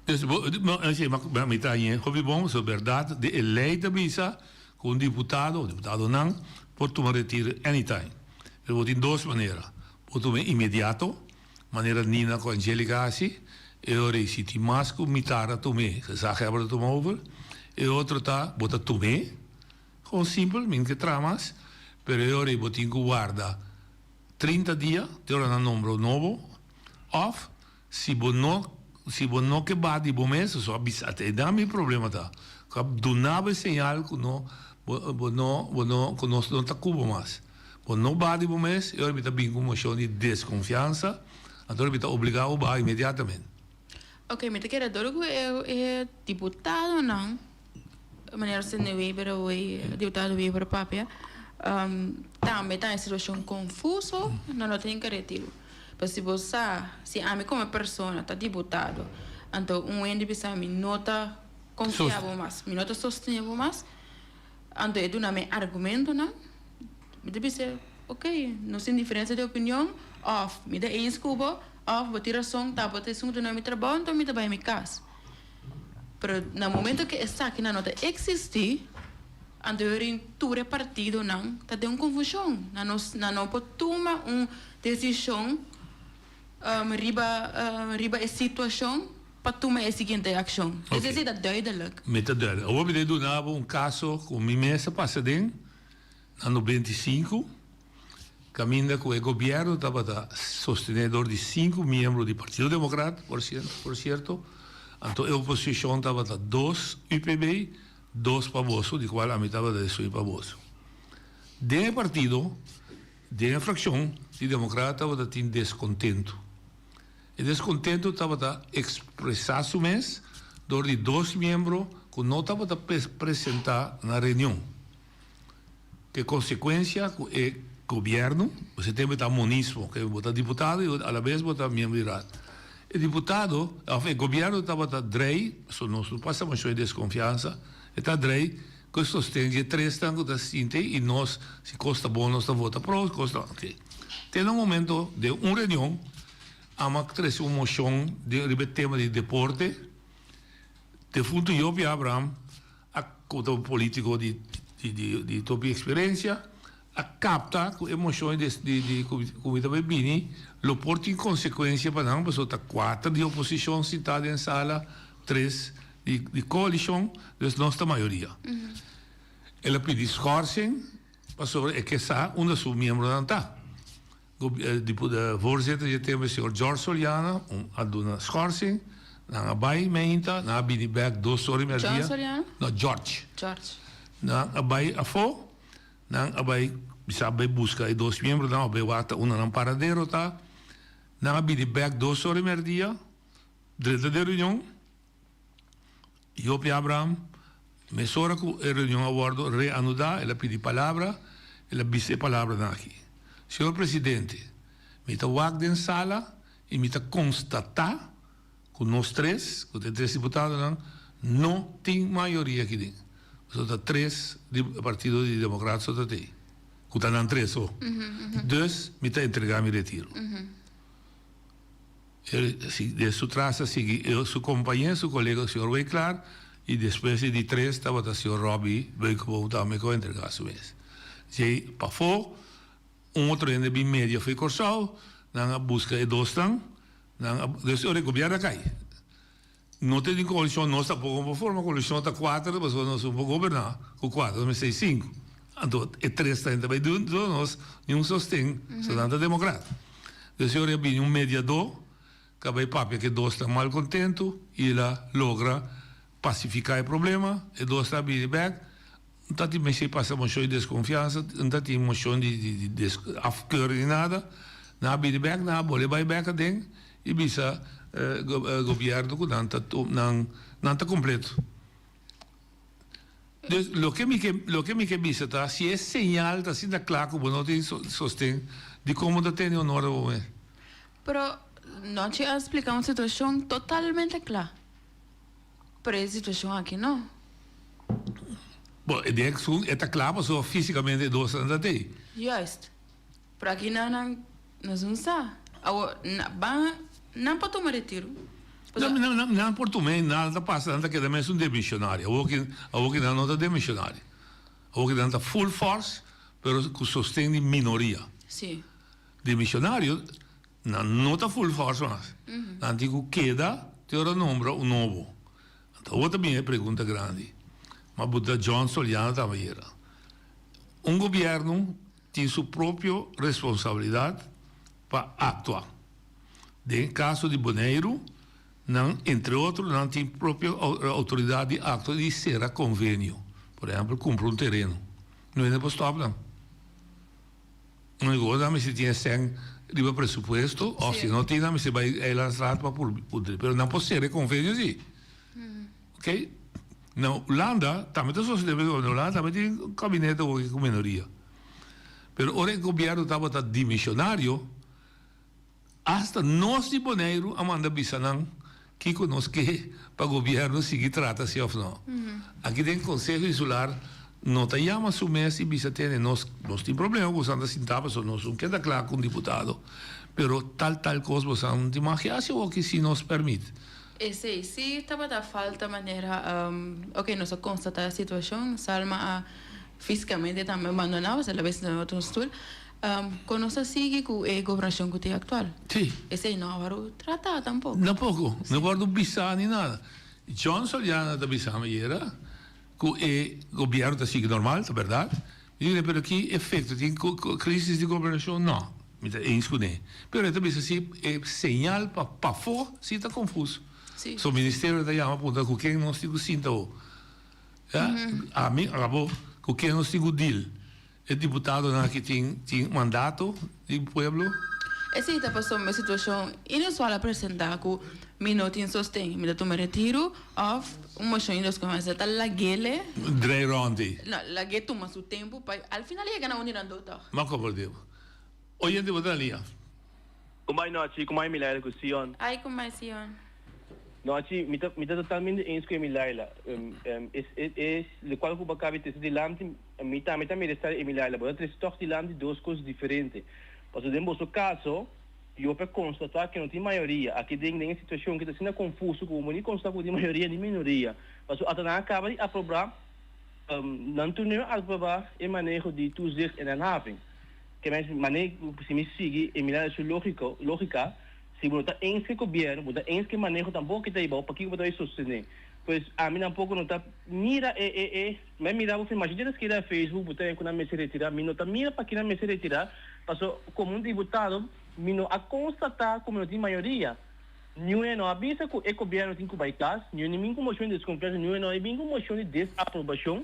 Dus bo, ma mi ta hañ'é hopi bon, so bèrdat di e lei ta bisa ku un diputado o diputadonan por tuma retiro anytime. Pero bo tin dos manera, bo tuma inmediato, manera Nina ku Angelica hasi, e ora ei si tin mas ku mitar a tum'é, gezaghebber ta tuma over. E otro ta bo ta tum'é. Kon simpel, mi no ke traha mas, pero e ora ei bo tin ku warda 30 dia te ora nan nombra un nobo, òf si bo no si bo no ke baha di bo mes, so a bisa te einan mi problema ta, ku a duna bo e señal ku no bo bo no bo no ku nos no ta ku bo mas, bo no baha di bo mes, e ora mi ta bin ku un moshon di deskonfiansa, anto mi ta obliga bo baha inmediatamente. Oke, mi ta kere dor ku e e diputadonan. Meneer Sidney Weber awey, diputado Weber papia, tambe ta en situacion confuso, nan no tin ke retiro. Pero si bo sa, si ami como persona ta diputado, anto un hende bisa mi no ta confia bo mas, mi no ta sostene bo mas, anto e duna mi argumentonan, mi ta bisa, ok, nos tin diferencia di opinion, of mi ta eens cu bo, of bo tin rason, ta bo ta esun ku duna mi trabou, anto mi ta bay mi cas. Pero na momento ku esakinan no ta eksistí, anto yorin tur e partidonan ta den un konfushon. Nan no nan no por tuma un desishon riba riba e situashon pa tuma e siguiente akshon. Ok. Esei ta duidelik. Mi ta duidelik. Awor mi ta duna bo un kaso ku mi mes a pasa den na 95. Caminda cu e gobierno tabata sostene dor di cinco miembro di Partido Democrat, por por cierto, anto e oposicion tabata dos UPB, dos pa boso, di cual ami tabata esun pa boso. Den e partido, den e fraccion di Democrat tabata tin descontento. E descontento tabata expresa su mes dor di dos miembro cu no tabata presenta na reunion. Ke konsekuensia ku e gobièrnu, bo tempu ta monismo, ke bo ta diputado i alabes bo ta miembro di raad. E diputado òf e gobièrnu tabata drei, pasobra nos no pasa moshon di deskonfiansa, e ta drei ku e sosten di e tresnan ku ta sinti i nos si kos ta bon nos ta vota pro, si kos ta oke. Te na un momento den un reunion amo a trese un moshon riba e tema di deporte, defuntu Jopie Abraham a ku ta un politico di di di topi experiencia a capta ku e mocion di di di ku mi ta bay bini lo por tin consecuencia pa nan pasobra ta cuater di oposicion sinta den sala tres di di coalicion dus nos ta mayoria. El a pidi schorsing pasobra e ke sa unda su miembronan ta. Voorzitter dje tempo e señor George Soliana a duna schorsing, nan a bai meinta, nan a bini bek dos ora y merdia. John Soliana? No, George. George. Nan a bai afo, nan a bai bisa bai busca e dos miembronan, a bai wak ta unda nan paradero ta. Nan a bini bek dos ora y merdia, drenta den reunion. Job i Abraham, mesora ku e reunion a wòrdu reanudá, el a pidi palabra, el a bisa e palabranan aki, Señor Presidente, mi ta wak den sala i mi ta konstatá ku nos tres, ku ta e tres diputadonan, no tin mayoria aki den. Pasobra ta tres di partido di Demokrat so ta tei, ku ta nan tres so. Dus mi ta entregá mi retiro. De su tras a sigui su compañero, su colega señor Wiklaar y despues e di tres tabata señor Robbie Beukeboom tambe cu a entrega su mes. Djey pafo un otro hende bin media fo'i Corsou, nan a busca e dosnan, nan a, dus ora e gobierno a cay. No tin coalicion, nos tampoco por forma coalicion ta cuater pasobra nos no por goberna cu cuater, nos mester cinco. Anto e tres ta bay duna nos ni un sosten, so nan ta democrat. Dus e ora a bini un mediador cu a bay papia cu e dos ta mal contento y el a logra pacifica e problema, e dos ta a bini bek, no ta tin mester pasa mocion di desconfiansa, no ta tin mocion di afkeuring ni nada. Nan a bini bek, nan a bole bai bek aden i bisa gobièrnu ku nan ta nan nan ta kompleto. Dus loke mi ke loke mi ke bisa ta si e señal ta asina kla ku bo no tin sosten dikon bo ta tene honor riba bo mes? Pero Nochi a splika un situashon totalmente kla. Pero e situashon aki no. Bo e den esun e ta kla pasobra fisikamente e dosnan ta tei. Juist. Pero aki nan nan nos no sa. Awor na ban nan por tuma retiro. Pasobra. Nan nan nan por tuma e nada ta pasa nan ta keda mes un demisionario. Awor ki awor ki nan no ta demisionario. Awor ki nan ta full force pero ku sosten di minoria. Si. Demisionario nan no ta full force mas. Nan tin ku keda te ora nombra un nobo. Anto awor ta bini e pregunta grandi. Ma bo ta John Soliano tambe yera. Un gobierno tin su propio responsabilidad pa actua. Den e caso di Boneiru, nan entre otro nan tin propio autoridad di actua di cera convenio. Por ehempel cumpra un tereno. No hende por stop nan. Único nan mester tin e cen riba presupuesto of si no tin nan mester bay Eilandsraad pa pudri. Pero nan por cera e convenio si. Ok. Na Hulanda tambe ta sosode mescos. Na Hulanda tambe tin un kabinete hopi ku minoria. Pero ora e gobierno tabata dimisionario, asta nos di Boneiru a manda bisa nan kiko nos ke pa gobierno sigui trata si of no. Aki den Konseho Insular no ta yama su mes i bisa tene nos nos tin problema ku bosan ta sinta pasobra nos no keda kla ku un diputado, pero tal tal kos bosan no tin mag hasi awoki si nos permit. Esei sí tabata falta manera, ok nos a constata e situacion, Salma a fisicamente tambe abandona, pues el a bes na otro stoel, con nos a sigui cu e gobernacion cu tin actual? Sí. Esei no a wordo trata tampoco. Tampoco, no a wordo bisa ni nada. John Soliana ta bisa mi ayera cu e gobierno ta sigui normal, ta berdad. Mi di, pero ki efecto tin crisis di gobernacion? No. Mi ta eens kuné. Pero e ta bisa si e señal pa pafó si ta konfus. So ministerio ta yama puntra ku ken nos tin ku sinta ho. Ya, ami, abo, ku ken nos tin ku deal. E diputadonan aki tin tin mandato di pueblo. Esei ta pasobra e situashon inusual a presentá ku mi no tin sosten, mi ta tuma retiru òf un moshon di deskonfiansa ta lag'é. Drei rònt ei. No, lag'é tuma su tempu pa al final yega na un di nan do tòg. M'a komprendé bo. Oyente bo ta lia. Kumai nochi, kumai mi Laila ku Sion. Ai kumai Sion. Nochi, mi ta mi ta totalmente eens ku Emi Laila. Es es es lokual ku bo a kabi trese dilanti, mi tambe ta mira esaki Emi Laila. Bo ta trese tòg dilanti dos kos diferente. Pasobra den boso kaso, yo por konstatá ku no tin mayoria. Aki den den e situashon ku ta asina konfuso ku bo no ni konstatá ku bo tin mayoria ni minoria. Pasobra ata nan a kaba di aprobá, nan tur no a aprobá e maneho di toezicht en handhaving. Ke men mane si mi sigui e mira su logiko logika si bo no ta eens ke gobierno bo no ta eens ke maneho tampoco ke ta hiba bo pakiko bo ta bay sostene pues ami tampoco no ta mira e e e mi a mira bo masha dje ta skirbi na facebook bo ta ku nan mester retira mi no ta mira paki nan mester retira paso komo un diputado mi no a konstata ku mi no tin mayoria niun no a bisa ku e gobierno tin ku bay kas niun ni bin ku moshon di deskonfiansa niun no a bin ku moshon di desaprobashon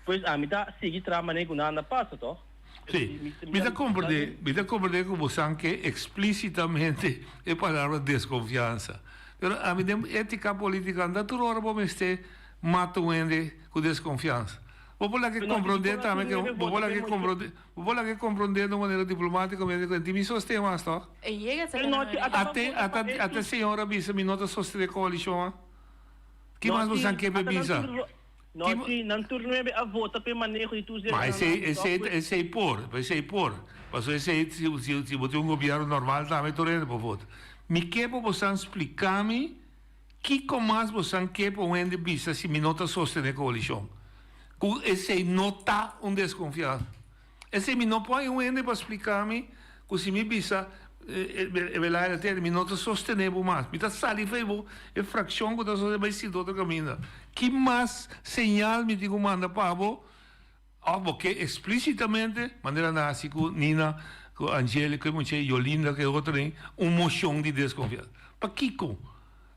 pues ami ta sigui traha mane ku nan a pasa toch. Sí, mi ta komprendé, mi ta komprendé ku bosan ke eksplísitamente e palabra deskonfiansa. Pero ami den étika polítika no ta tur ora bo mester mata un hende ku deskonfiansa. Bo por laga e komprendé tambe ke bo por laga e komprendé, bo por laga e komprendé di un manera diplomátikamente ku e tin mi sosten mas tòg. Ate, ata, ata e señor a bisa mi no ta sostené koalishon. Ki mas bosan ke pa e bisa? No si, nan tur nuebe a vota p'e maneho di tur Ma esei, esei, esei por, esei por. Pasobra esei, si, si, si bo tin un gobierno normal tambe tur hende por vota. Mi ke pa bosan splika mi kiko mas bosan ke pa un hende bisa si mi no ta sostene koalishon. Ku esei no ta un deskonfiansa. Esei mi no por haña un hende pa splika mi ku si mi bisa Ebelaida tende mi no ta sostene bo mas. Mi ta sali fei bo e frakshon ku ta sostene bai sinta otro kaminda. Ki mas señal mi tin ku manda pa bo òf bo ke eksplísitamente manera nan hasi ku Nina, ku Angelica, ku e mucha Yolinda ku e otro den un moshon di deskonfiansa. Pakiko?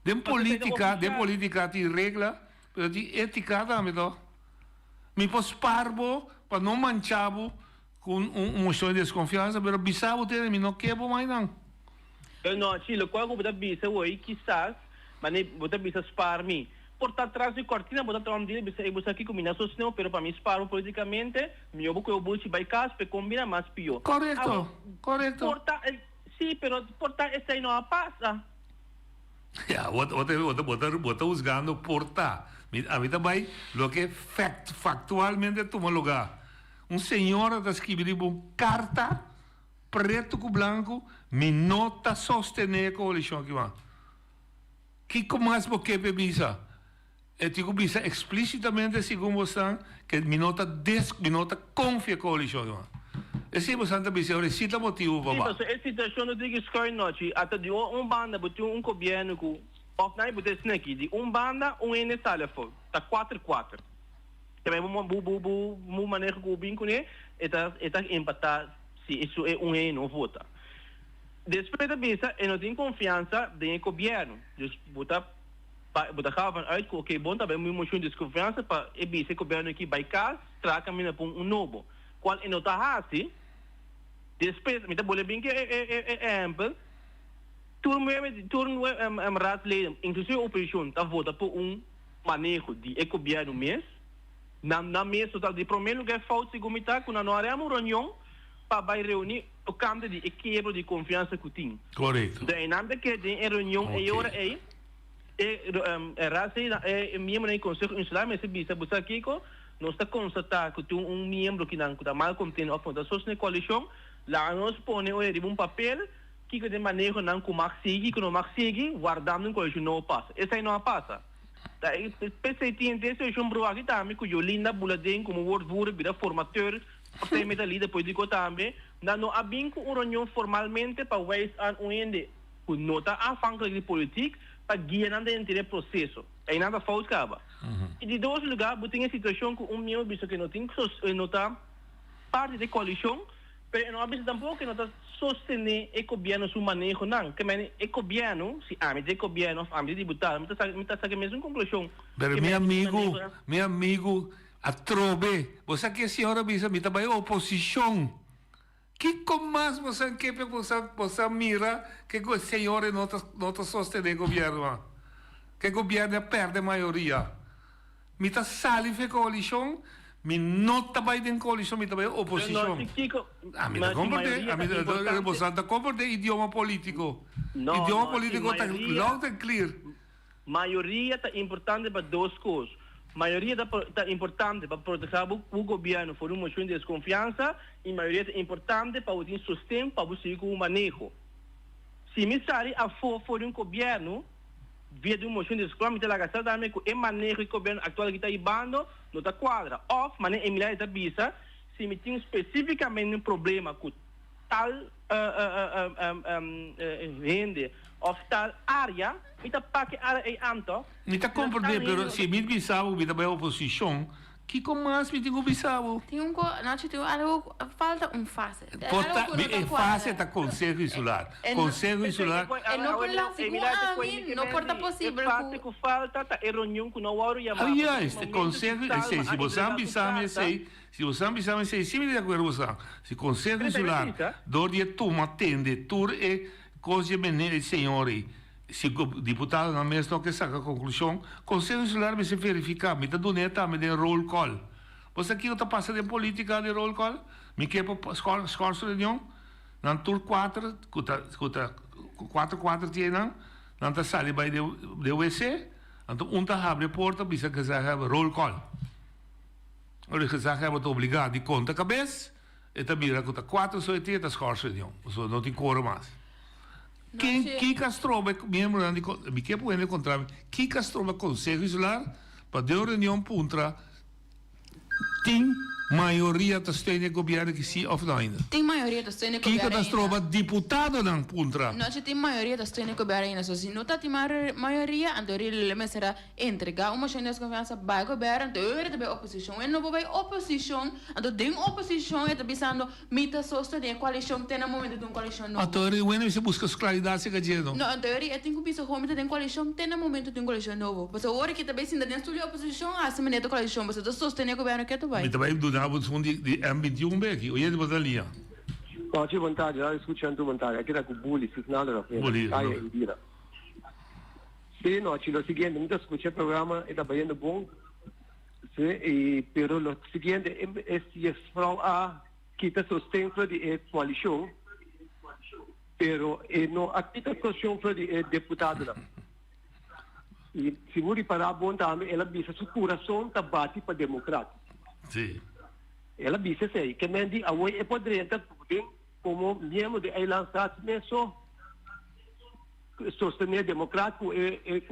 Den polítika den polítika tin regla pero tin étika tambe tòg. Mi por spar bo pa no mancha bo. ku un un moshon di deskonfiansa, pero bisa bo tene mi no ke bo mainan. Pero no, chi, lokual ku bo ta bisa woi, kisas, mane bo ta bisa spar mi. Por ta tras di kortina bo ta traha un dia bisa ey bo sa kiko mi na sosteneu pero pa mi spar bo politikamente mihó bo kohe bo bulchi bai kas p'e kombina mas pió. Korekto, Awo, korekto. por ta, si, pero por ta esey no a pasa. Ya, bo ta, bo ta, bo ta, bo ta husgando por ta. Mi, ami ta bai loke fact, factualmente a tuma lugá. Un señora ta skibi riba un karta, pretu ku blanku, mi no ta sostené e koalishon aki mas. Kiko mas bo ke p'e bisa? E tin ku bisa eksplísitamente segun bosan ke mi no ta des mi no ta konfia e koalishon mas. Esei bosan ta bisa ora esei ta motibu pa Sí, ba. pasobra e situashon no tin ki skòi nochi. Ata di un banda bo tin un gobièrnu ku òf nan bo ta esnan aki di un banda un hende sali afó ta kuater kuater. Tambe bo bo bo bo bo maneho ku bo bin kuné e ta e ta empatá si e un hende no vota. Despues ta bisa e no tin confiansa den e gobierno. Dus bo ta bo ta gaba van uit cu oke bon ta bay un mocion di desconfiansa pa e bisa e gobierno aki bay cas traha caminda pa un nobo. Cual e no ta haci. Despues mi ta bolbe bin cu e e ehempel tur nuebe tur raadsleden inclusive oposicion ta vota pa un maneho di e gobierno mes. Nan nan mes total di prome lugar fout segun mi ta cu nan no a rema un reunion pa bay reuni. Tokante di e kiebro di konfiansa ku tin. Korekto. De einan ta kere den e reunion e ora ei, e raad e miembronan di Konseho Insular mester bisa, Bo sa kiko? Nos ta konstatá ku tin un miembro kinan ku ta mal kontento òf no ta sostené koalishon. Laga nos pone ora riba un papel kiko den manehonan ku mag sigui, kiko no mag sigui, wardando un koalishon nobo pasa. Esei no a pasa. Ta p'esei tin e situashon bruha aki tambe ku Jolinda bula den komo woordvoerder bira formateur. Partij meta lider politico tambe, nan no a bin cu un reunion formalmente pa wijs aan un hende cu no ta afhankelijk di politiek pa guia nan den henter e proceso. Einan ta fout caba. Y di dos lugar bo tin e situacion cu un miembro bisa cu e no tin e no ta parti di e coalicion, pero e no a bisa tampoco cu e no ta sostene e gobierno su manehonan. Ke mene e gobierno, si ami ta e gobierno of ami ta e diputado, mi ta sa mi ta saca e mesun conclusion. Pero mi amigo, mi amigo Atrobe, bo sa ke Señor a bisa, mi ta bai oposishon. Kiko mas bo sa ke pe bo sa bo sa mira ke ku e señor e no ta no ta sostené gobièrnu a? Ke gobièrnu a pèrdè mayoria. Mi ta sali fe koalishon, mi no ta bai den koalishon, mi ta bai oposishon. Ami ta komprendé, ami ta bo sa ta komprendé idioma polítiko. Idioma polítiko ta loud and clear. Mayoria ta importante pa dos kos. Mayoria ta ta importante pa protehá bo ku gobièrnu for di un moshon di deskonfiansa i mayoria ta importante pa bo tin sosten pa bo sigui ku bo maneho. Si mi sali afó for di un gobièrnu via di un moshon di deskonfiansa mi ta laga sa tambe ku e maneho di gobièrnu aktual aki ta hibando no ta kuadra. Òf, manera Emilia ta bisa, si mi tin spesífikamente un problema ku tal hende of tal area, mi ta pak e area ei anto. Mi ta comprende, pero si mi bisa bo mi ta bai oposicion, kico mas mi tin cu bisa bo? Tin un co, Nacho, tin algo, falta un fase. Por ta, mi e fase ta Conseho Insular. Conseho Insular. E no por la, segun ami, no por ta posibel cu. E fase cu falta ta e reunion cu no worde yama. Ah, juist, e Conseho, esey, si bo sa bisa mi esey, Si bosan bisa mi esei, si mi di akuerdo bosan. Si Konseho Insular dor di e tuma tende tur e kos di e meneer e señor ei, si diputadonan mes no ke saka konklushon, Konseho Insular mester verifiká. Mi ta dun'é tambe den roll call. Bo sa kiko ta pasa den politika den roll call? Mi ke pa skòrs reunion, nan tur kuater ku ta ku ta kuater kuater tin einan, nan ta sali bai den wc, anto un ta habri e porta bisa gezaghebber roll call. Ora e gezaghebber ta obligá di konta kabes, e ta mira ku ta kuater so e tin, e ta skòrs reunion, pasobra no tin koro mas. Ken kiko a stroba e miembronan di mi ke pone hende kontra mi, kiko a stroba Konseho Insular pa den un reunion puntra tin mayoria ta steun e gobièrnu ki si òf no ainda? Tin mayoria ta steun e Kiko gobièrnu ta ainda. stroba diputadonan puntra? No, si tin mayoria ta steun e gobièrnu ainda. So si no ta tin mayoria, anto lo mester a Entregá un moshon di deskonfiansa bai gobièrnu, anto e ta bai oposishon. E no por bai oposishon, anto den oposishon e ta bisando mi ta sostené e koalishon te na momento di un koalishon nobo. Anto e wende mester buska su klaridat serka dje, no? No, anto e tin ku bisa ho mi ta den koalishon te na momento di un koalishon nobo. Pasobra ora ki ta bai sinta den stul di oposishon hasi manera ta koalishon, pasobra ta sostené gobièrnu ke ta bai. Mi ta bai duna. duna bo esun di di M21 beki. Oyente bo ta liña. Nochi bon tardi, radio scuchan tur bon tardi. Aki ta cu Bully, signal de Rafaela, Bully, Kaya no. Indira. Sí, nochi, lo siguiente, mi ta scucha e programa, e ta bayendo bon. Sí, y pero lo siguiente, e e si e vrouw a kita sosten for di e coalicion, pero e no a kita sosten for di e deputadonan. Y si bo ripara bon tambe, el a bisa su curason ta bati pa democrat. Sí. El a bisa esey. Ke men di awoy e por drenta den como miembro di Eilandsraad mes so sostene democrat cu e e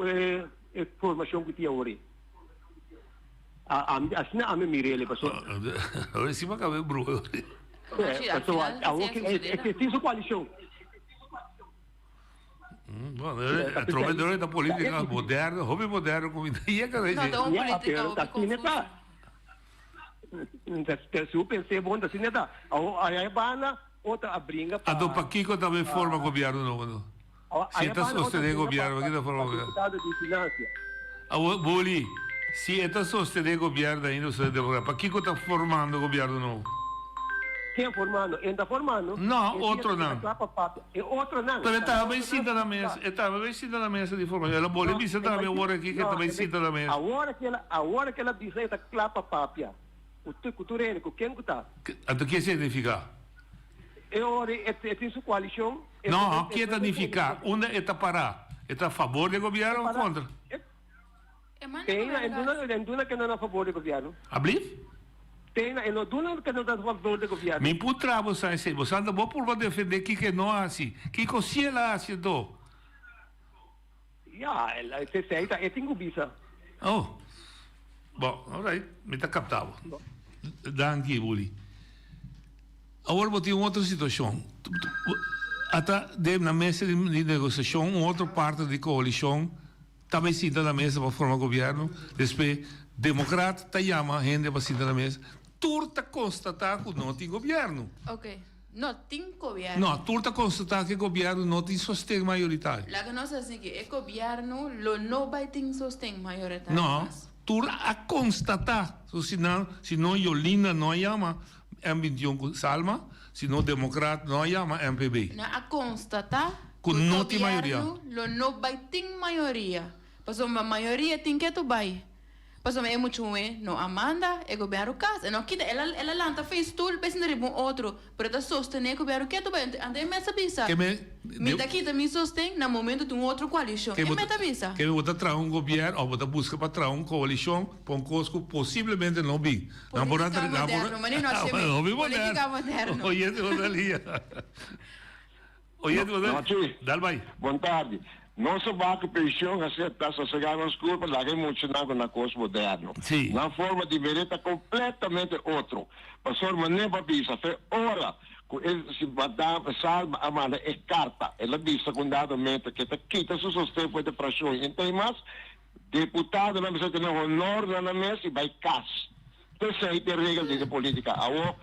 e formacion cu tin awor ey. A ami asina ami mirele paso. Awor si bo a caba e bruha. Paso awor e tin su coalicion. Bueno, trobe dore ta politica moderno, hopi moderno ku mi ta yega na dje. No, ta un politica hopi confuso. Si bo pens'é bon ta asina ta. Awor aya e banda otro a bringa pa. Anto pakiko ta bay forma gobierno nobo no? Si e ta sostene gobierno pakiko ta forma gobierno? Awor Boli, si e ta sostene gobierno ainda usted democrata pakiko ta formando gobierno nobo? Ken formando? E ta formando. No, otronan. E otronan. Pero e taba bay sinta na mesa, e taba bay sinta na mesa di formacion. El a boli bisa tambe awor aki ke ta bay sinta na mesa. Awor ke el awor ke el a bisa e ta kla pa papia ku ku tur hende, ku ken ku ta. Anto ke significa? E ora e tin su koalishon. No, ke ta nifica? Unda e ta para? E ta a fabor di e gobierno o kontra? Tena e duna e duna ke no na fabor di gobierno. Ablief? Tena e no duna ke no ta fabor di gobierno. Mi puntra bo sa esei. Bo sa bo purba defende kiko e no a hasi. Kiko si el a hasi anto? Ya, el a esei ta e tin ku bisa. Oh. Bo, alright. Mi ta kapta bo. Danki, Bully. Awor bo tin un otro situashon. Ata den na mesa di negosiashon un otro parte di koalishon. Ta bay sinta na mesa pa forma gobierno, despues democrat ta yama hende pa sinta na mesa, tur ta constata cu no tin gobierno. Ok, no tin gobierno. No, tur ta constata cu e gobierno no tin sosten mayoritario. Laga nos haci ki e gobierno lo no bay tin sosten mayoritario No, mas. tur a constata, so si nan, si no Yolinda no a yama M 21 cu Salma, si no democrat no a yama MPB. Nan a constata Ku no tin mayoria. Gobièrnu lo no bai tin mayoria, pasobra mayoria tin ketu bai. Pasobra e mucha muhé no a manda e gobièrnu kas, e no kita, el a el a lanta fei stul bai sinta riba un otro, pero e ta sostené e gobièrnu ketu bai. Anto e mes a bisa, Mi ta kita mi sosten na momento di un otro koalishon. E mes ta bisa. Ke bo ta traha un gobièrnu òf bo ta buska pa traha un koalishon pa un kos ku posiblemente no bin. Politika moderno, manera no a sheme. Politika moderno. Oyente Rosalia. Oye, Nochi. Dal bai. Bon tardi. Nos a wak pension a seta sosega nos curpa laga e muchanan cu nan cos moderno. Sí. Nan forma di bere ta completamente otro. Pastor Mané ba bisa fe ora cu e si madam Salma a manda e carta el a bisa cu un dado momento cu e ta kita su sosten for de fraccion y entey mas deputadonan mester tene honor na nan mes y bay cas. Pesey ta e regel den e politica. Awo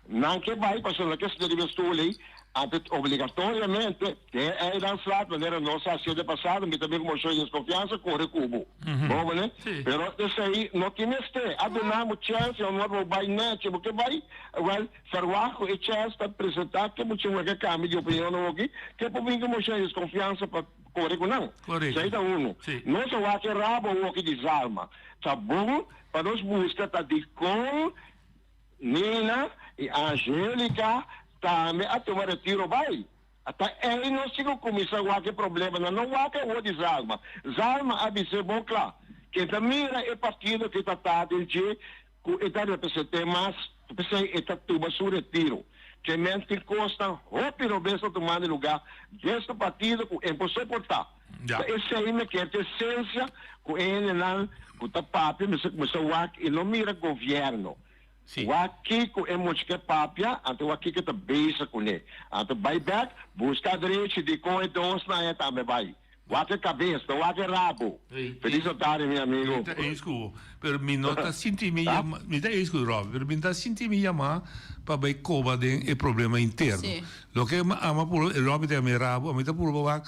Nan ke bai pasobra nan ke sinta riba e stoel ei, anto obligatoriamente den e eilandsraad manera nos a hacié den pasado, mi ta bin ku moshon di deskonfiansa kore ku bo. Bo mane? Pero esei no tin mester. A duna bo chèns i honor pa bo bai nèchi. Bo ke bai? Wèl, ferwagt ku e chèns ta presentá ke mucha muhé ke kambia di opinion awoki ke por bin ku moshon di deskonfiansa pa kore ku nan. Esei ta unu. Nos a wak e rabo awoki di Zalma. Ta bon pa nos buska ta dikon Nina i Angelica tambe a tuma retiro bai. Ta ei nos tin ku kuminsá wak e problemanan, no wak awor di Zalma. Zalma a bis'é bon kla ke ta mira e partido ke ta ta den dje ku e ta represent'é mas, p'esei e ta tuma su retiro. Ke men tin kosnan hopi robes ta tumando lugá den su partido ku e por soportá. Ta esei me kier ta esensia ku e hendenan ku ta papia mester kuminsá wak i no mira gobièrnu. Wak kiko e mucha ke papia, anto wak kiko e ta bezig kuné. Anto bai bèk, buska drechi dikon e dosnan e tambe bai. Wak e kabes, no wak e rabo. Felis tardi mi amigo. Mi ta eens ku bo, pero mi no ta sinti mi yama, mi ta eens ku Rob, pero mi no ta sinti mi yama pa bai koba den e problema interno. Loke mi ama purba, Rob ta yama e rabo, ami ta purba wak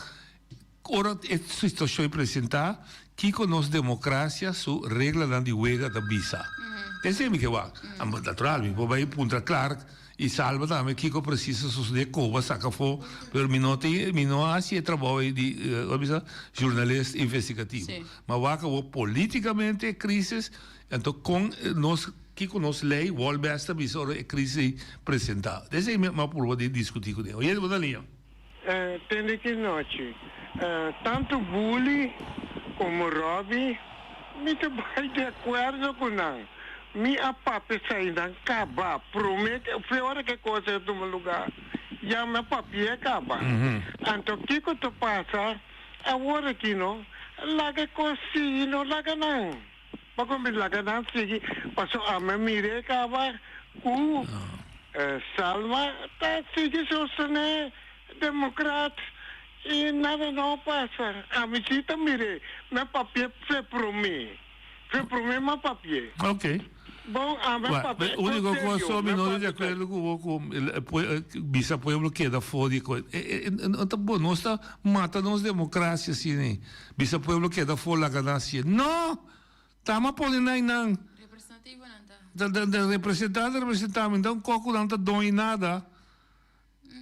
Ora e situacion e presenta, kico nos democracia su reglanan di wega ta bisa? Esei mi ke wak. Natural, mi por bai puntra Clark i Salva tambe kiko presis a sosodé, koba saka afó, pero mi no tin, mi no a hasi e trabou ei di, kua bisa, journalist investigativo. Ma wak awor politikamente e krisis, anto kon nos, kiko nos lei, Wolbes ta bisa ora e krisis ei presentá. Esei mi a purba di diskutí kuné. Oye, bo ta liña. Tende ki nochi. Tantu Bully komo Robby mi ta bai di akuerdo ku nan. Mi a papia esei nan kaba prome fe ora ku e kos a tuma lugá ya mi a papi'é kaba. Anto kiko ta pasa awor aki no? Laga e kos sigui no laga nan. Pakon mi laga nan sigui paso ami a mir'é kaba ku Salma ta sigui sostené Demokrat i nada no a pasa. Ami si ta mir'é, mi a papi'é fe promé, fe promé mi a papi'é. Ok. Bon, ami a papia E úniko kon kos serio, so mi mi a no ta di papia. akuerdo ku bo ku bisa pueblo keda for di e e no ta bon, nos ta mata nos demokrasia asina ei. Bisa pueblo keda for laga nan hacié. No! Tama pone nan einan. Representativonan ta. Ta ta ta representante representá mi. Enton kòk ku nan ta doño nada.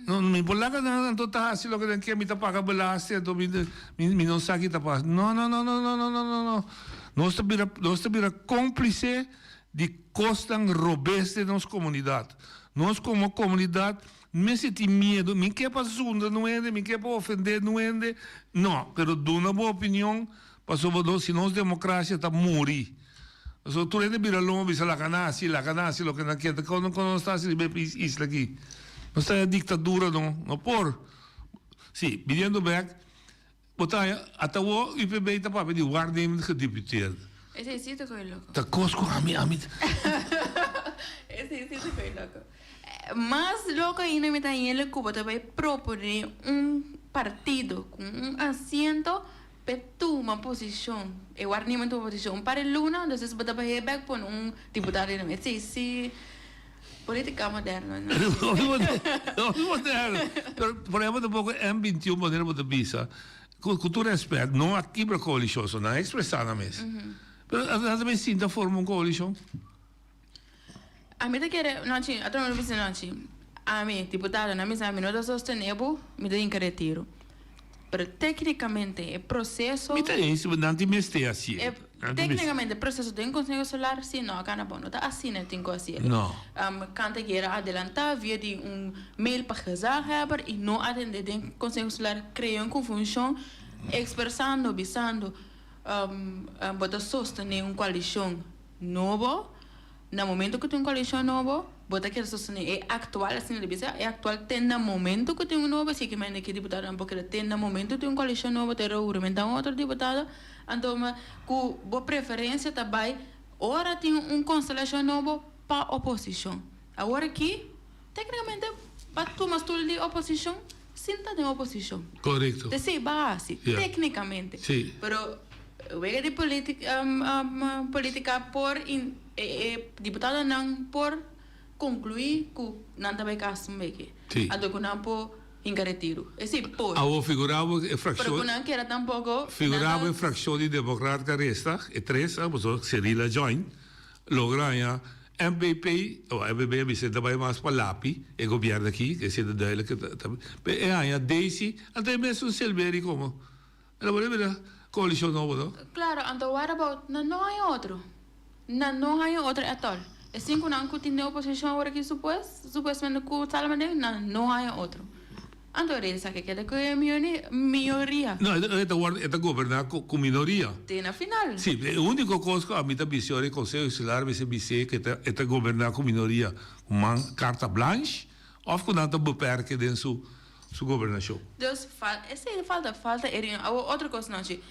No mi por laga nan anto ta hasi loke nan ke mi ta paga belasting anto mi mi mi no sa ki ta pasa. No no no no no no no no no. Nos ta bira nos ta bira cómplice di kosnan robes den nos komunidat. Nos komo komunidat Mester tin miedu, mi ke pa zundra nu hende, mi ke pa ofende nu hende, no, pero duna bo opinion, pasobra nos, si nos democracia ta muri. Pasobra tur hende bira lomba bisa laga nan haci, laga nan haci loke nan kier, ta kon kon nos ta haci riba e isla aki? Nos ta den dictadura no, no por. Si, biniendo bek, bo ta haña, ata awor UPB ta papia di waarnemend gedeputeerde. Esei sí ta koe loko. Ta kos ku ami, ami. Esei sí ta koe loko. Mas loko ainda mi ta haña ku bo ta bai proponé un partido ku un asiento p'e tuma posishon, e waarnemend tuma posishon un par di luna, entonces bo ta bai bèk pone un diputado ei. Esei sí. Politica moderno no. Hopi moderno. Pero por ehempel tampoco M21 manera bo ta bisa, cu cu tur respet no a kibra coalicion, so nan a expresa nan mes. Pero nan ta bay sinta forma un coalicion? Ami ta kere, Nochi, otro mi ta bisa Nochi, ami, diputado, nan bisa ami no ta sostene bo, mi ta hinca retiro. Pero tecnicamente e proceso. Mi ta eens, nan tin mester hacié. E tecnicamente e proceso den Conseho Insular si no a cana bon. No ta asina e tin cu hacié. No. Canta guera adelanta via di un mail pa gezaghebber y no atende den Conseho Insular crea un confusion expresando, bisando bo ta sostene un coalicion nobo. Na momento ku tin un koalishon nobo, bo ta keda sostené e aktual, asina ta bisa, e aktual te na momento ku tin un nobo, esei ke mende ke diputadonan por keda te na momento tin un koalishon nobo te rehuramenta un otro diputado, anto ku bo preferensia ta bai ora tin un konstelashon nobo pa oposishon. Awor aki teknikamente pa tuma stul di oposishon sin ta den oposishon. Korekto. Esei ba hasi, teknikamente. Sí. Pero Wega di politica por e diputadonan por conclui cu nan ta bay casa un beke. Sí. Anto cu nan por hinca retiro. Esey por. Awor figura bo e fraccion. Pero cu nan keda tampoco. Figura bo e fraccion di Democrat cu a resta, e tres, pasobra Cyril a join, logra haña MPP, o MPP a bisa e ta bay mas pa lapi, e gobierno aki, esey ta duidelijk, pero e haña Daisy, anto e mesun Silbery como. Lo bo bira coalicion nobo no? Claro, anto what about nan no haña otro? Nan no haña otro at all. E cinconan cu tin den oposicion awor aki supues, supuestamente cu Salma den, nan no haña otro. Anto rei sa ke keda cu e mioria. No, e ta worde, e ta goberna cu cu minoria. Te na final. Si, e unico cos cu ami ta bisa ora e Conseho Insular mester bis'e cu e ta e ta goberna cu minoria, cu man carta blanche of cu nan ta beperke den su su gobernashon. Dus fal esei falta falta e reunion. Awor otro kos nochi.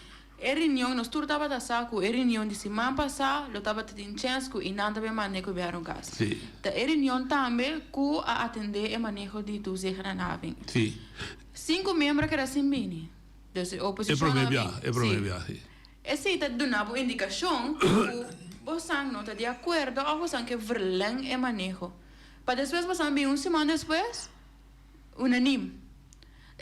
E reunion nos tur tabata sa ku e reunion di siman pasá lo tabata tin chèns ku i nan ta bin manda e gobièrnu kas. Sí. Ta e reunion tambe ku a atendé e maneho di toezichthandhaving. Sí. Sinku miembro a keda sin bini. Dus e E oposishon promé a bia, bin. e promé Sí. bia, sí. Esei ta duna bo indikashon ku bosan no ta di akuerdo òf bosan ke verleng e maneho. Pa despues bosan bin un siman despues. Unanim.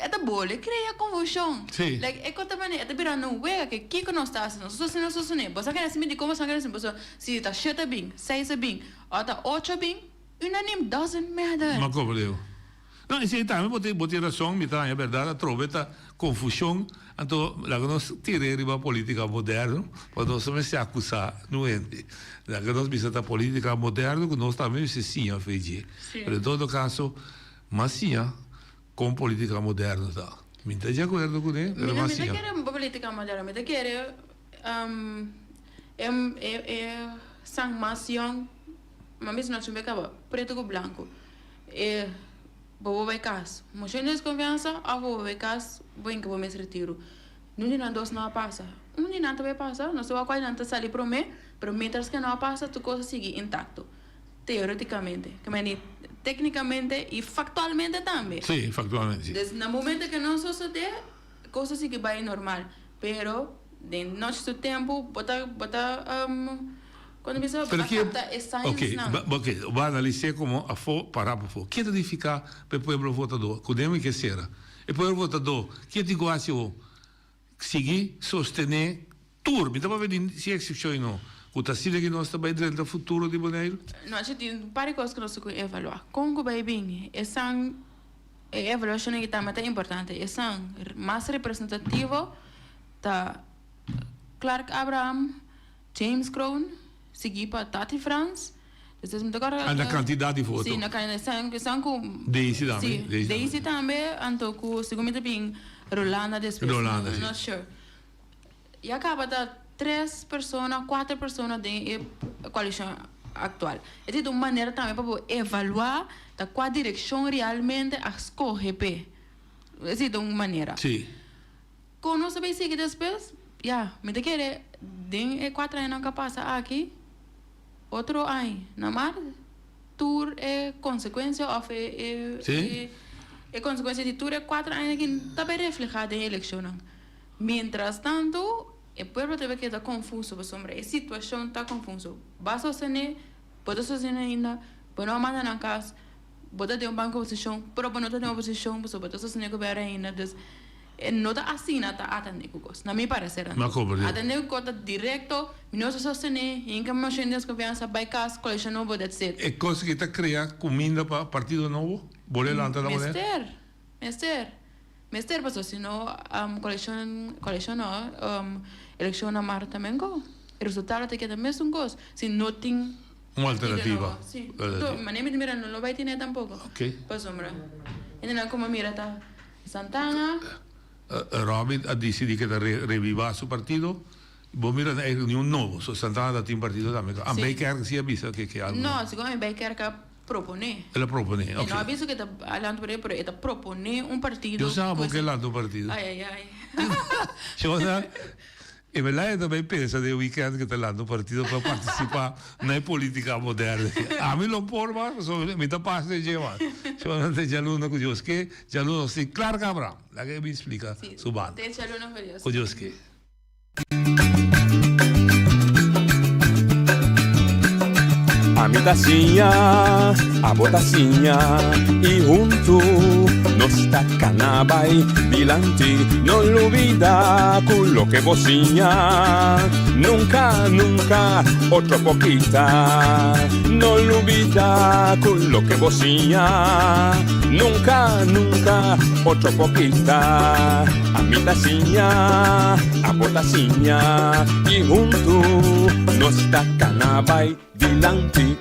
E ta bole crea confusion. Sí. Like e cos ta bini, e ta birando un wega ke kiko nos ta hasi, nos ta sostene, nos ta sostene. Bo sa kere sinti dikon bo sa kere sinti, pasobra si ta shete bin, seis a bin, o ta ocho a bin, unanim doesn't matter. Ma como Leo? No, esei tambe bo tin bo tin rason, mi ta haña berdad atrobe ta confusion, anto laga nos tira riba politica moderno, pasobra nos ta mester acusa nu hende. Laga nos bisa ta politica moderno cu nos tambe mester siña fe dje. Sí. Pero en todo caso, mas siña con politica moderno ta. Mi ta di acuerdo cune, pero Mi no mas mi ta siña. kere politica moderno, mi ta kere e e e san mas yong, ma mi si no chumbe caba, preto cu blanco. E bo bo bai kas. Moshon di deskonfiansa òf bo bo bai kas bo hinka bo mes retiru. Nun di nan dos no a pasa. Un di nan ta bai pasa, no sa wak kual di nan ta sali promé, pero mientras ke no a pasa tur kos a sigui intakto. Teoretikamente. Ke meni teknikamente i faktualmente tambe. Sí, faktualmente sí. Des na momento ke no sosodé, kos a sigui bai normal. Pero den nochi su tempu bo ta bo ta Cuando bisa Pero a ke, capta e signs ok, nan. ba, ok, bo analis'é como afó, pará pafó. Ke ta nifiká pa e pueblo votadó? Ku den mi ke sera. E pueblo votadó, ke tin ku hasi awó? Sigui sostené tur, mi ta papia di sin eksepshon i no, ku ta asina ki nos ta bai drenta futuro di Boneiru? No, asha tin un par di kos ku nos ta ku evaluá. Kon ku bai bin esan, e evaluashon aki tambe ta importante. Esan mas representativo ta Clark Abraham, James Kroon, sigui pa Tati Frans. Despues mi ta kòrda. Ah, na kantidat di voto. Sí, na kantidat. Esan, esan ku. Daisy tambe. Sí, Daisy Daisy tambe, anto ku segun mi ta bin Rolanda despues. Rolanda, sí. Not sure. Ya kaba ta tres persona, kuater persona den e koalishon aktual. E ta un manera tambe pa bo evaluá ta kua direkshon realmente a skohe p'e. Esei ta un manera. Sí. Kon nos ta bay sigui despues? Ya, mi ta kere den e cuatro añanan cu a pasa aki, otro aña na mar tur e consecuencia of e e Sí. e consecuencia di tur e cuatro aña aki ta bay refleha den e eleccionnan. Mientras tanto e pueblo ta bay keda confuso pasobra e situacion ta confuso. Ba sostene, bo ta sostene ainda, bo no a manda nan cas, bo ta den un banco oposicion, pero bo no ta den oposicion pasobra bo ta sostene gobierno ainda. Dus E no ta asina ta atendé ku kos, na mi pareser anto. Ma komo di? Atendé ku kos ta direkto, mi no ta sostené, hinka moshon di deskonfiansa, bai kas, koalishon nobo, that's it. E kos aki ta krea kuminda pa partido nobo? Bo lo lanta na manera? Mester, mester, mester pasobra si no koalishon, koalishon no, elekshon na mart tambe ko. E resultado ta keda mesun kos, si no tin Un partido alternativa. nobo. Si, manera mi ta mira no lo bai tene tampoco. Ok. Pasobra hendenan komo mira ta. Santana. Robin a dicidi ke ta reviva su partido. Bo mira na e reunion nobo. So Santana ta tin partido tambe. A Sí. Bijkerk si a bisa ke ke algo. No, segun ami Bijkerk a propone. El a propone, E ok. no a bisa ke ta adelante por e, pero e ta propone un partido. Yo sa ku bo ke lanta un partido. Ai ai ai. Shona, E Melania ta bay pensa den weekend ke ta lanta un partido pa participa na e politica moderna aki. Ami lo por mas pasobra mi ta pas den dje mas. Shona ta djaluna ku Dios ke, djaluna nos tin Clark Abraham. Laga e bin splika su banda. Te djaluna ku Dios Ku Dios ke. Ami ta siña, abo ta siña y huntu nos ta cana bay dilanti. No lubida cu loke bo siña nunca, nunca otro por kita. No lubida cu loke bo siña nunca, nunca otro por kita. Ami ta siña, abo ta siña y huntu nos ta cana bay dilanti.